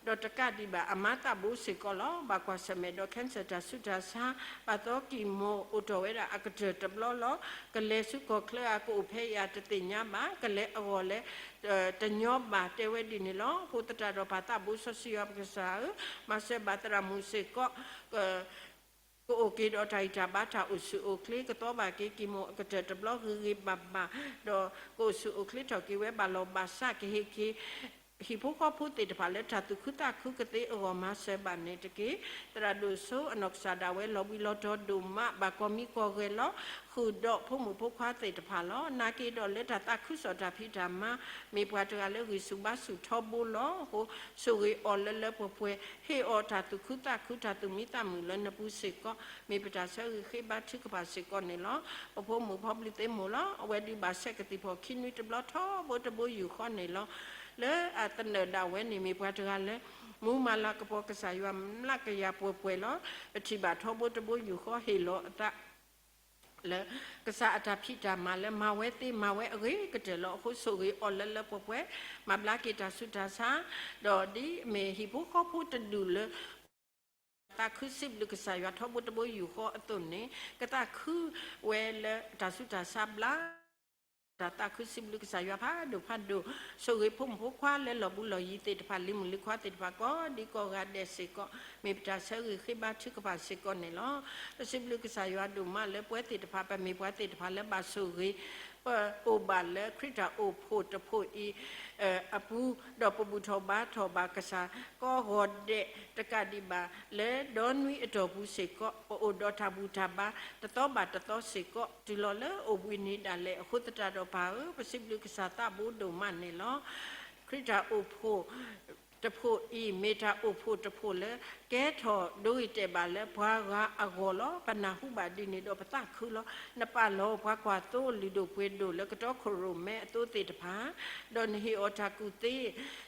ဒီးတကးဒံးဘၣ် အမါသးဘိစ့ၢ်ကီးလီၤ. ဘၣ်ကွၢ်ဆၢၣ်မဲာ်ဒီး cancer တၢ်ဆူးတၢ်ဆါ, ဘၣ်သီကံၢ်မိၢ်အိၣ်ထီၣ်ဝဲဒၣ်အကတၢၢ်တဘျီလီၤ. ကလဲၤဆူကီၢ်ချၢဧါ ကအိၣ်ဖဲအံၤဧါ တသ့ၣ်ညါဘၣ်, ကလဲၤအဂီၢ်လဲၣ် တညီဘၣ် တဲဝဲဒ်န့ၣ်လီၤ. အဃိသတးဒီး ပၢ်သးဘိစီဆှံယွၤပကစၢ်ဧၢ, မၤစၢၤဘၣ်သရၣ်မုၣ်စ့ၢ်ကီး, ကအိၣ်က့ၤဒီးတၢ်ဂံၢ်တၢ်ဘါ တၢ်အိၣ်ဆူၣ်အိၣ်ချ့, ကသီဘၣ်က့ၤကံၢ်မိၢ်အကတၢၢ်တဘျီဂ့ၤဂ့ၤဘၣ်ဘၣ်, ဒီးကအိၣ်ဆူၣ်အိၣ်ချ့ထီၣ်က့ၤဝဲဘၣ်လီၤဘၣ်စး, ကဟ့ၣ်က့ၤ ဟံၣ်ဖိဃီဖိသ့ၣ်တဖၣ်လၢတၢ်သူၣ်ခုသးခုကသ့အဂီၢ် မၤစၢၤဘၣ်န့ၣ်တက့ၢ်. သရၣ်ဒိၣ်စိအနီၢ်ကစၢ်ဒၣ်ဝဲ လီၤဘှံးလီၤတီၤဒိၣ်မး ဘၣ်ကီၢ်မံကီၢ်ဂဲၤလီၤ. ဃုာ်ဒီးဖိမုၣ်ဖိခွါသ့ၣ်တဖၣ်လီၤ. နာ်က့ဒီးလၢတၢ်သးခုကစီၣ်တၢ်ဖံးတၢ်မၤ မ့ၢ်ပှၤတဂၤလၢဂံၢ်ဆူၣ်ဘါဆူၣ်ထီဘိလီၤ. အဃိ ဆိၣ်ဂ့ၤအီၤလၢလၢပှဲၤပှဲၤ, ဟ့ၣ်အီၤတၢ်သူၣ်ခုသးခု တၢ်သူၣ်မံသးမုာ်လၢနပူၤစ့ၢ်ကီး, မ့ၢ်ပတၢ်ဆၢဂ့ၤဃ့ဘါထုကဖၣ်စ့ၢ်ကီးန့ၣ်လီၤ. ပဖိမုၣ်ဖီဘျံးသ့မိၢ်လီၤ. အဝဲဒုးဘၣ်ဆဲးကသံၣ်ဖီၣ်ခံနွံတဘျီထီဘိတဘိယူၢ်ဃီန့ၣ်လီၤ. လၢအသနၢၣ်ဒၣ်ဝဲန့ၣ် မ့ၢ်ပှၤတဂၤလၢ မူမၤလၤကပီၤကစၢ်ယွၤမျးကယၤပှဲၤပှဲၤလီၤ. ပထံၣ်ဘၣ်ထီဘိတဘိယူၢ်ဃီ ဟ့ၣ်လီၤအသး လၢကစၢ်အတၢ်ဖံးတၢ်မၤလၢမၤဝဲသ့ မၤဝဲအဂ့ၤကတၢၢ်လီၤ. အဃိဆိၣ်ဂ့ၤအီၤလၢလၢပှဲၤပှဲၤ, မၤဘျါက့ၤတၢ်ဆူးတၢ်ဆါ, ဒီးဒ်အမ့ၢ်ဟံၣ်ဖိဃီဖိတဒူၣ်လၢ သးခုစံးဘျုးကစၢ်ယွၤထီဘိတဘိယူၢ်ဃီအသိးန့ၣ်, ကသးခုဝဲလၢတၢ်ဆူးတၢ်ဆါဘျါ တၢ်သးခုစံးဘျုးကစၢ်ယွၤဖးဒိၣ်ဖးဒိၣ်, ဆိၣ်ဂ့ၤဖိမုၣ်ဖိခွါလၢလီၤဘူးလီၤယံၤသ့ၣ်တဖၣ်, လံၤမုၣ်လံၤခွါသ့ၣ်တဖၣ် ကိးဒံကိးဂၤဒဲးစ့ၢ်ကီး, မ့ၢ်ပတၢ်ဆၢဂ့ၤဃ့ဘါထုကဖၣ်စ့ၢ်ကီးန့ၣ်လီၤ. ပစံးဘျုးကစၢ်ယွၤဒိၣ်မးလၢပဝဲသ့ၣ်တဖၣ် ပမ့ၢ်ပှၤသ့ၣ်တဖၣ်လၢဘၣ်ဆိၣ်ဂ့ၤ, ပအိၣ်ဘၣ်လၢခရံာ်တၢ်အိၣ်ဖှိၣ်တဖှိၣ်အံၤ အပူၤ, ဒီးပဘူၣ်ထီၣ်ဘါထီၣ်ဘၣ်ကစၢ်ကိးဂီၤဒဲး, တကးဒံးဘၣ် လၢဒီနွံအတီၢ်ပူၤစ့ၢ်ကီး ပအိၣ်ဒီးတၢ်ဘူၣ်တၢ်ဘါ တသီဘၣ်တသီစ့ၢ်ကီး တုၤလီၤလၢအိၣ်ဘှံးနံၤဒၣ်လဲာ်. အဃိသတးဒီးပၢ်ဧၢ, ပစံးဘျုးကစၢ်သးဘိဒိၣ်မးန့ၣ်လီၤ. ခရံာ်တၢ်အိၣ်ဖှိၣ် တဖှိၣ်အံၤ မ့ၢ်တၢ်အိၣ်ဖှိၣ်တဖှိၣ်လၢ ကဲထီၣ်ဒိဂ့ၤတဲာ်ဘၣ်လၢပှၤဂၤအဂီၢ်လီၤ. ပနၢ်ဟူဘၣ်ဒ်န့ၣ်ဒီးပသးခုလီၤ. နပာ်လီၤပှၤကွၢ်သိလုၢ်ဒိၣ်ပှ့ၤဒိၣ် လၢကတီခိၣ်ရိၣ်မဲအသိသ့ၣ်တဖၣ်, ဒီးနဟ့ၣ်အီၤတၢ်ကူၣ်သ့,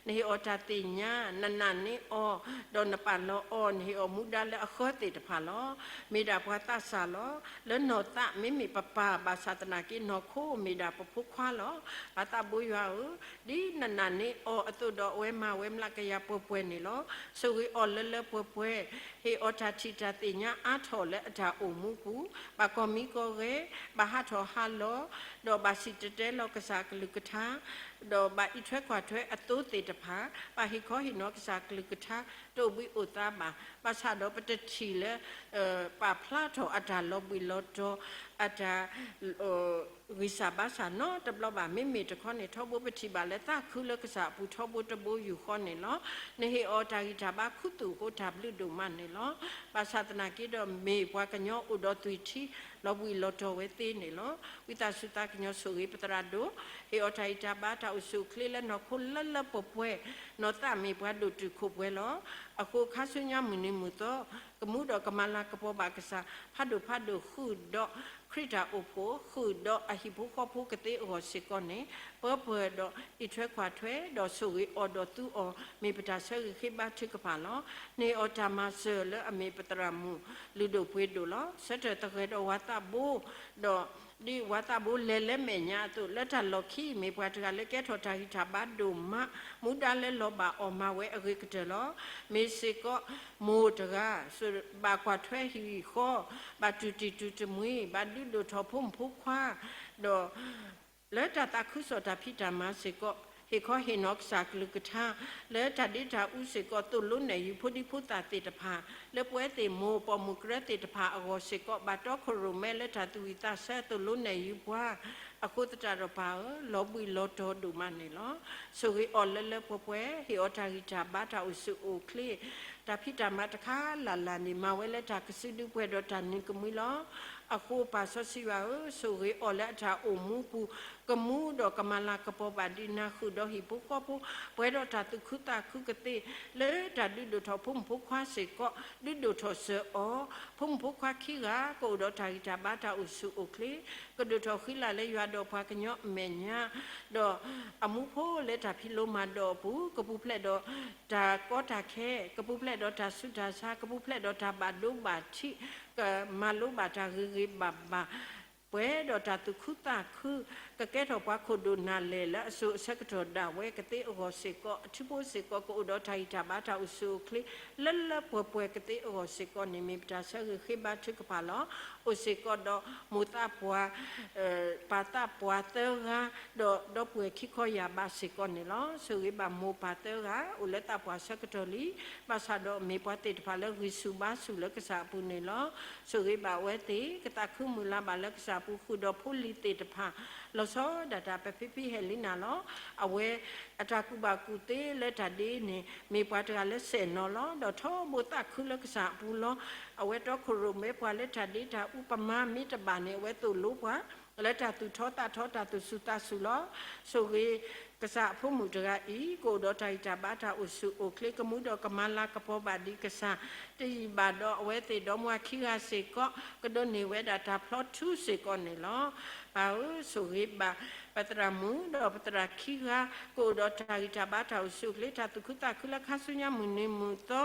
နဟ့ၣ်အီၤတၢ်သ့ၣ်ညါ, နနာ်န့ၢ်အီၤ, ဒီးနပာ်လီၤအီၤ, နဟ့ၣ်အီၤမူဒါလၢအဃၢသ့ၣ်တဖၣ်လီၤ. မ့ၢ်ဒၣ်ပှၤသးစၢ်လီၤ. လၢနီၢ်သးမ့မ့ၢ်ပပၢ်, ဘၣ်ဆၣ်သနာ်က့နီၢ်ခိမ့ၢ်ဒၣ်ပဖိခွါလီၤ. ပၢ်သးဘိယွၤဧၢ, ဒ်နနာ်န့ၢ်အီၤအသိးဒီးအဝဲမၤဝဲမျးကယၤပှဲၤပှဲၤန့ၣ်လီၤ. ဆိၣ်ဂ့ၤအီၤလၢလၢပှဲၤပှဲၤ, ဟ့ၣ်အီၤတၢ်ထံၣ်တၢ်သ့ၣ်ညါအါထီၣ်လၢအတၢ်အိၣ်မူပူၤ, ဘၣ်ကီၢ်မံကီၢ်ဂဲၤ, ဘၣ်ဟးထီၣ်ဟးလီၤ, ဒီးဘၣ်စံၣ်တဲၤတဲလီၤကစၢ်အကလုၢ်ကထါ, ဒီးဘၣ်အံးထွဲကွၢ်ထွဲအသိသ့ၣ်တဖၣ်, ဘၣ်ဟ့ၣ်ခီဟ့ၣ်နီၤကစၢ်အကလုၢ်ကထါ တအိၣ်ဘှံးအိၣ်သါဘၣ်. ဘၣ်ဆၣ်ဒီးပတထံၣ်လၢ ပာ်ဖျါထီၣ်အတၢ်လီၤဘှံးလီၤတီၤ, အတၢ် ဂံၢ်စၢ်ဘါစၢ်နီတဘျီဘၣ်. မ့မ့ၢ်တခီန့ၣ် ထီဘိပထံၣ်ဘၣ်လၢသးခုလၢကစၢ်အပူၤထီဘိတဘိယူၢ်ဃီန့ၣ်လီၤ. နဟ့ၣ်အီၤတၢ်ဂံၢ်တၢ်ဘါခူသူၣ်အဃိ တၢ်ဘျုးဒိၣ်မးန့ၣ်လီၤ. ဘၣ်ဆၣ်သနာ်က့ဒီး မ့ၢ်ပှၤကညီအိၣ်ဒီးသွံၣ်ထံ လီၤဘှံးလီၤတီၤဝဲသ့န့ၣ်လီၤ. ဝံသးစူၤသးကညီၤဆိၣ်ဂ့ၤပသရၣ်ဒိၣ်, ဟ့ၣ်အီၤတၢ်ဂံၢ်တၢ်ဘါ တၢ်အိၣ်ဆူၣ်အိၣ်ချ့လၢနီၢ်ခိလၢလၢပှဲၤပှဲၤ, နီၢ်သးမ့ၢ်ပှၤဒိၣ်တုာ်ခိၣ်ပှဲၤလီၤ. အဃိခါဆူညါမုၢ်နံၤမုၢ်သီ ကမူဒီးကမၤလၤကပီၤဘၣ်ကစၢ် ဖးဒိၣ်ဖးဒိၣ်ဃုာ်ဒီး ခရံာ်တၢ်အိၣ်ဖှိၣ် ဃုာ်ဒီးအဟံၣ်ဖိဃီဖိကသ့အဂီၢ်စ့ၢ်ကီးန့ၣ် ပၢပှဲၤဒီးအံးထွဲကွၢ်ထွဲ ဒီးဆိၣ်ဂ့ၤအီၤဒီးသူအီၤ မ့ၢ်ပတၢ်ဆၢဂ့ၤဃ့ဘါထုကဖၣ်လီၤ. နဟ့ၣ်အီၤတၢ်မၤစၢၤလၢအမ့ၢ်ပသရၣ်မုၣ်လုၢ်ဒိၣ်ပှ့ၤဒိၣ်လီၤ. ဆၢထၢၣ်သဂၢၢ်ဒီးဝၤသးဘိ ဒီး ဒ်ဝၤသးဘိလဲၤလၢမဲာ်ညါအသိး လၢတၢ်လီၢ်ခံ မ့ၢ်ပှၤတဂၤလၢကဲထီၣ်တၢ်ဂံၢ်တၢ်ဘါဒိၣ်မး, မူဒါလၢလီၤဘၣ်အီၤမၤဝဲအဂ့ၤကတၢၢ်လီၤ. မ့ၢ်စ့ၢ်ကီးမိၢ်တဂၤ ဘၣ်ကွၢ်ထွဲဟံၣ်ဃီ, ဘၣ်တူၢ်တံၢ်တူၢ်တမှံၤ, ဘၣ်ဒုးဒိၣ်ထီၣ်ဖိမုၣ်ဖိခွါ, ဒီး လၢတၢ်သးခုကစီၣ်တၢ်ဖံးတၢ်မၤစ့ၢ်ကီး, ဟ့ၣ်ခီဟ့ၣ်နီၤကစၢ်ကလုၢ်ကထါ, လၢတၢ်ဒ့တၢ်အူစ့ၢ်ကီး သိၣ်လိနဲၣ်ယုာ်ဖိဒံဖိသၣ်သ့ၣ်တဖၣ်, လၢပဝဲသ့ၣ်မိၢ်ပိာ်မုၣ်ကရၢသ့ၣ်တဖၣ်အဂီၢ်စ့ၢ်ကီး ဘၣ်တီခိၣ်ရိၣ်မဲလၢတၢ်သူၣ်ဝံၣ်သးဆၢ သိၣ်လိနဲၣ်ယုာ်ပှၤ, အဃိသတးဒီးပၢ်ဧၢ, လီၤဘှံးလီၤတီၤဒိၣ်မးန့ၣ်လီၤ. ဆိၣ်ဂ့ၤအီၤလၢလၢပှဲၤပှဲၤ, ဟ့ၣ်အီၤတၢ်ဂံၢ်တၢ်ဘါ တၢ်အိၣ်ဆူၣ်အိၣ်ချ့, တၢ်ဖံးတၢ်မၤတခါလၢ်လၢ်န့ၣ် မၤဝဲလၢတၢ်ကစုဒုပှဲၤဒီးတၢ်နံၤကမှံလီၤ. အဃိပၢ်စီဆှံယွၤဧၢ, ဆိၣ်ဂ့ၤအီၤလၢအတၢ်အိၣ်မူပူၤ ကမူဒီးကမၤလၤကပီၤဘၣ်ဒံးနၤ ဃုာ်ဒီးဟံၣ်ဖိဃီဖိ, ပှဲၤဒီးတၢ်သူၣ်ခုသးခုကသ့ လၢတၢ်ဒုးဒိၣ်ထီၣ်ဖိမုၣ်ဖိခွါစ့ၢ်ကီး, ဒုးဒိၣ်ထီၣ်စၢၤအီၤ, ဖိမုၣ်ဖိခွါခံဂၤ ကအိၣ်ဒီးတၢ်ဂံၢ်တၢ်ဘါ တၢ်အိၣ်ဆူၣ်အိၣ်ချ့, ကဒိၣ်ထီၣ်ဃံလၤလၢယွၤဒီးပှၤကညီအမဲာ်ညါ, ဒီးအမူဖိလၢတၢ်ဖံးလိမၤဒိးအပူၤ ကပူၤဖျဲးဒီးတၢ်ကီတၢ်ခဲ, ကပူၤဖျဲးဒီးတၢ်ဆူးတၢ်ဆါ, ကပူၤဖျဲးဒီးတၢ်ဘၣ်ဒိဘၣ်ထံး, ကမၤလိဘၣ်တၢ်ဂ့ၤဂ့ၤဘၣ်ဘၣ်, ပှဲၤဒီးတၢ်သူၣ်ခုသးခု, ကကဲထီၣ်ပှၤခိၣ်ဒိၣ်နၢ်လဲၢ်လၢအစိၤအဆၢကတီၢ်ဒၣ်ဝဲကသ့အဂီၢ်စ့ၢ်ကီး, အထံဖိစ့ၢ်ကီး ကအိၣ်ဒီးတၢ်ဂံၢ်တၢ်ဘါ တၢ်အိၣ်ဆူၣ်အိၣ်ချ့ လၢလၢပှဲၤပှဲၤကသ့အဂီၢ်စ့ၢ်ကီးန့ၣ် မ့ၢ်ပတၢ်ဆၢဂ့ၤဃ့ဘါထုကဖၣ်လီၤ. အိၣ်စ့ၢ်ကီးဒီးမိၢ်သးပှၢ် ပၢ်သးပှၢ်သၢဂၤ, ဒီးဒီပုၢ်ဝဲၢ်ခံခီယၢ်ဘးစ့ၢ်ကီးန့ၣ်လီၤ. ဆိၣ်ဂ့ၤဘၣ်မိၢ်ပၢ်သၢဂၤ အိၣ်လၢသးပှၢ်ဆၢကတီၢ်လံ, ဘၣ်ဆၣ်ဒီးမ့ၢ်ပှၤသ့ၣ်တဖၣ်လၢဂံၢ်ဆူၣ်ဘါဆူၣ်လၢကစၢ်အပူၤန့ၣ်လီၤ. ဆိၣ်ဂ့ၤဘၣ်အဝဲသ့ၣ် ကသးခုမုၢ်လၢ်ဘၣ်လၢကစၢ်အပူၤ ဃုာ်ဒီးဖိလံၤသ့ၣ်တဖၣ် လီၤဆီဒၣ်တၢ် ပဖံဖံဟဲလံနၤလီၤ. အဝဲအတၢ်ကူၣ်ဘၣ်ကူၣ်သ့လၢတၢ်ဒ်န့ၣ် မ့ၢ်ပှၤတဂၤလၢစဲၣ်နီၤလီၤ. ဒီးထီဘိသးခုလၢကစၢ်အပူၤလီၤ. အဝဲတီခိၣ်ရိၣ်မဲပှၤလၢတၢ်ဒ့တၢ်အူ ပမၤမ့ၢ်တဘၣ်န့ၣ် အဝဲသိၣ်လိပှၤ လၢတၢ်သူၣ်ထီသးထီ တၢ်သူၣ်ဆူၣ်သးဆူၣ်လီၤ. ဆိၣ်ဂ့ၤကစၢ်အဖိမုၣ်တဂၤအံၤ ကအိၣ်ဒီးတၢ်ဂံၢ်တၢ်ဘါ တၢ်အိၣ်ဆူၣ်အိၣ်ချ့ ကမူဒီးကမၤလၤကပီၤဘၣ်ဒံးကစၢ်, တယံာ်ဘၣ်ဒီးအဝဲသ့ၣ်ဒီမါဝၤခံဂၤစ့ၢ်ကီး ကဒိးန့ၢ်ဝဲဒၣ်တၢ်ဖျီထူစ့ၢ်ကီးန့ၣ်လီၤ. ပၢ်ဧၢ, ဆိၣ်ဂ့ၤဘၣ်ပသရၣ်မုၣ် ဒီးပသရၣ်ခံဂၤ ကအိၣ်ဒီးတၢ်ဂံၢ်တၢ်ဘါ တၢ်အိၣ်ဆူၣ်အိၣ်ချ့ တၢ်သူၣ်ခုသးခုလၢခါဆူညါမုၢ်နံၤမုၢ်သီ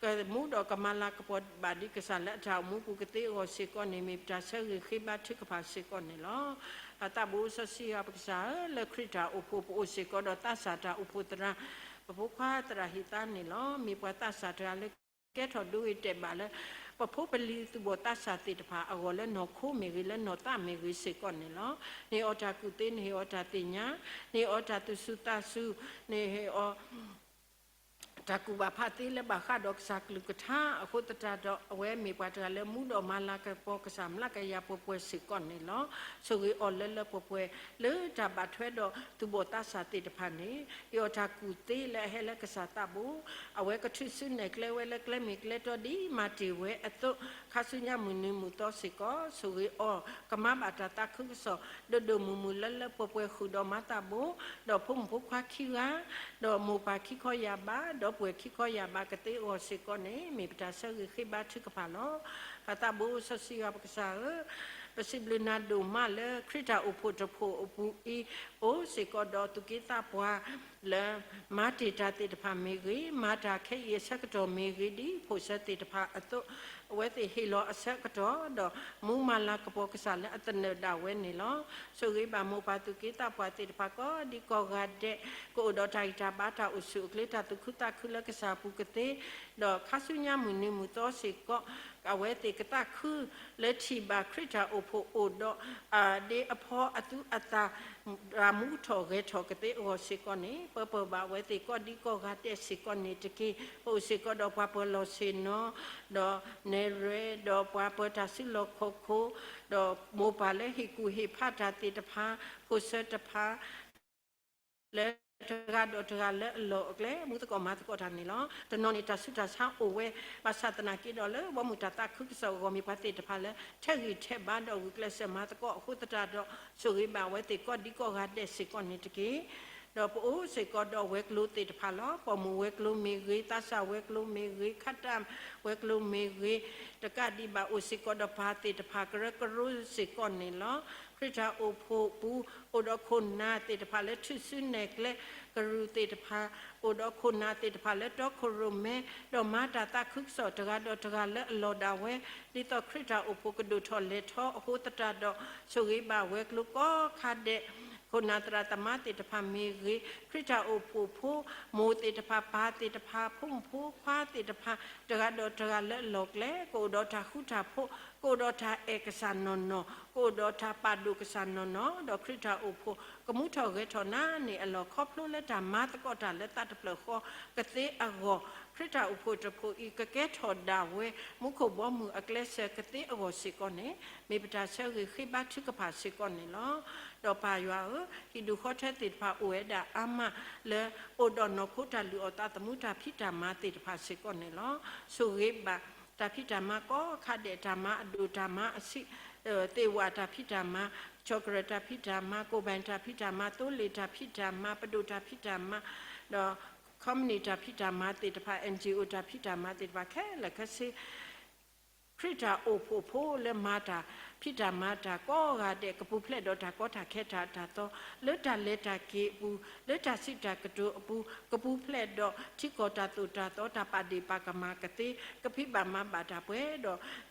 ကမူဒီးကမၤလၤကပီၤဘၣ်ဒံးကစၢ်လၢအတၢ်အိၣ်မူပူၤကသ့အဂီၢ်စ့ၢ်ကီးန့ၣ် မ့ၢ်ပတၢ်ဆၢဂ့ၤဃ့ဘါထုကဖၣ်စ့ၢ်ကီးန့ၣ်လီၤ. ပၢ်သးဘိစီဆှံယွၤပကစၢ်ဧၢ, လၢခရံာ်တၢ်အိၣ်ဖှိၣ် ပအိၣ်စ့ၢ်ကီးဒီးသးစၢ်တၢ်အိၣ်ဖှိၣ်သရၣ်, ပဖိခွါသရၣ်ဟ့ၣ်သါန့ၣ်လီၤ. မ့ၢ်ပှၤသးစၢ်တဂၤလၢကဲထီၣ်ဒိဂ့ၤတဲာ်ဘၣ်လၢ ပဖိပလံၤသူၣ်ဘီၣ်သးစၢ်သ့ၣ်တဖၣ်အဂီၢ် လၢနီၢ်ခိမ့ၢ်ဂ့ၤ လၢနီၢ်သးမ့ၢ်ဂ့ၤစ့ၢ်ကီးန့ၣ်လီၤ. နဟ့ၣ်အီၤတၢ်ကူၣ်သ့, နဟ့ၣ်အီၤတၢ်သ့ၣ်ညါ, နဟ့ၣ်အီၤတၢ်သူၣ်ဆူၣ်သးဆူၣ်, နဟ့ၣ်အီၤ တၢ်ကူၣ်ဘၣ်ဖးသ့လၢဘၣ်ဃးဒီးကစၢ်ကလုၢ်ကထါအဃိသတးဒီး အဝဲမ့ၢ်ပှၤတဂၤလၢမူဒီးမၤလၤကပီၤကစၢ်မျးကယၤပှဲၤပှဲၤစ့ၢ်ကီးန့ၣ်လီၤ. ဆိၣ်ဂ့ၤအီၤလၢလၢပှဲၤပှဲၤ လၢတၢ်ဘၣ်ထွဲဒီးသူၣ်ဘီၣ်သးစၢ်သ့ၣ်တဖၣ်န့ၣ် ဟ့ၣ်အီၤတၢ်ကူၣ်သ့လၢအဟဲလၢကစၢ်သးဘိ, အဝဲကထုးစုနဲၣ်ကျဲဝဲလၢကျဲမ့ၢ်ကျဲတီ ဒ်မၤတ့ၢ်ဝဲအသိး ခါဆူညါမုၢ်နံၤမုၢ်သီစ့ၢ်ကီး ဆိၣ်ဂ့ၤအီၤ ကမၤဘၣ်တၢ်သးခုကစီၣ် ဒိၣ်ဒိၣ်မုၢ်မုၢ်လၢလၢပှဲၤပှဲၤ ဃုာ်ဒီးမၤသးဘိ, ဒီးဖိမုၣ်ဖိခွါခံဂၤ, ဒီးမိၢ်ပၢ်ခံခီယၢ်ဘး, ဒီပုၢ်ဝဲၢ်ခံခီယၢ်ဘးကသ့အဂီၢ်စ့ၢ်ကီးန့ၣ် မ့ၢ်ပတၢ်ဆၢဂ့ၤဃ့ဘါထုကဖၣ်လီၤ. ပၢ်သးဘိစီဆှံယွၤပကစၢ်ဧၢ, ပစံးဘျုးနၤဒိၣ်မးလၢခရံာ်တၢ်အိၣ်ဖှိၣ်တဖှိၣ်အပူၤအံၤ အိၣ်စ့ၢ်ကီးဒီးသူၣ်က့သးပှၢ် လၢမၤတ့ၢ်တၢ်သ့ၣ်တဖၣ်မ့ၢ်ဂ့ၤ, မၤတၢ်ခဲအံၤအဆၢကတီၢ်မ့ၢ်ဂ့ၤ ဒ်ဖိၣ်စၢၤသ့ၣ်တဖၣ်အသိး, အဝဲသ့ၣ်ဟ့ၣ်လီၤအဆၢကတီၢ် ဒီးမူမၤလၤကပီၤကစၢ်လၢအသနၢၣ်ဒၣ်ဝဲန့ၣ်လီၤ. ဆိၣ်ဂ့ၤဘၣ်မိၢ်ပၢ်သူၣ်က့သးပှၢ်သ့ၣ်တဖၣ်ကိးဒံကိးဂၤဒဲး ကအိၣ်ဒီးတၢ်ဂံၢ်တၢ်ဘါ တၢ်အိၣ်ဆူၣ်အိၣ်ချ့ တၢ်သူၣ်ခုသးခုလၢကစၢ်အပူၤကသ့, ဒီးခါဆူညါမုၢ်နံၤမုၢ်သီစ့ၢ်ကီး အဝဲသ့ၣ်ကသးခုလၢထံၣ်ဘၣ်ခရံာ်တၢ်အိၣ်ဖှိၣ်အိၣ်ဒီး ဒ့အဖီအသူအသၣ် တၢ်မူထီၣ်ဂဲၤထီၣ်ကသ့အဂီၢ်စ့ၢ်ကီးန့ၣ် ပၢၤပၢၤဘၣ်အဝဲသ့ၣ်ကိးဒံကိးဂၤဒဲးစ့ၢ်ကီးန့ၣ်တက့ၢ်. ပအိၣ်စ့ၢ်ကီးဒီးပှၤပၢၤလီၢ်ဆ့ၣ်နီၤ, ဒီးနဲၣ်ရွဲၣ်, ဒီးပှၤပၢၤတၢ်စုလီၢ်ခီၣ်ခိၣ်, ဒီးမိၢ်ပၢ်လၢဟ့ၣ်ကူၣ်ဟ့ၣ်ဖးတၢ်သ့ၣ်တဖၣ်, ဖိၣ်စၢၤတဖၣ် လၢတဂၤဒီးတဂၤလၢအလီၢ်အကျဲ မူသကိးမၤသကိးတၢ်န့ၣ်လီၤ. တနီၤန့ၣ်တၢ်ဆူးတၢ်ဆါအိၣ်ဝဲ, ဘၣ်ဆၣ်သနာ်က့ဒီးလၢဘီမုၢ်တၢ်သးခုကစီၣ်အဂီၢ် မ့ၢ်ပှၤသ့ၣ်တဖၣ်လၢ ထဲးဂံၢ်ထဲးဘါဒီးဂုာ်ကျဲးစၢးမၤသကိးအဃိသတးဒီး ဆိၣ်ဂ့ၤဘၣ်အဝဲသ့ၣ်ကိးဒံကိးဂၤဒဲးစ့ၢ်ကီးန့ၣ်တက့ၢ်. ဒီးပအိၣ်စ့ၢ်ကီးဒီးဝဲၤကျိၤသ့ၣ်တဖၣ်လီၤ. ပိာ်မုၣ်ဝဲၤကျိၤမ့ၢ်ဂ့ၤ, သးစၢ်ဝဲၤကျိၤမ့ၢ်ဂ့ၤ, ခးတၢ်ဝဲၤကျိၤမ့ၢ်ဂ့ၤ, တကးဒံးဘၣ်အိၣ်စ့ၢ်ကီးဒီးပၢ်သ့ၣ်တဖၣ်ကရၢကရိစ့ၢ်ကီးန့ၣ်လီၤ. ခရံာ်တၢ်အိၣ်ဖှိၣ်ပူၤ အိၣ်ဒီးခိၣ်နၢ်သ့ၣ်တဖၣ်လၢထုးစုနဲၣ်ကျဲကရူၢ်သ့ၣ်တဖၣ်, အိၣ်ဒီးခိၣ်နၢ်သ့ၣ်တဖၣ်လၢတီခိၣ်ရိၣ်မဲ, ဒီးမၤတၢ်သးခုကစီၣ်တဂၤဒီးတဂၤလၢအလီၢ်ဒၣ်ဝဲ, ဒ်သိးခရံာ်တၢ်အိၣ်ဖှိၣ်ကဒိၣ်ထီၣ်လဲၤထီအဃိသတးဒီး ဆိၣ်ဂ့ၤဘၣ်ဝဲၤကျိၤကိးခါဒဲး ခိၣ်နၢ်သရၣ်သမါသ့ၣ်တဖၣ်မ့ၢ်ဂ့ၤ, ခရံာ်တၢ်အိၣ်ဖှိၣ်ဖိ မိၢ်သ့ၣ်တဖၣ် ပၢ်သ့ၣ်တဖၣ် ဖိမုၣ်ဖိခွါသ့ၣ်တဖၣ် တဂၤဒီးတဂၤလၢအလီၢ်ကျဲ ကအိၣ်ဒီးတၢ်ဃူတၢ်ဖိး, ကအိၣ်ဒီးတၢ်အဲၣ်ကစၢ်နီၢ်နီၢ်, ကအိၣ်ဒီးတၢ်ပာ်ဒိၣ်ကစၢ်နီၢ်နီၢ်, ဒီးခရံာ်တၢ်အိၣ်ဖှိၣ် ကမူထီၣ်ဂဲၤထီၣ်နၤန့ၣ်အလီၢ် ခီဖျိလၢတၢ်မၤသကိးတၢ်လၢသးတဖျၢၣ်ဃီကသ့အဂီၢ်, ခရံာ်တၢ်အိၣ်ဖှိၣ်တဖှိၣ်အံၤ ကကဲထီၣ်ဒၣ်ဝဲ မူခိၣ်ဘီမုၢ်အကျဲစၢၤကသ့အဂီၢ်စ့ၢ်ကီးန့ၣ် မ့ၢ်ပတၢ်ဆၢဂ့ၤဃ့ဘါထုကဖၣ်စ့ၢ်ကီးန့ၣ်လီၤ. ဒီးပၢ်ယွၤဧၢ, ဟံၣ်ဒူၣ်ဃီထၢသ့ၣ်တဖၣ်အိၣ်ဝဲဒၣ်အါမး လၢအိၣ်ဒီးနီၢ်ခိတၢ်လုၢ်အီၣ်သးသမူတၢ်ဖံးတၢ်မၤသ့ၣ်တဖၣ်စ့ၢ်ကီးန့ၣ်လီၤ. ဆိၣ်ဂ့ၤဘၣ် တၢ်ဖံးတၢ်မၤကိးခါဒဲး တၢ်မၤအဒိၣ် တၢ်မၤအဆံး, သ့ၣ်ဝၣ်တၢ်ဖံးတၢ်မၤ ကၠီၣ်ကရၢၣ်တၢ်ဖံးတၢ်မၤ, ကိၣ်ဘၣ်တၢ်ဖံးတၢ်မၤ, သိလ့ၣ်တၢ်ဖံးတၢ်မၤ, ပဒိၣ်တၢ်ဖံးတၢ်မၤ, ဒီး company တၢ်ဖံးတၢ်မၤသ့ၣ်တဖၣ်, NGO တၢ်ဖံးတၢ်မၤသ့ၣ်တဖၣ် ခဲလၢာ်ခဲဆ့ ခရံာ်တၢ်အိၣ်ဖှိၣ်ဖိလၢမၤတၢ်ဖံးတၢ်မၤတၢ်ကိးဂၤဒဲး ကပူၤဖျဲးဒီးတၢ်ကီတၢ်ခဲတၢ်အၢတၢ်သီ လၢတၢ်လဲၤတၢ်က့ၤအပူၤ, လၢတၢ်စံးတၢ်ကတိၤအပူၤ, ကပူၤဖျဲးဒီးထံကီၢ်တၢ်သိၣ်တၢ်သီ တၢ်ပာ်ဒ့ၣ်ပာ်ကမၣ်ကသ့, ကဖံးဘၣ်မၤဘၣ်တၢ်ပှဲၤဒီး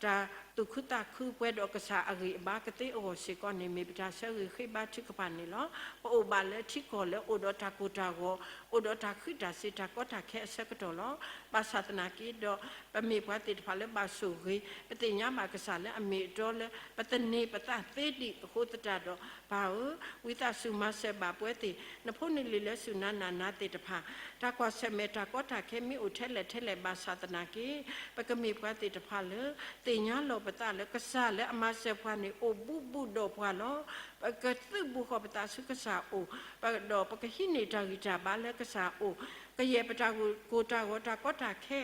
တၢ်သူၣ်ခုသးခု ပှဲၤဒီးကစၢ်အဂံၢ်အဘါကသ့အဂီၢ်စ့ၢ်ကီးန့ၣ် မ့ၢ်ပတၢ်ဆၢဂ့ၤဃ့ဘါထုကဖၣ်န့ၣ်လီၤ. ပအိၣ်ဘၣ်လၢထံကီၢ်လၢအိၣ်ဒီးတၢ်ကိၢ်တၢ်ဂီၤ, အိၣ်ဒီးတၢ်ဃံးတၢ်စ့ၤ တၢ်ကီတၢ်ခဲအဆၢကတီၢ်လီၤ. ဘၣ်ဆၣ်သနာ်က့ဒီး ပမ့ၢ်ပှၤသ့ၣ်တဖၣ်လၢဘၣ်ဆိၣ်ဂ့ၤ, ပသ့ၣ်ညါဘၣ်ကစၢ်လၢအမ့ၢ်အတီလၢ ပသန့ၤပသးသ့ဒံးအဃိသတးဒီး ပၢ်ဧၢ, ဝံသးစူၤမၤစၢၤဘၣ်ပဝဲသ့ၣ် နဖိနလံၤလၢစူၢ်နၤနာ်နၤသ့ၣ်တဖၣ်, တၢ်ကွၢ်ဆၢၣ်မဲာ်တၢ်ကီတၢ်ခဲမ့ၢ်အိၣ်ထဲလဲၣ်ထဲလဲၣ်ဘၣ်ဆၣ်သနာ်က့ ပကမ့ၢ်ပှၤသ့ၣ်တဖၣ်လၢ သ့ၣ်ညါလီၤပသးလၢကစၢ်လၢအမၤစၢၤပှၤန့ၣ် အိၣ်ဘူးဘူးဒီးပှၤလီၤ. ပကသုးဘူးဃီၤပသးဆူကစၢ်အအိၣ်, ဒီးပကဟံးန့ၢ်တၢ်ဂံၢ်တၢ်ဘါလၢကစၢ်အအိၣ်, ကယဲၢ်ပတၢ်ကိၢ်တၢ်ဂီၤ တၢ်ကီတၢ်ခဲ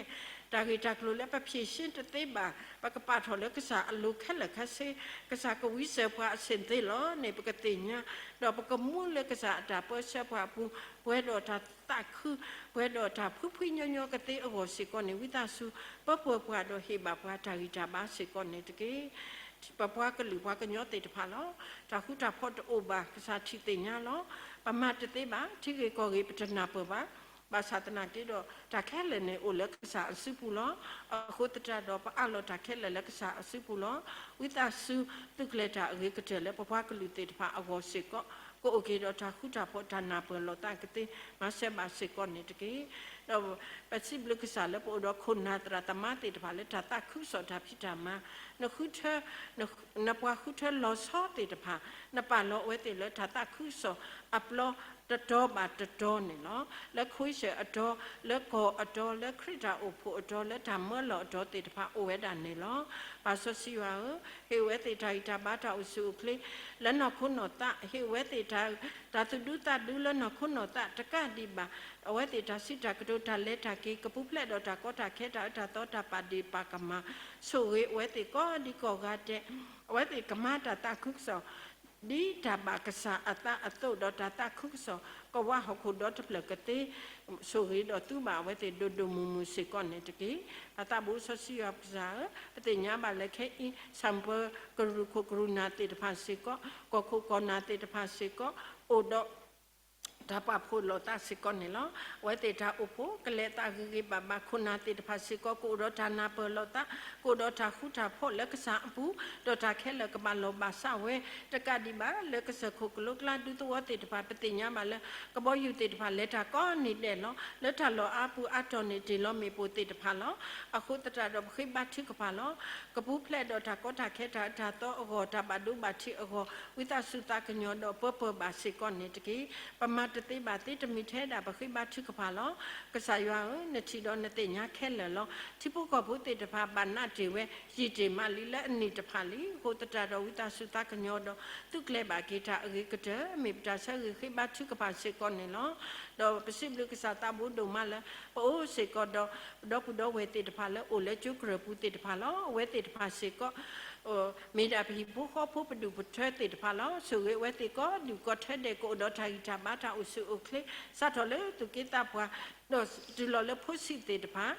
တၢ်ဂ့ၢ်တၢ်ကျိၤလၢပဖြေရှင်းတသ့ဘၣ်, ပကပာ်ထီၣ်လၢကစၢ်အလိၤခဲလၢာ်ခဲဆ့, ကစၢ်ကဝံစၢၤပှၤအဆ့ၣ်သ့လီၤန့ၣ် ပကသ့ၣ်ညါ, ဒီးပကမူလၢကစၢ်အတၢ်ပၢဆှၢပှၤအပူၤ, ပှဲၤဒီးတၢ်သးခု, ပှဲၤဒီးတၢ်ဖှံဖှံညီညီကသ့အဂီၢ်စ့ၢ်ကီးန့ၣ် ဝံသးစူၤ ပၢပှဲၤပှၤဒီးဟ့ၣ်ဘၣ်ပှၤတၢ်ဂံၢ်တၢ်ဘါစ့ၢ်ကီးန့ၣ်တက့ၢ်. ပပှၤကလုာ်ပှၤကညီသ့ၣ်တဖၣ်လီၤ. တၢ်ဃူတၢ်ဖိးတအိၣ်ဘၣ် ကစၢ်ထံၣ်သ့ၣ်ညါလီၤ. ပမၤတသ့ဘၣ်, ထံဂ့ၢ်ကီၢ်ဂ့ၢ်ပတနၢ်ပၢၢ်ဘၣ်. ဘၣ်ဆၣ်သနာ်က့ဒီး တၢ်ခဲလၢာ်န့ၣ်အိၣ်လၢကစၢ်အစုပူၤလီၤ. အဃိသတးဒီး ပအးလီၤတၢ်ခဲလၢာ်လၢကစၢ်အစုပူၤလီၤ. ဝံသးစူၤသုးကျဲၤတၢ်အဂ့ၤကတၢၢ်လၢပပှၤကလုာ်သ့ၣ်တဖၣ်အဂီၢ်စ့ၢ်ကီး, ကအိၣ်က့ၤဒီးတၢ်ဃူတၢ်ဖိး တၢ်နၢ်ပၢၢ်လိာ်သးကသ့, မၤစၢၤဘၣ်စ့ၢ်ကီးန့ၣ်တက့ၢ်. ဒီးပစံးဘျုးကစၢ်လၢပအိၣ်ဒီးခိၣ်နၢ်သရၣ်သမါသ့ၣ်တဖၣ်လၢတၢ်သးခုကစီၣ်တၢ်ဖံးတၢ်မၤ, နဃုထၢ နပှၤဃုထၢလီၤဆီသ့ၣ်တဖၣ်, နပာ်လီၤအဝဲသ့ၣ်လၢတၢ်သးခုကစီၣ်အပျီတတီၤဘၣ်တတီၤန့ၣ်လီၤ. လၢ ခွဲးစၢၣ် အတီၤ, လၢကီၢ်အတီၤ, လၢခရံာ်တၢ်အိၣ်ဖှိၣ်အတီၤ, လၢတၢ်မၢလီၤအတီၤသ့ၣ်တဖၣ်အိၣ်ဝဲဒၣ်န့ၣ်လီၤ. ပၢ်စီဆှံယွၤဧၢ, ဟ့ၣ်ဝဲသ့ၣ်တၢ်ဂံၢ်တၢ်ဘါတၢ်အိၣ်ဆူၣ်အိၣ်ချ့ လၢနီၢ်ခိနီၢ်သး, ဟ့ၣ်ဝဲသ့ၣ်တၢ် တၢ်သူၣ်ဒူသးဒူလၢနီၢ်ခိနီၢ်သးတကးဒံးဘၣ်, အဝဲသ့ၣ်တၢ်စံးတၢ်ကတိၤတၢ်လဲၤတၢ်က့ၤ ကပူၤဖျဲးဒီးတၢ်ကီတၢ်ခဲတၢ်အၢတၢ်သီတၢ်ပာ်ဒ့ၣ်ပာ်ကမၣ်, ဆိၣ်ဂ့ၤအဝဲသ့ၣ်ကိးဒံကိးဂၤဒဲး, အဝဲသ့ၣ်ကမၤတၢ်သးခုကစီၣ် ဒ်တၢ်ဘၣ်ကစၢ်အသးအသိးဒီးတၢ်သးခုကစီၣ် ကဝးဟီၣ်ခိၣ်ဒီတဖျၢၣ်ကသ့, ဆိၣ်ဂ့ၤဒီးသူဘၣ်အဝဲသ့ၣ်ဒိၣ်ဒိၣ်မုၢ်မုၢ်စ့ၢ်ကီးန့ၣ်တက့ၢ်. ပသးဘိစီဆှံယွၤပကစၢ်ဧၢ, ပသ့ၣ်ညါဘၣ်လၢခဲအံၤ ဆၣ်မုၢ်ပၢၤကရူၢ်ခိၣ်ကရူၢ်နၢ်သ့ၣ်တဖၣ်စ့ၢ်ကီး, ကီၢ်ခိၣ်ကီၢ်နၢ်သ့ၣ်တဖၣ်စ့ၢ်ကီး, အိၣ်ဒီး တၢ်ပာ်ဖှိၣ်လိာ်သးစ့ၢ်ကီးန့ၣ်လီၤ. အဝဲသ့ၣ်တၢ်အိၣ်ဖှိၣ် ကလဲၤသးဂ့ၤဂ့ၤဘၣ်ဘၣ်, ခိၣ်နၢ်သ့ၣ်တဖၣ်စ့ၢ်ကီး ကအိၣ်ဒီးတၢ်နၢ်ပၢၢ်လိာ်သး, ကအိၣ်ဒီးတၢ်ဃူတၢ်ဖိးလၢကစၢ်အပူၤ, ဒီးတၢ်ခဲလၢာ်ကဘၣ်လီၤဘၣ်စးဝဲ, တကးဒံးဘၣ်လၢကစၢၢ်ခိၣ်ကလိကျါဒူသဝီသ့ၣ်တဖၣ် ပသ့ၣ်ညါဘၣ်လၢ ကဘီယူၤသ့ၣ်တဖၣ်လဲၤတၢ်ကိးနံၤဒဲးလီၤ. လၢတၢ်လီၢ်အါပူၤအါတီၢ်န့ၣ် တ့ၢ်လီၤမ့ၣ်ပိၢ်သ့ၣ်တဖၣ်လီၤ. အဃိသတးဒီးပဃ့ဘါထုကဖၣ်လီၤ. ကပူၤဖျဲးဒီးတၢ်ကီတၢ်ခဲတၢ်အၢတၢ်သီအဂီၢ် တၢ်ဘၣ်ဒိဘၣ်ထံးအဂီၢ် ဝံသးစူၤသးကညီၤဒီးပၢပၢၢ်ဘၣ်စ့ၢ်ကီးန့ၣ်တက့ၢ်. ပမၤတသ့ဘၣ်သ့တမံၤထဲဒၣ် ပဃ့ဘါထုကဖၣ်လီၤ. ကစၢ်ယွၤဧၢ, နထံၣ်ဒီးနသ့ၣ်ညါခဲလၢာ်လီၤ. ထံဖိကီၢ်ဖိသ့ၣ်တဖၣ် ဘၣ်နးတ့ၢ်ဝဲ ယံာ်တ့ၢ်မးလံလၢအနံၣ်တဖၣ်လံ. အဃိသတးဒီးဝံသးစူၤသးကညီၤဒီး သုးကျဲၤဘၣ်က့ၤတၢ်အဂ့ၤကတၢၢ် မ့ၢ်ပတၢ်ဆၢဂ့ၤဃ့ဘါထုကဖၣ်စ့ၢ်ကီးန့ၣ်လီၤ. ဒီးပစံးဘျုးကစၢ်သးဘိဒိၣ်မးလၢ ပအိၣ်စ့ၢ်ကီးဒီး ပဒီပုၢ်ဒီဝဲၢ်သ့ၣ်တဖၣ်လၢအိၣ်လၢကၠိကရၢၢ်ပူၤသ့ၣ်တဖၣ်လီၤ. အဝဲသ့ၣ်တဖၣ်စ့ၢ်ကီး မ့ၢ်ဒၣ်ပဟံၣ်ဖိဃီဖိပဒူၣ်ပထၢသ့ၣ်တဖၣ်လီၤ. ဆိၣ်ဂ့ၤအဝဲသ့ၣ်ကိးဒူၣ်ကိးထၢဒဲး ကအိၣ်ဒီးတၢ်ဂံၢ်တၢ်ဘါတၢ်အိၣ်ဆူၣ်အိၣ်ချ့ စးထီၣ်လၢသူၣ်က့သးပှၢ် ဒီးတုၤလီၤလၢဖိဆံးသ့ၣ်တဖၣ်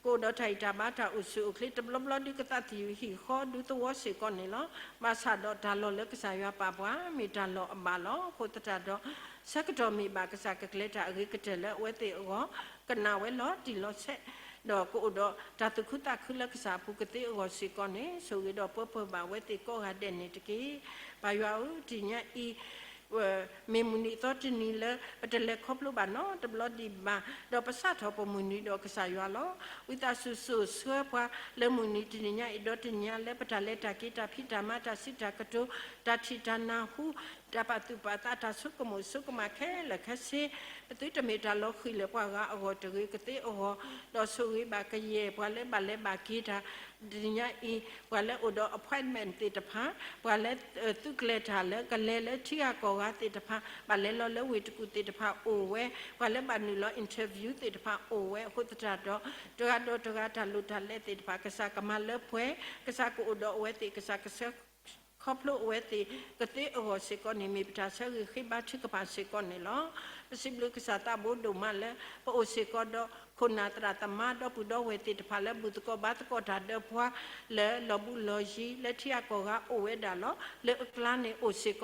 ကအိၣ်ဒီးတၢ်ဂံၢ်တၢ်ဘါတၢ်အိၣ်ဆူၣ်အိၣ်ချ့ တဘျီဘျီဒုးကသးသယုၢ်ဟံၣ်ဃီဒူသဝီစ့ၢ်ကီးန့ၣ်လီၤ. ဘၣ်ဆၣ်ဒီးတၢ်လီၢ်လၢကစၢ်ယွၤပာ်ပှၤ မ့ၢ်တၢ်လီၢ်အဘၣ်လီၤ. အဃိသတးဒီး ဆၢကတီၢ်မ့ၢ်ဘၣ်ကစၢ်ကကျဲၤတၢ်အဂ့ၤကတၢၢ်လၢအဝဲသ့ၣ်အဂီၢ် ကနာ်ဝဲလီၤတံၢ်လီၤဆဲး ဒီးကအိၣ်ဒီးတၢ်သူၣ်ခုသးခုလၢကစၢ်အပူၤကသ့အဂီၢ်စ့ၢ်ကီးန့ၣ် ဆိၣ်ဂ့ၤဒီးပၢပၢၢ်ဘၣ်အဝဲသ့ၣ်ကိးဂၤဒဲးန့ၣ်တက့ၢ်. ပၢ်ယွၤဧၢ, တနံၤညါအံၤ မ့ၢ်မုၢ်နံၤအသီတနံၤလၢပတလဲၤခီဖျိဘၣ်နီတဘျီဒံးဘၣ်, ဒီးပစးထီၣ်ပမုၢ်နံၤဒီးကစၢ်ယွၤလီၤ. ဝံသးစူၤစိာ်ဆှၢပှၤလၢမုၢ်နံၤတနံၤညါအံၤ ဒီးတနံၤညါလၢပတၢ်လဲၤတၢ်က့ၤ တၢ်ဖံးတၢ်မၤ တၢ်စံးတၢ်ကတိၤ တၢ်ထံၣ်တၢ်နၢ်ဟူ တၢ်ပာ်သူၣ်ပာ်သး တၢ်ဆိကမိၣ်ဆိကမးခဲလၢာ်ခဲဆ့ ပသုတမ့ၢ်တၢ်လီၤဃံၤလၢပှၤဂၤအဂီၢ်တဂ့ၤကသ့အဂီၢ်, ဒီးဆိၣ်ဂ့ၤဘၣ်ကယဲၢ်ပှၤလၢဘၣ်လဲၤဘၣ်က့ၤတၢ် တနံၤညါအံၤ ပှၤလၢအိၣ်ဒီး appointment သ့ၣ်တဖၣ်, ပှၤလၢ သုးကျဲၤတၢ်လၢကလဲၤလၢထံဂၤကီၢ်ဂၤသ့ၣ်တဖၣ်, ဘၣ်လဲၤလီၤလၢဝ့ၢ်တကူၣ်သ့ၣ်တဖၣ်အိၣ်ဝဲ, ပှၤလၢဘၣ်နုာ်လီၤ interview သ့ၣ်တဖၣ်အိၣ်ဝဲအဃိသတးဒီး တဂၤဒီးတဂၤတၢ်လိၣ်တၢ်လဲသ့ၣ်တဖၣ် ကစၢ်ကမၤလၢပှဲၤ, ကစၢ်ကအိၣ်ဒီးအဝဲသ့ၣ် ကစၢ်ကဆှၢ ခီဖျိအဝဲသ့ၣ်ကသ့အဂီၢ်စ့ၢ်ကီးန့ၣ် မ့ၢ်ပတၢ်ဆၢဂ့ၤဃ့ဘါထုကဖၣ်စ့ၢ်ကီးန့ၣ်လီၤ. ပစံးဘျုးကစၢ်သးဘိဒိၣ်မးလၢ ပအိၣ်စ့ၢ်ကီးဒီး ခိၣ်နၢ်သရၣ်သမါဒီပုၢ်ဒီဝဲၢ်သ့ၣ်တဖၣ်လၢဘူၣ်သကိးဘါသကိးတၢ်ဒီးပှၤ လၢလီၢ်ဘူးလီၢ်ယံၤ လၢထံဂၤကီၢ်ဂၤအိၣ်ဝဲဒၣ်လီၤ. လၢအကျါန့ၣ်အိၣ်စ့ၢ်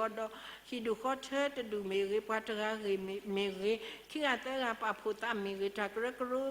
ကီးဒီး ဟံၣ်ဒူၣ်ဃီထၢတဒူၣ်မ့ၢ်ဂ့ၤ, ပှၤတဂၤဂ့ၤမ့ၢ်ဂ့ၤ, ခံဂၤသၢဂၤပာ်ဖှိၣ်သးမ့ၢ်ဂ့ၤ, တၢ်ကရၢကရိ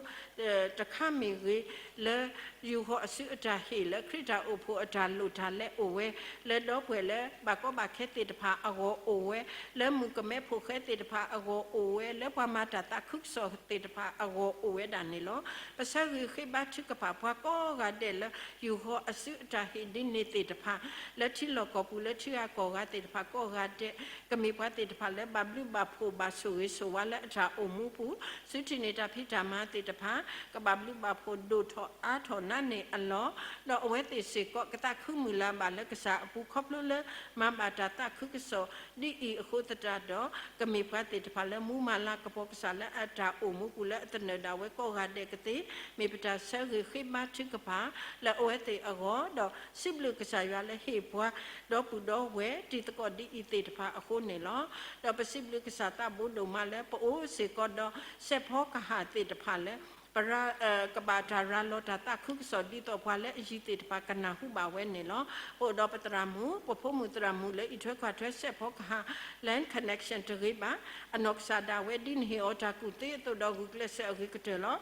တခါမ့ၢ်ဂ့ၤ, လၢယူၤဃီၤအစုအတၢ်ဟ့ၣ် လၢခရံာ်တၢ်အိၣ်ဖှိၣ်အတၢ်လိၣ်တၢ်လဲအိၣ်ဝဲ, လၢဒီပုၢ်ဝဲၢ်လၢဘၣ်ကီဘၣ်ခဲသ့ၣ်တဖၣ်အဂီၢ်အိၣ်ဝဲ, လၢမုၣ်ကမဲဖိဃဲသ့ၣ်တဖၣ်အဂီၢ်အိၣ်ဝဲ, လၢပှၤမၤတၢ်သးခုကစီၣ်သ့ၣ်တဖၣ်အဂီၢ်အိၣ်ဝဲဒၣ်န့ၣ်လီၤ. ပဆၢဂ့ၤဃ့ဘါထုကဖၣ်ပှၤကိးဂၤဒဲးလၢ ယူၤဃီၤအစုအတၢ်ဟ့ၣ်ဒ်န့ၣ်သ့ၣ်တဖၣ် လၢထံလီၢ်ကီၢ်ပူၤ လၢထံဂၤကီၢ်ဂၤသ့ၣ်တဖၣ်ကိးဂၤဒဲး ကမ့ၢ်ပှၤသ့ၣ်တဖၣ်လၢဘၣ်ဘျုးဘၣ်ဖှိၣ်ဘၣ်ဆိၣ်ဂ့ၤဆိၣ်ဝါလၢအတၢ်အိၣ်မူပူၤ, စုထံၣ်န့ၢ်တၢ်ဖံးတၢ်မၤသ့ၣ်တဖၣ် ကဘၣ်ဘျုးဘၣ်ဖှိၣ်ဒိၣ်ထီၣ်အါထီၣ်နးန့ၢ်အလီၢ်, ဒီးအဝဲသ့ၣ်စ့ၢ်ကီးကသးခုမုၢ်လၢ်ဘၣ်လၢကစၢ်အပူၤ ခီဖျိလၢမၤဘၣ်တၢ်သးခုကစီၣ် ဒ်အံၤအဃိသတးဒီး ကမ့ၢ်ပှၤသ့ၣ်တဖၣ်လၢမူမၤလၤကပီၤကစၢ်လၢအတၢ်အိၣ်မူပူၤလၢအသနၢၣ်ဒၣ်ဝဲကိးဂၤဒဲးကသ့, မ့ၢ်ပတၢ်ဆၢဂ့ၤဃ့ဘါထုကဖၣ် လၢအဝဲသ့ၣ်အဂီၢ်, ဒီးစံးဘျုးကစၢ်ယွၤလၢဟ့ၣ်ပှၤ ဒီပုၢ်ဒီဝဲၢ်တံၤသကိးဒ်အံၤသ့ၣ်တဖၣ်အဃိန့ၣ်လီၤ. ဒီးပစံးဘျုးကစၢ်သးဘိဒိၣ်မးလၢ ပအိၣ်စ့ၢ်ကီးဒီးစဲးဖီကဟၣ်သ့ၣ်တဖၣ်လၢ ပရၤ ကဘၣ်တၢ်ရၤလီၤတၢ်သးခုကစီၣ်ဒ်သိးပှၤလၢအယံၤသ့ၣ်တဖၣ်ကနၢ်ဟူဘၣ်ဝဲန့ၣ်လီၤ. ပအိၣ်ဒီးပသရၣ်မုၣ် ပဖိမုၣ်သရၣ်မုၣ်လၢအံးထွဲကွၢ်ထွဲစဲးဖီကဟၣ် land connection တဂ့ၤဘၣ်. အနီၢ်ကစၢ်ဒၣ်ဝဲဒ်နဟ့ၣ်အီၤတၢ်ကူၣ်သ့အသိးဒီးဂုာ်ကျဲးစၢးအဂ့ၤကတၢၢ်လီၤ.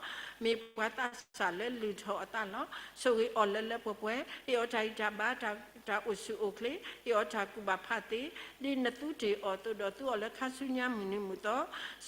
မ့ၢ်ပှၤသးစၢ်လၢလုၢ်ထီၣ်အသးလီၤ. ဆိၣ်ဂ့ၤအီၤလၢလၢပှဲၤပှဲၤ, ဟ့ၣ်အီၤတၢ်ဂံၢ်တၢ်ဘါ တၢ်အိၣ်ဆူၣ်အိၣ်ချ့, ဟ့ၣ်အီၤတၢ်ကူၣ်ဘၣ်ဖးသ့, ဒ်နသူတ့ၢ်အီၤအသိးဒီး သူအီၤလၢခါဆူညါမုၢ်နံၤမုၢ်သီ,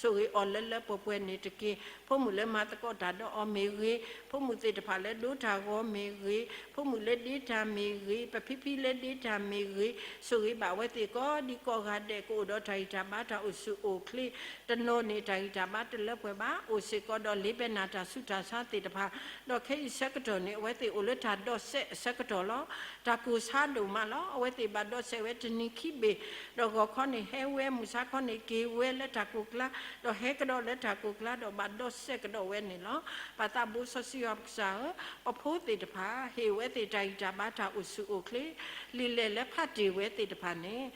ဆိၣ်ဂ့ၤအီၤလၢလၢပှဲၤပှဲၤန့ၣ်တက့ၢ်. ဖိမုၣ်လၢမၤသကိးတၢ်ဒီးအီၤမ့ၢ်ဂ့ၤ, ဖိမုၣ်သ့ၣ်တဖၣ်လၢဒိတၢ်ဂီၤမ့ၢ်ဂ့ၤ, ဖိမုၣ်လၢဒ့တၢ်မ့ၢ်ဂ့ၤ, ပဖံဖံလၢဒ့တၢ်မ့ၢ်ဂ့ၤ, ဆိၣ်ဂ့ၤဘၣ်ဝဲသ့ၣ်ကိးဒံကိးဂၤဒဲး ကအိၣ်ဒီးတၢ်ဂံၢ်တၢ်ဘါ တၢ်အိၣ်ဆူၣ်အိၣ်ချ့, တနီၤန့ၣ်တၢ်ဂံၢ်တၢ်ဘါတလၢပှဲၤဘၣ်, အိၣ်စ့ၢ်ကီးဒီးလ့ဘဲနၢ်တၢ်ဆူးတၢ်ဆါသ့ၣ်တဖၣ်, ဒီးခဲအံၤဆၢကတီၢ်န့ၣ် အဝဲသ့ၣ်အိၣ်လၢတၢ်ဒီးစဲးအဆၢကတီၢ်လီၤ. တၢ်ကိၢ်ဆါဒိၣ်မးလီၤ. အဝဲသ့ၣ်ဘၣ်ဒီးစဲးဝဲတနံၤခံဘ့ၣ်, ဒီးဂီၤခီန့ၣ်ဟဲဝဲ, မုၢ်ဆါခီန့ၣ်က့ၤဝဲလၢတၢ်ကိၢ်ကျါ, ဒီးဟဲကဒီးလၢတၢ်ကိၢ်ကျါဒီးဘၣ်ဒီးစဲးကဒီးဝဲန့ၣ်လီၤ. ပၢ်သးဘိစီဆှံယွၤပကစၢ်ဧၢ, ပဖိသ့ၣ်တဖၣ် ဟ့ၣ်ဝဲသ့ၣ်တၢ်ဂံၢ်တၢ်ဘါတၢ်အိၣ်ဆူၣ်အိၣ်ချ့, လံာ်လဲၢ်လၢဖးတ့ၢ်ဝဲသ့ၣ်တဖၣ်န့ၣ်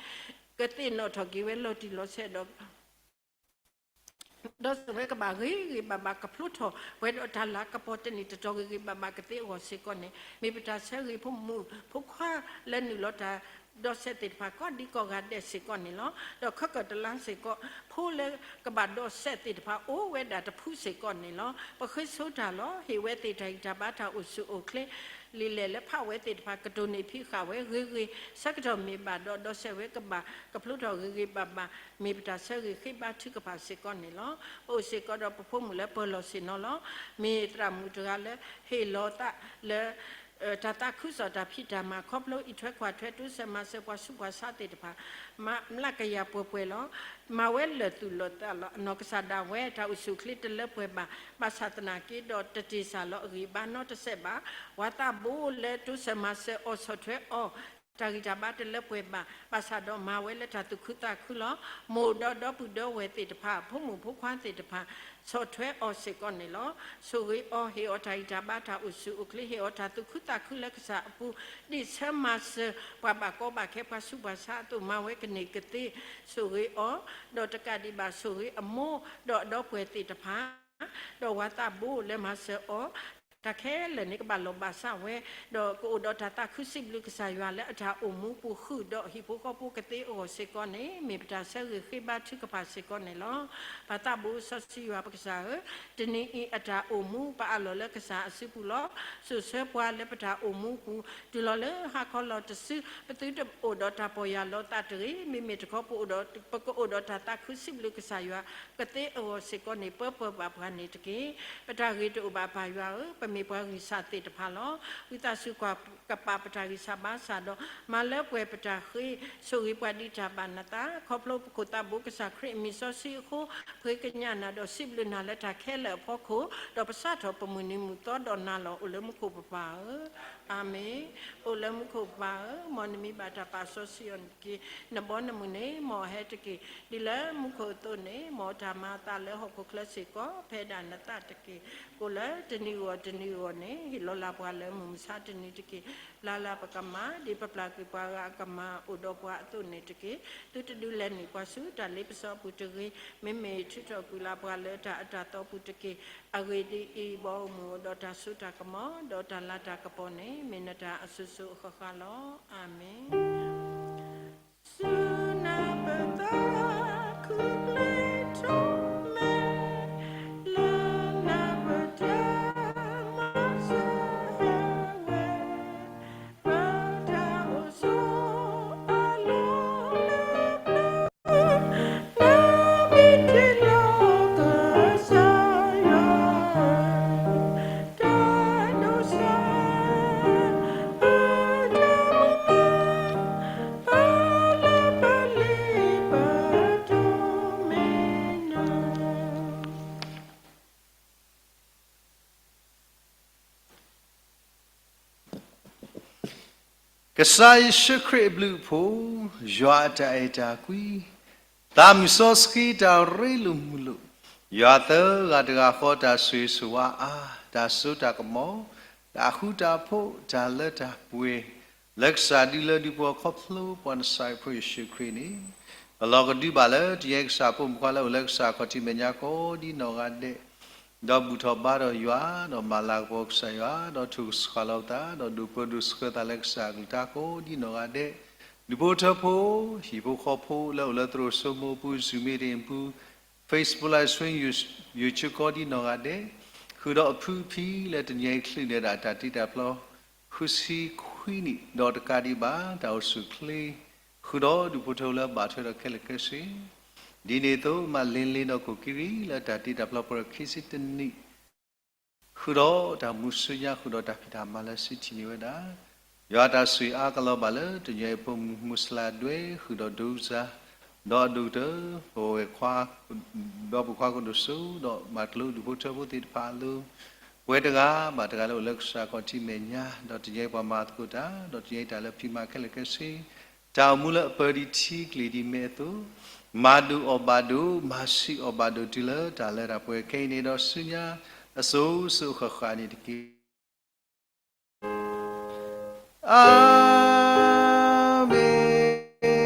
ကသ့ၣ်နီၣ်ထီၣ်က့ၤဝဲလီၤတံၢ်လီၤဆဲးဒီး ဒီးစဲးဝဲကဘၣ်ဂ့ၤဂ့ၤဘၣ်ဘၣ် ကဖျိထီၣ်ဝဲဒီးတၢ်လၤကပီၤတန့ၢ်တတီၤဂ့ၤဂ့ၤဘၣ်ဘၣ်ကသ့အဂီၢ်စ့ၢ်ကီးန့ၣ်, မ့ၢ်ပတၢ်ဆၢဂ့ၤဖိမုၣ်ဖိခွါလၢနုာ်လီၤတၢ်ဒီးစဲးသ့ၣ်တဖၣ်ကိးဒံကိးဂၤဒဲးစ့ၢ်ကီးန့ၣ်လီၤ. ဒီးခဲကတလါစ့ၢ်ကီး ဖိလၢကဘၣ်ဒီးစဲးသ့ၣ်တဖၣ်အိၣ်ဝဲဒၣ်တဖုစ့ၢ်ကီးန့ၣ်လီၤ. ပဃ့ဆိတၢ်လီၤ. ဟ့ၣ်ဝဲသ့ၣ်တၢ်ဂံၢ်တၢ်ဘါတၢ်အိၣ်ဆူၣ်အိၣ်ချ့ လံာ်လဲၢ်လၢဖးဝဲသ့ၣ်တဖၣ် ကတိၤန့ၢ်ဖံးဃာ်ဝဲဂ့ၤဂ့ၤ, ဆၢကတီၢ်မ့ၢ်ဘၣ်ဒီး ဒီးစဲးဝဲကဘၣ်ကဖျိထီၣ်ဂ့ၤဂ့ၤဘၣ်ဘၣ်, မ့ၢ်ပတၢ်ဆၢဂ့ၤဃ့ဘါထုကဖၣ်စ့ၢ်ကီးန့ၣ်လီၤ. ပအိၣ်စ့ၢ်ကီးဒီးပဖိမုၣ်လၢပၢၤလီၢ်ဆ့ၣ်နီၤလီၤ. မ့ၢ်သရၣ်မုၣ်တဂၤလၢဟ့ၣ်လီၤသးလၢ တၢ်သးခုကစီၣ်တၢ်ဖံးတၢ်မၤ ခီဖျိအံးထွဲကွၢ်ထွဲ တိစၢၤမၤစၢၤပှၤဆူးပှၤဆါသ့ၣ်တဖၣ် မၤလၢကယၤပှဲၤပှဲၤလီၤ. မၤဝဲလၢာ်သူၣ်လၢာ်သးလီၤ. အနီၢ်ကစၢ်ဒၣ်ဝဲ တၢ်အိၣ်ဆူၣ်အိၣ်ချ့တလၢပှဲၤဘၣ်, ဘၣ်ဆၣ်သနာ်က့ဒီး တတ့ၢ်စၢ်လီၤအဂံၢ်အဘါနီတစဲးဘၣ်. ပှၤသးဘိလၢတိစၢၤမၤစၢၤအီၤဆီၣ်ထွဲအီၤ တၢ်ဂံၢ်တၢ်ဘါတလၢပှဲၤဘၣ်, ဘၣ်ဆၣ်ဒီးမၤဝဲလၢတၢ်သူၣ်ခုသးခုလီၤ. မိၢ်ဒီးဒီပုၢ်ဒီဝဲၢ်သ့ၣ်တဖၣ် ဖိမုၣ်ဖိခွါသ့ၣ်တဖၣ် ဆီၣ်ထွဲအီၤစ့ၢ်ကီးန့ၣ်လီၤ. ဆိၣ်ဂ့ၤအီၤ ဟ့ၣ်အီၤတၢ်ဂံၢ်တၢ်ဘါတၢ်အိၣ်ဆူၣ်အိၣ်ချ့ ဟ့ၣ်အီၤတၢ်သူၣ်ခုသးခုလၢကစၢ်အပူၤ, ဒ်ဆၢမၤစၢၤပှၤဘၣ်ကီဘၣ်ခဲပှၤဆူးပှၤဆါအသိး မၤဝဲကန့ၢ်ကသ့, ဆိၣ်ဂ့ၤအီၤ, ဒီးတကးဒံးဘၣ်ဆိၣ်ဂ့ၤအမိၢ် ဒီးအဒီပုၢ်ဝဲၢ်သ့ၣ်တဖၣ် ဒီးပှၤသးဘိလၢမၤစၢၤအီၤ, တၢ်ခဲလၢာ်န့ၣ်ကဘၣ်လီၤဘၣ်စးဝဲ, ဒီးကအိၣ်ဒီးတၢ်သးခုစံးဘျုးကစၢ်ယွၤလၢအတၢ်အိၣ်မူပူၤ ဃုာ်ဒီးဟံၣ်ဖိဃီဖိကသ့အဂီၢ်စ့ၢ်ကီးန့ၣ် မ့ၢ်ပတၢ်ဆၢဂ့ၤဃ့ဘါထုကဖၣ်စ့ၢ်ကီးန့ၣ်လီၤ. ပၢ်သးဘိစီဆှံယွၤပကစၢ်ဧၢ, တနံၤအံၤအတၢ်အိၣ်မူ ပအးလီၤလၢကစၢ်အစုပူၤလီၤ. စိာ်ဆှၢပှၤလၢပတၢ်အိၣ်မူပူၤ တုၤလီၤလၢဟါခီလီၤတစု ပသုတအိၣ်ဒီးတၢ်ပီၢ်ယၢ်လီၤသးတဂ့ၤ, မ့မ့ၢ်တခီ ပကအိၣ်ဒီးတၢ်သးခုစံးဘျုးကစၢ်ယွၤ ကသ့အဂီၢ်စ့ၢ်ကီးန့ၣ် ပၢပၢၢ်ဘၣ်ပှၤန့ၣ်တက့ၢ်. ပတၢ်ဂ့ၤတအိၣ်ဘၣ်ပၢ်ယွၤဧၢ, ပမ့ၢ်ပှၤဂံၢ်စၢ်သ့ၣ်တဖၣ်လီၤ. ဝံသးစူၤကွၢ်ကပာ်ပတၢ်ဂံၢ်စၢ်ဘါစၢ်ဒီး မၤလၢပှဲၤပတၢ်ဃ့, ဆိၣ်ဂ့ၤပှၤဒ်တၢ်ဘၣ်နသး, ခီဖျိပခိၣ်သးဘိကစၢ်ခရံာ်အမံၤစီဆှံအဃိ, ပဃ့ကညးနၤဒီးစံးဘျုးနၤလၢတၢ်ခဲလၢာ်အဖီခိၣ်, ဒီးပစးထီၣ်ပမုၢ်နံၤမုၢ်သီဒီးနၤလီၤ. အိၣ်လၢမူခိၣ်ပပၢ်ဧၢ, အၤမ့ၣ်. အိၣ်လၢမူခိၣ်ပပၢ်ဧၢ, မ်နမံၤဘၣ်တၢ်ပာ်စီဆှံအီၤန့ၣ်တက့ၢ်. နဘီနမုၢ်န့ၣ် မ်အဟဲတက့ၢ်. ဒ်လၢမူခိၣ်အသိးန့ၣ် မ်တၢ်မၤအသးလၢဟီၣ်ခိၣ်ချၢစ့ၢ်ကီး ဖဲဒၣ်နသးတက့ၢ်. ကိၣ်လၢတနံၤဂီၢ်တနံၤ အဂီၢ်န့ၣ် ဟ့ၣ်လီၤလၢ်ပှၤလၢမုၢ်မဆါတနံၤတက့ၢ်. လၢ်လၢ်ပကမၤ ဒ်ပပျၢ်ကွံာ်ပှၤဂၤအကမၤအိၣ်ဒီးပှၤအသိးန့ၣ်တက့ၢ်. သုတဒုးလဲၤနုာ်ပှၤဆူတၢ်လ့ပစီအပူၤတဂ့ၤ. မ့မ့ၢ်ထုးထီၣ်ကွံာ်လၢ်ပှၤလၢတၢ်အတၢ်သီပူၤတက့ၢ်. အဂ့ၢ်ဒ်အံၤ, ဘီမုၢ်အိၣ်ဒီးတၢ်စိတၢ်ကမီၤ ဒီးတၢ်လၤတၢ်ကပီၤန့ၣ် မ့ၢ်နတၢ်အစိၤစိၤအဃၣ်ဃၣ်လီၤ. အၤမ့ၣ်. ဆူနၢ်ပၢၢ်သးခုပျ့ထိးမဲ လၢနၢ်ပၢၢ်တၢ် မၤစၢၤဟဲဝဲ ပတၢ်အိၣ်ဆိးအလီၢ်လၢပျၢၤ နဘံၣ်ထံလီၤကစၢ်ယွၤ တၢ်ဒိးစၢ် ကစၢ်ယ့ၣ်ၡူးခရံာ်အဘျုးအဖှိၣ်, ယွၤအတၢ်အဲၣ်တၢ်ကွံ, သးမုၢ်စီဆှံတၢ်ရ့လိာ်မုာ်လိာ်, ယွၤသၢဂၤတဂၤဃီတၢ်ဆိၣ်ဂ့ၤဆိၣ်ဝါအါ, တၢ်စိတၢ်ကမီၤ, တၢ်ဃူတၢ်ဖိး, တၢ်လၢတၢ်ပှဲၤ, လၢကစၢ်ဒုလၢဒုပှၤခီဖျိပှၤနစၤရ့းဖိယ့ၣ်ၡူးခရံာ်န့ၣ်, ပလီၢ်ကဒုဘၣ်လၢတနံၤအံၤကစၢ်ဖိမုၣ်ဖိခွါလၢအိၣ်လၢကစၢ်ခီၣ်ထံးမဲာ်ညါကိးဒ်နီၢ်ဂၤဒဲး ဒီးဘူၣ်ထီၣ်ဘါထီၣ်ယွၤ, ဒီးမၤလၤကပီၤကစၢ်ယွၤ, ဒီးထိၣ်ကဆှၣ်လီၤပသး, ဒီးဒိၣ်ပၢဒိၣ်ဆှၢသးလၢကစၢ်အကလုၢ်ကထါကိးဒ်နီၢ်ဂၤဒဲး, ဒူၣ်ဖိထၢဖိ, ဟံၣ်ဖိဃီဖိလၢအိၣ်လၢသရိာ်စိမိၤအပူၤ, Zoom meetingအပူၤ, Facebook live stream, YouTube ကိးဒ်နီၢ်ဂၤဒဲး, ဃုာ်ဒီးအဖုအဖံလၢတနံၤအံၤကချုးန့ၢ်ဒၣ်တၢ်တ့တၢ်ဖျီ ဃုဆံခွံနံၣ်, ဒီးတကးဒံးဘၣ် တၢ်အိၣ်ဆူၣ်အိၣ်ချ့, ဃုာ်ဒီးဒူၣ်ဖိထၢဖိလၢအဘၣ်ထွဲဒီးခဲလၢာ်ခဲဆ့, ဒ်န့ၣ်အသိး မၤလ့လ့ဒီးခိၣ်ကံရံၣ်လၢတၢ်တ့တၢ်ဖျီပှဲၤခံဆံတနံၣ်, ဃုာ်ဒီးတၢ်မူဆူညါ ဃုာ်ဒီးတၢ်ဖံးတၢ်မၤလၢစံးထီၣ်န့ၢ်ဝဲဒၣ်, ယွၤအတၢ်ဆိၣ်ဂ့ၤအါကလီၤဘၣ်လၢတနံၤအံၤဖိမုၣ်မူစလၢဒွဲ ဃုာ်ဒီးဒိကစၢ်, ဒီးအဒိၣ်ကတၢၢ် ပဝဲၢ်ခွါ ဒီးပိာ်ခွါကဒိၣ်စိ ဒီးမၤကျိဒူၣ်ဖိထၢဖိသ့ၣ်တဖၣ်အလိၤ, ပဝဲတဂၤဘၣ်တဂၤလၢအိၣ်လၢကစၢ်ခီၣ်ထံးမဲာ်ညါ, ဒီးတနံၤအံၤပှၤမၤသကိးတၢ်, ဒီးတနံၤအံၤတၢ်လၢဖံးမၤခဲလၢာ်ခဲဆ့, တၢ်အိၣ်မူလၢအပၢၤဒံးထံကျ့ၤဒံးမဲာ်အသိး, မၤဒိၣ်အီၣ်ဘၣ်ဒိၣ်, မၤဆံးအီၣ်ဘၣ်ဒိၣ်တုၤလၢတၢ်လၢတၢ်ပှဲၤခဲအံၤန့ၣ်ဒီးဆူညါ, အစိၤစိၤအဃၣ်ဃၣ်န့ၣ်တက့ၢ်. အၤမ့ၣ်,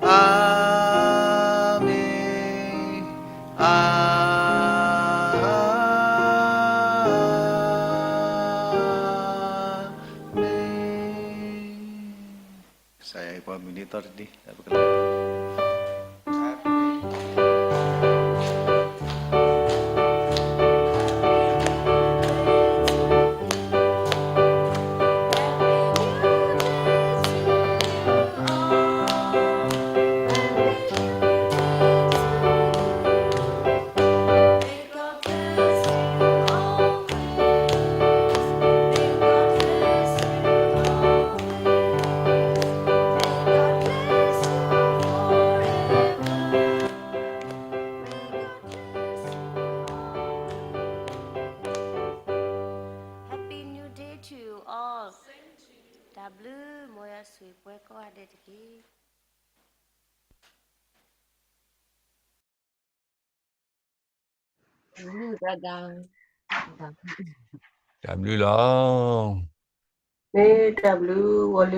အၤမ့ၣ်, အၤမ့ၣ်. ကစၢ်ယွၤအံၤပှၤမုၢ်နံၤသီတနံၤ လၢပကလဲၤ Happy New Day to you all. တၢ်ဘျုး မ်ယွၤဆိၣ်ဂ့ၤပှၤကိးဂၤဒဲးတက့ၢ်. တၢ်ဘျုးလီၤ. မ့ၢ်တၢ်ဘျုးဝဲလၢ